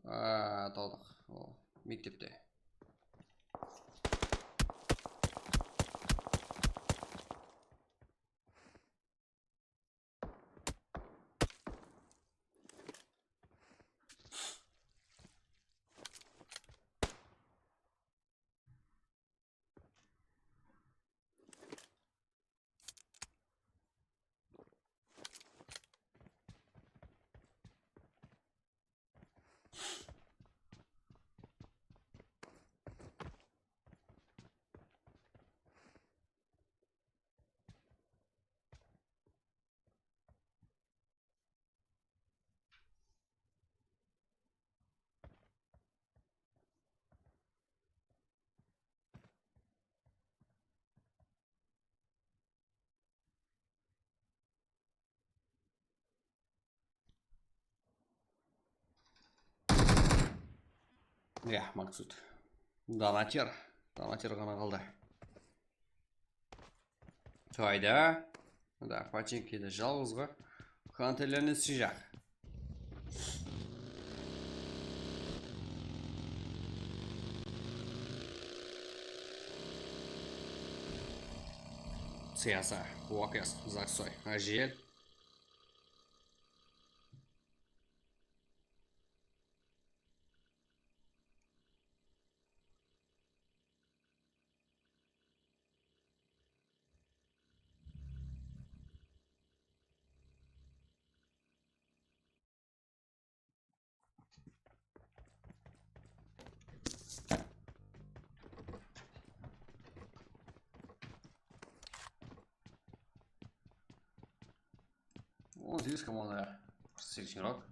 Aa, tawdıq. Ol mektepte. Ya, Maksud. Donater. Donater ǵana qaldı. Toyda. Da, Pachinkide jalǵızǵa. Kontelerine sıjaq. Siyasa, Uakes, Zaksoy, Ajel. On segiz komanda. Qırq segiz rok.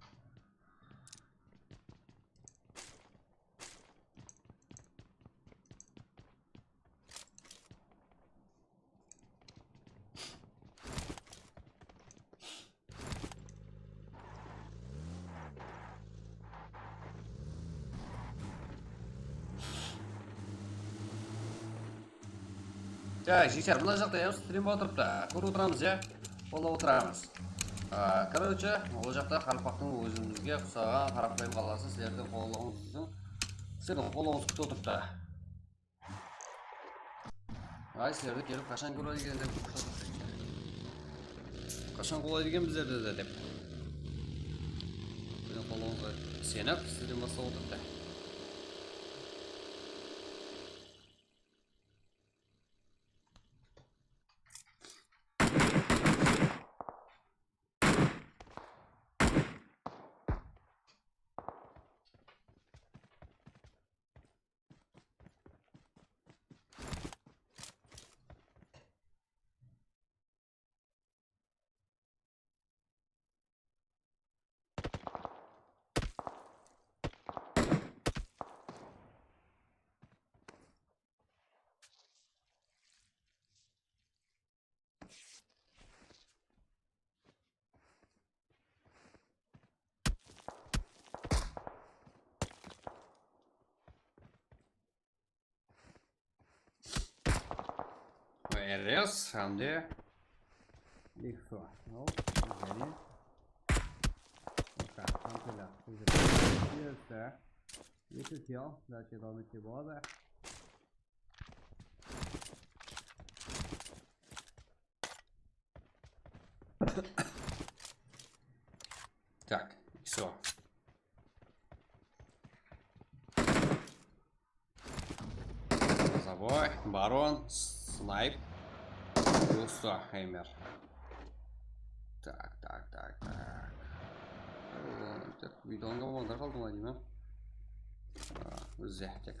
Ya, jigitler, mına jaqta ya, strim otırıptı. Kórip otıramız ya. Qollap otıramız. A, короче, ol jaqta Qaraqalpaqtıń ózimizge uqsaǵan qarapayım qalası sizlerdiń qollawıńız, sizlerdiń qollawıńızdı kútip otırıptı. Ay, sizlerdi kelip qashan ko'radi eken dep. Qashan qollaydı eken bizlerdi de dep. Mine, qollarıńızǵa isenip, sizden baslap otırıptı. R S hám de X O. Hop, jáne. Oka, kompilyator. Eki kill, dálke dawam etse boladı. Так, всё. Забой, барон, снайп. Просто хеймер. Так, так, так, так. Так, videonıń bolǵanlar qaldı ma deymen. Bizde tek.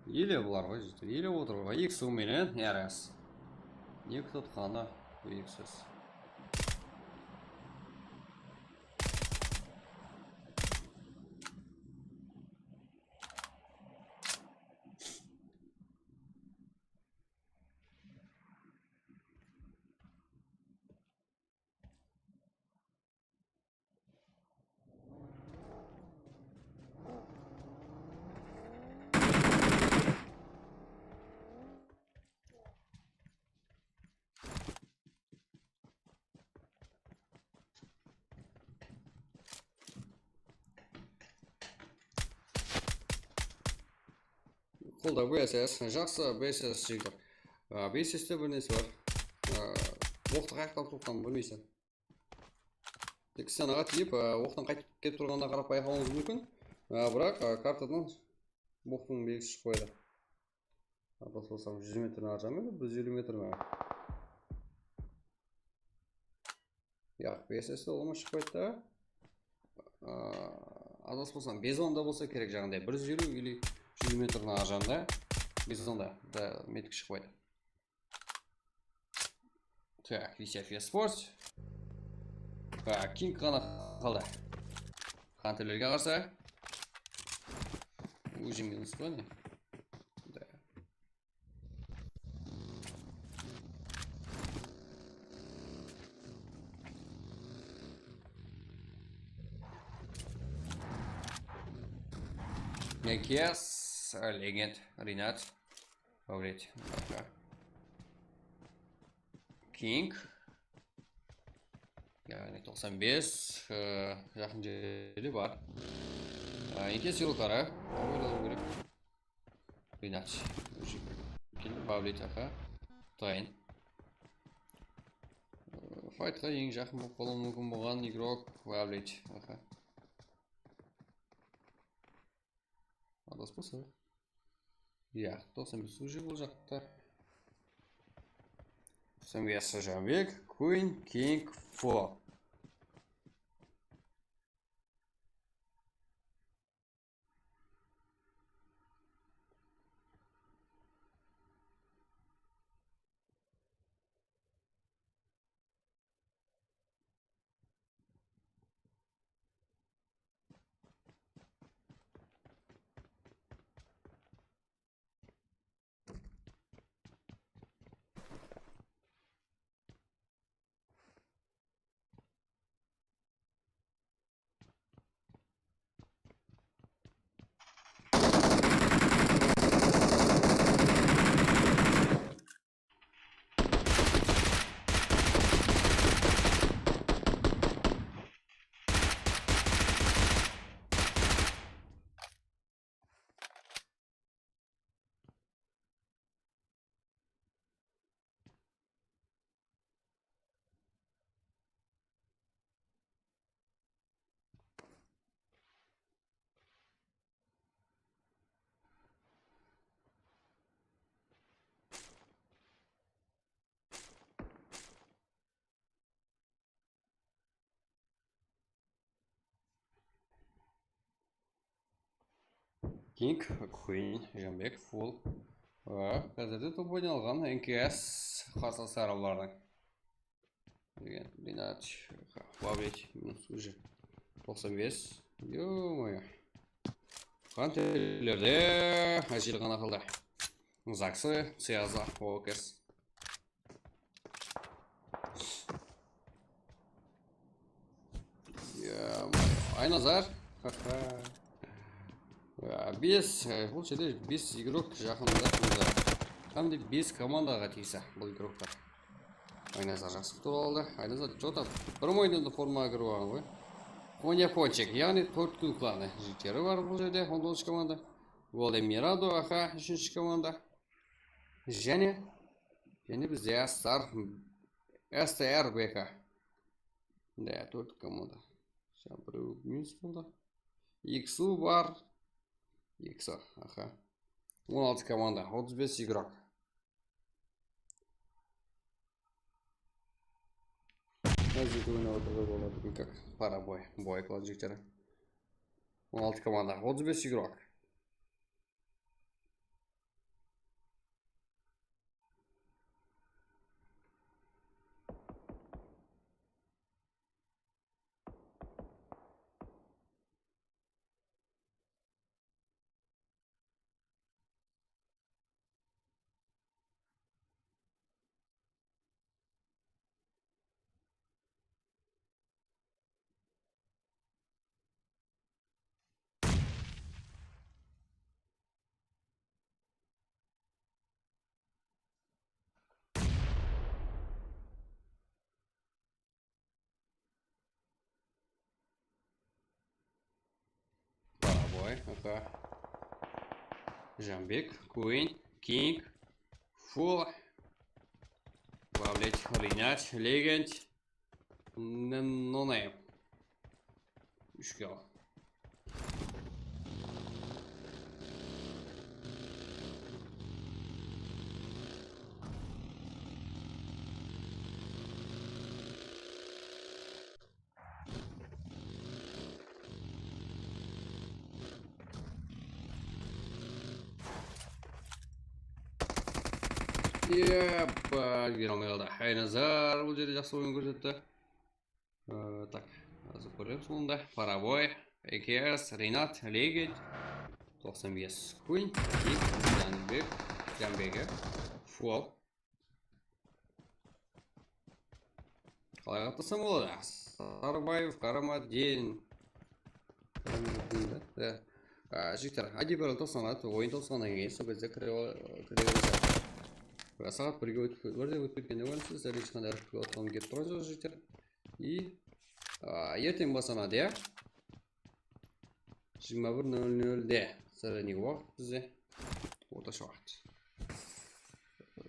Ele bular ǵoy, ele otır ǵoy. X O menen R S. Eki tutqanı bu X S. Qolda B S S, jaqsı B S S jigitler. A, B S S-te bir nesi bar. A, oqtı qayaqtan turıpqanın bilmeyseń. Tek sanaǵa tiyip, a, oqtıń qaytıp kelip turǵanına qarap bayqawıńız múmkin. A, biraq, a, kartadan oqtıń belgisi shıǵıp qoyadı. Adaspasań, júz metr narı jaǵı ma, bir júz eliw metr ma? Yaq, B S S-te ulıwma shıqpaydı da. A, adaspasań, bizonda bolsa kerek, jaǵınday bir júz eliw ili júz metr narı jaǵında bizonda da metik shıqpaydı. Так, V C F Sports. Так, King ǵana qaldı. Hunterlerge qarsı. Уже minus ǵoy ne? Да. Nekes, Legend, Rinat. Obret. Aka. King. Yaǵnıy toqsan bes, e, jaqın jerde bar. E, Nekes yol qara. Oynalıw kerek. Rinat. Keldi, Vavlit, aka. Tayın. E, faytqa eń jaqın bolıp qalıwı múmkin bolǵan igrok Vavlit, aka. Adaspasa. Ya, toqsan bes уже bul jaqta. Toqsan bes Janbek, Queen, King, Fo. King, Queen, Jambek, Full. Házirde top oynalǵan N K S qarsı taraflardan. Degen, Rinat, Pavlech, minus уже toqsan bes. Ё-моё. Qantelerde ajil ǵana qaldı. Zaksı, Siyaza, O K S. Ё-моё. Aynazar. Bes, e, bul jerde bes igrok jaqında. Hám de bes komandaǵa tiyisli bul igroklar. Aynazar jaqsı tur aldı. Aynazar, что-то bir moynında forma kirip alǵan ǵoy. Konyakonchik, yaǵnıy tórtkúl klanı jigitleri bar bul jerde, on toǵızınshı komanda. Golden Mirado, aha, úshinshi komanda. Jáne, jáne bizde Star, S T R B K. Da, tórt komanda. Sen birew minus boldı. X U bar. X U, aha. On altı komanda, otız bes igrok. Házir oynap otırǵan boladı, как парабой, boy klan jigitleri. On altı komanda, otız bes igrok. Paraboy, aka. Jambek, Queen, King, Full, Pavlech, Rinat, Legend, N-, No Name. Úsh kill. Yep, úlgere almay qaldı. Aynazar bul jerde jaqsı oyın kórsetti. Ee, tak, házir kóremiz sonda. Paraboy, A K S, Rinat, Legend, toqsan bes, Queen, King, Janbek, Janbegi, Full. Qalay atlasam boladı? Sarbaev, Karamadin. Karamadin da? Da. Á, jigitler, I D bir tostanadı, oyın tosqannan keyin sol gezde kire, kire beredi. Saat birge ótip, birden ótip ketkende kóresiz, sizlerge eshqanday áriklik atqanım kelip turǵan joq, jigitler. И, á, erteń baslanadı, ya. Jigirma bir nol nolde sredniy waqıt bizde. Ortasha waqıt.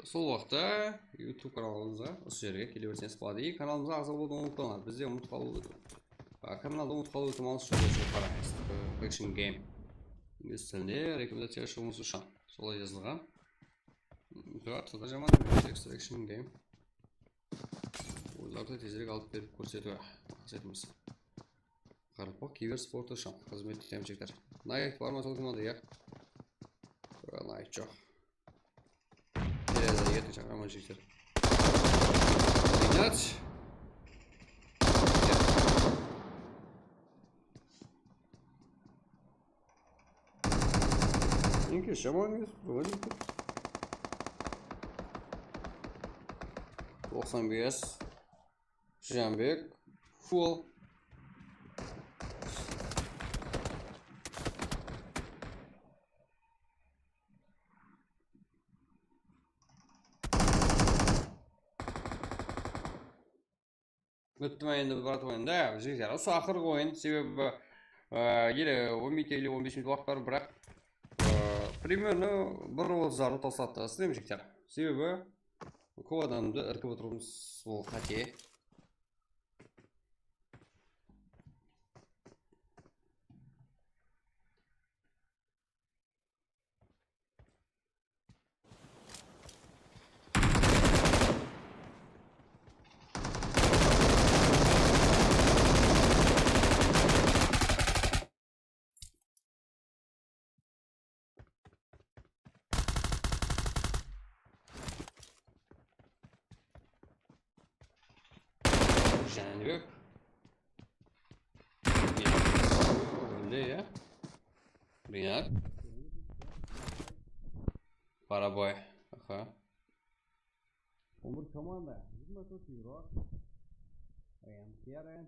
Sol waqıtta YouTube kanalımızǵa usı jerge kele berseńiz boladı. I kanalımızǵa aǵza bolıwdı umıtpańlar. Bizde umıt qalıw, a, kanalda umıt qalıw ehtimalı usı jerge shıǵıp qarańız. Action Game. Inglizlerinde rekomendaciya shıǵıwımız ushın. Solay jazılǵan. Atı da jaman emes, Extraction Game. Oyınlardı tezirek alıp berip kórsetiw maqsetimiz. Qaraqalpaq kibersportı ushın xızmet etemiz, jigitler. Nayt bar ma sol komanda, ya? Nayt joq. Keledi, erteń shaqıraman, jigitler. Oynat. Enge jaman emes, vrodebi. Toqsan bes. Janbek. Full. Bitti ma endi, brat, oyın da, jigitler? Usı aqırǵı oyın, sebebi, e, ele on minut, ele on bes minut waqıt bar, biraq, e, примерно bir otızlarda toqtattı, isleymiz, jigitler. Sebebi kóp adamdı irkip otırıwımız bul qáte. Jánibek. Inde, ya. Rinat. Paraboy. Aha. On bir komanda. Yigirma tórt igrok. Ryan Keren.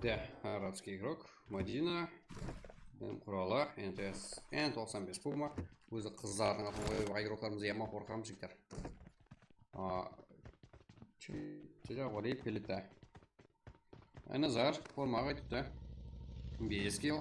De, aradskiy igrok, Madina, em, quralı, N T S, N toqsan bes Puma. Ózi qızlardıń atın qoyıp, igroklarımızdı yaman qorqamız, jigitler. A, Tejawali Pelita. Aynazar, forma qaytıptı. Bes kill.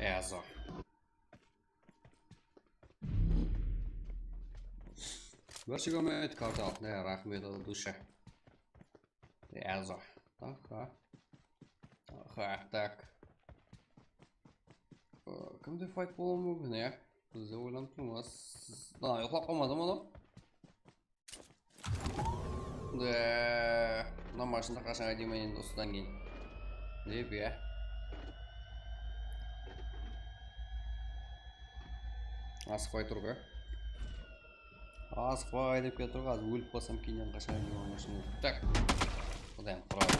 Ezo. Bir kilometr kartal. Ne, raxmet, dusha. Ezo. Aha. Aha, tak. Kimde fight bolıwı múmkin, ya? Biz de oylanıp turmız. Na, uyqılap qalmadı ma adam? De, mına mashina qashanǵa deymen endi usıdan keyin. Dep, ya. Asıqpay tur ǵoy. Asıqpay dep kelip tur ǵoy, házir ólip qalsam keyin qashanǵa deymen mashina. Tak. Qudayım, quradı.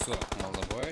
Все, молодой.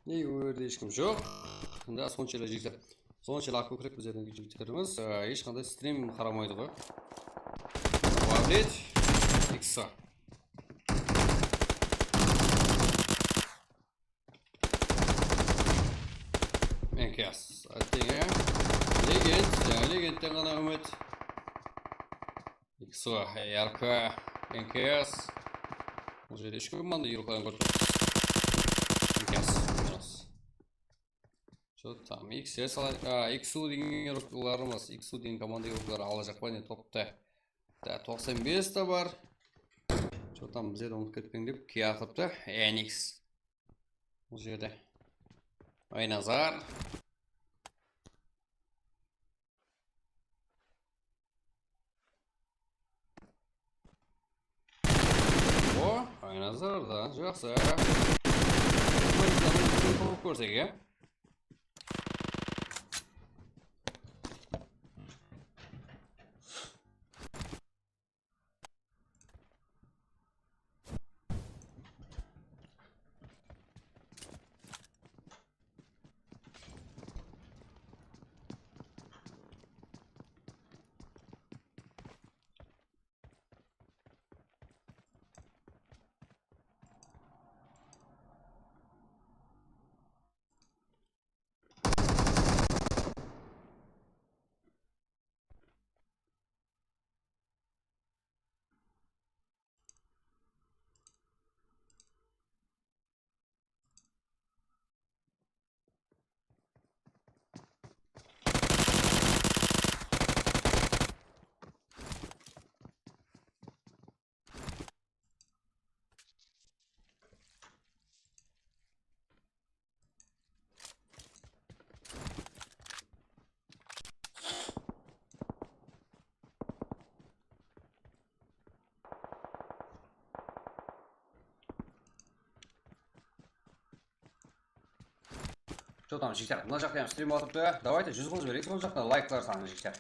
Ne, o jerde hesh kim joq. Da, sonshelli jigitler. Sonshelli aq kókirek bizlerdiń jigitlerimiz, e, hesh qanday strim qaramaydı ǵoy. Добавить. X. N K S. Attenge. Legend. Jańa legendten ǵana úmit. X O, R K, N K S. Bul jerde úsh komanda yurıqların kórip turmız. N K S, minus. Что там? X S ala-, a, X U degen yurıqlarımız, X U degen komanda yurıqları alajaq pa ne toptı? Da, toqsan bes te bar. Что там, bizlerdi umıtıp ketpeń dep, kiyatırıptı. Enix. Bul jerde. Aynazar. O, Aynazar da, jaqsı. Kórsek, ya. Что там, jigitler? Mına jaqta ham strim atıptı. Давайте júz qılıp jibereyik sol jaqta layklar sanın, jigitler.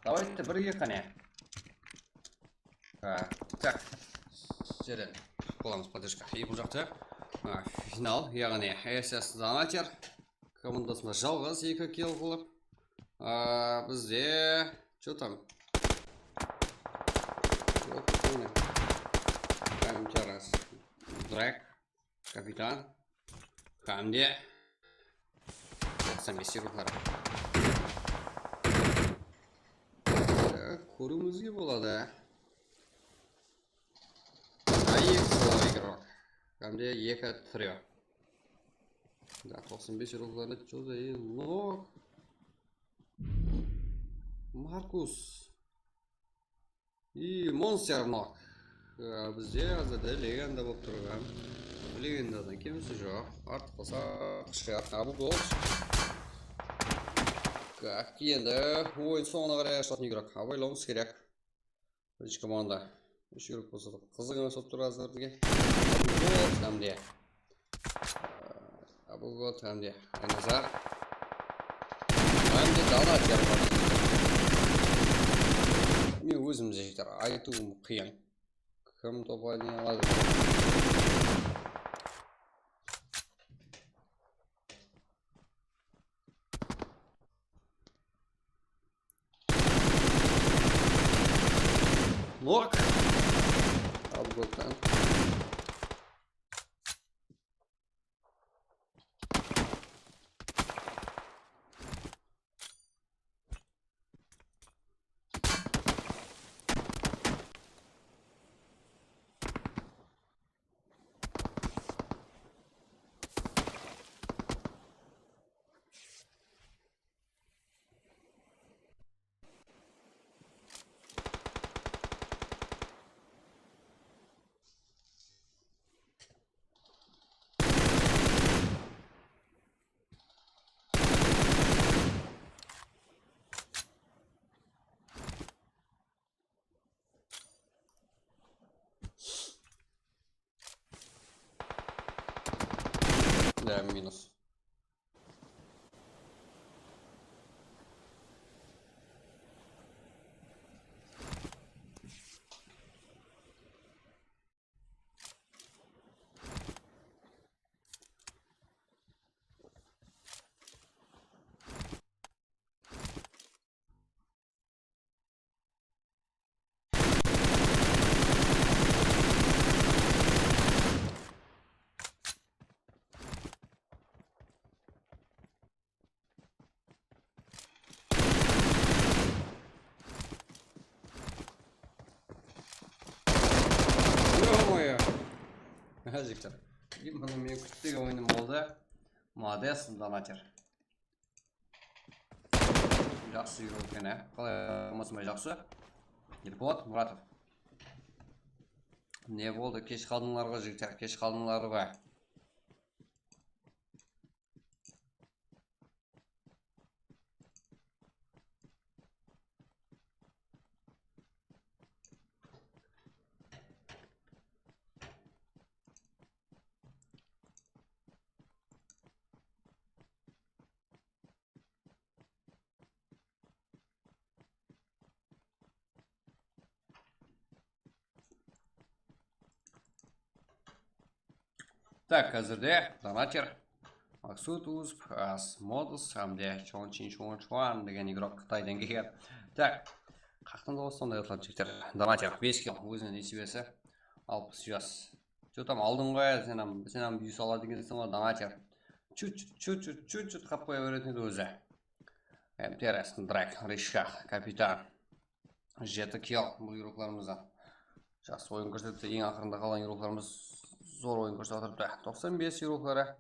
Давайте bir eki qáne. A, так. Sizlerden kútip qalamız podderjka. E, bul jaqta, a, final, yaǵnıy S S Donater komandasında jalǵız eki kill qılıp. A, bizde, что там? Yoq, mine. Hám Taras. Drag. Kapitan. Hám de toqsan bes yurıqları. E, kóriwimizge boladı. A, eki solo igrok. Hám de eki trio. Da, toqsan bes yurıqları, что за, e, nok. Markus. I Monster nok. E, bizde házirde legenda bolıp turǵan. Legendadan kemisi joq. Artıq bolsa artıq shıǵar. Abu Gold. Tak, endi oyın sońına qaray ashılatuǵın igrok. Abaylawımız kerek. Birinshi komanda. Úsh igrok bolsa da qızıq emes bolıp tur házir bizge. Abu Gold hám de. Abu Gold hám de Aynazar. Hám de Donater bar. Men ózim de jigitler aytıwım qıyın. Kim top oynay aladı? Nok. Abu Goldtan. Da, minus. Jigitler. Mına men kútpegen oyınım boldı. Molodec, donater. Jaqsı yurip eken, á. Qalay bolmasın, jaqsı. Erpolot Muratov. Ne boldı? Kesh qaldıńlar ǵoy, jigitler, kesh qaldıńlar ǵoy. Tak, házirde donater Maksut Usp, Asmodus hám de Chon Chin Chuan Chuan degen igrok Qıtaydan kelgen. Tak, qaqtan da sonday atlar jigitler. Donater bes kill, óziniń nesibesi alpıs jas. Что там, aldıń ǵoy, sen hám, sen hám buyıs aladı ekenseń ǵoy, donater. Chut-chut, chut-chut, chut-chut qap qoya beretin edi ózi. M T R S, Drake, Rishka, Kapitan. Jeti kill bul igroklarımızdan. Jaqsı oyın kórsetti. Eń aqırında qalǵan igroklarımız zor oyın kórsetip atırıptı. Toqsan bes igrokları.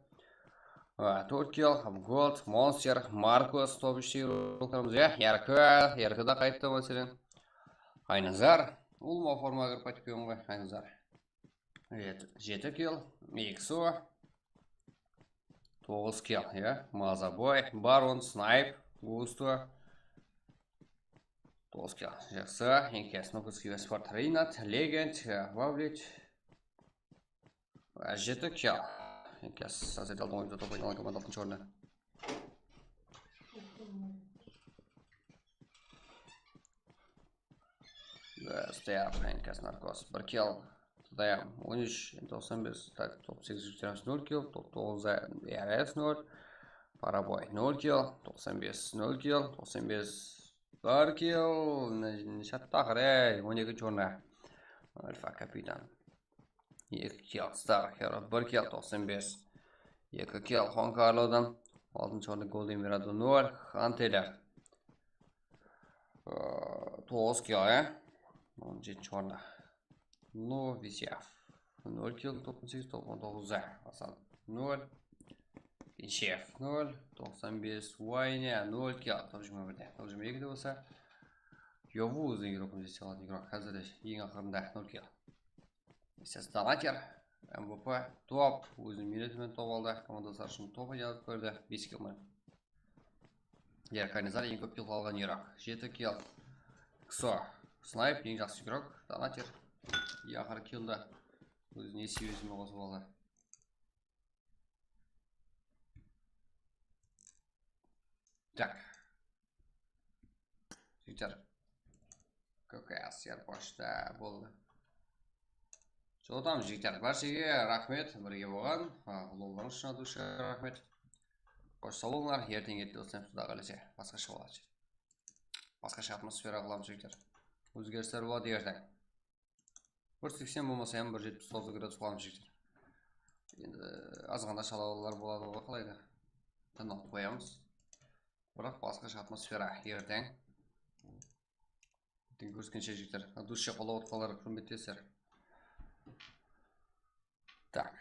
A, tórt kill, Gold, Monster, Markus, top úshte igroklarımız, ya, Yarko, Yarko da qayttı, máselen. Aynazar, ulıwma formaǵa kirip qaytıp kelgen ǵoy, Aynazar. Evet, jeti kill, Ikso. Toǵız kill, ya. Mazaboy, Baron, Snayp, Gusto. Toǵız kill, jaqsı. Enkes, Nokuskiy, Sport, Reynat, Legend, ya, Vavlic. Á, jeti kill. Enkes, Azadel, oyında top oynaǵan komanda altıncı orında. Stayar, Enkes, Narkos, bir kill. T D M, on úsh, toqsan bes, tak, top segiz, jigitlerimiz nol kill, top toǵız, R S nol, Paraboy, nol kill, toqsan bes, nol kill, toqsan bes, bir kill, ne, neshattı aqır, ey, on ekinshi orında. Alfa Kapitan. Eki kill, Star Hero, bir kill, toqsan bes. Eki kill, Juan Carlodan. Altıncı orında Golden Mirado, nol, Hunteler. Ee, toǵız kill, ya? On jetinshi orında. Novisyav. Nol kill, toqsan segiz, toqsan toǵız, Hasan, nol. Kinshev, nol. Toqsan bes, Wayne, nol kill. Top jigirma birde. Top jigirma ekide bolsa. Yovuz degen igrok, igrok. Házirde eń aqırında nol kill. Ses donater, M V P, top, óziniń miyneti menen top aldı, komandası ushın top alıp berdi, bes kill menen. Yarkanizar eń kóp kill alǵan igrok, jeti kill. Kso, Snayp, eń jaqsı igrok, donater. Eń aqırı killdi óziniń nesibesine qosıp aldı. Tak. Jigitler. K K S yarposhta boldı. Что там, jigitler, bárshege raxmet, birge bolǵan. Ha, ulıwlarıńız ushın, dusha, raxmet. Xosh, saw bolıńlar, erteń erte uslaymiz, Quda qálese. Basqasha boladı. Basqasha atmosfera qılamız, jigitler. Ózgerisler boladı erteń. Bir seksen bolmasa hám bir jetpis toǵız gradus qılamız, jigitler. Endi azǵana shalawlar boladı ǵoy, qalayda. Tın alıp qoyamız. Biraq basqasha atmosfera erteń. Erteń kóriskenshe, jigitler. Dusha qolap otqanlar, húrmetlesler. Tak.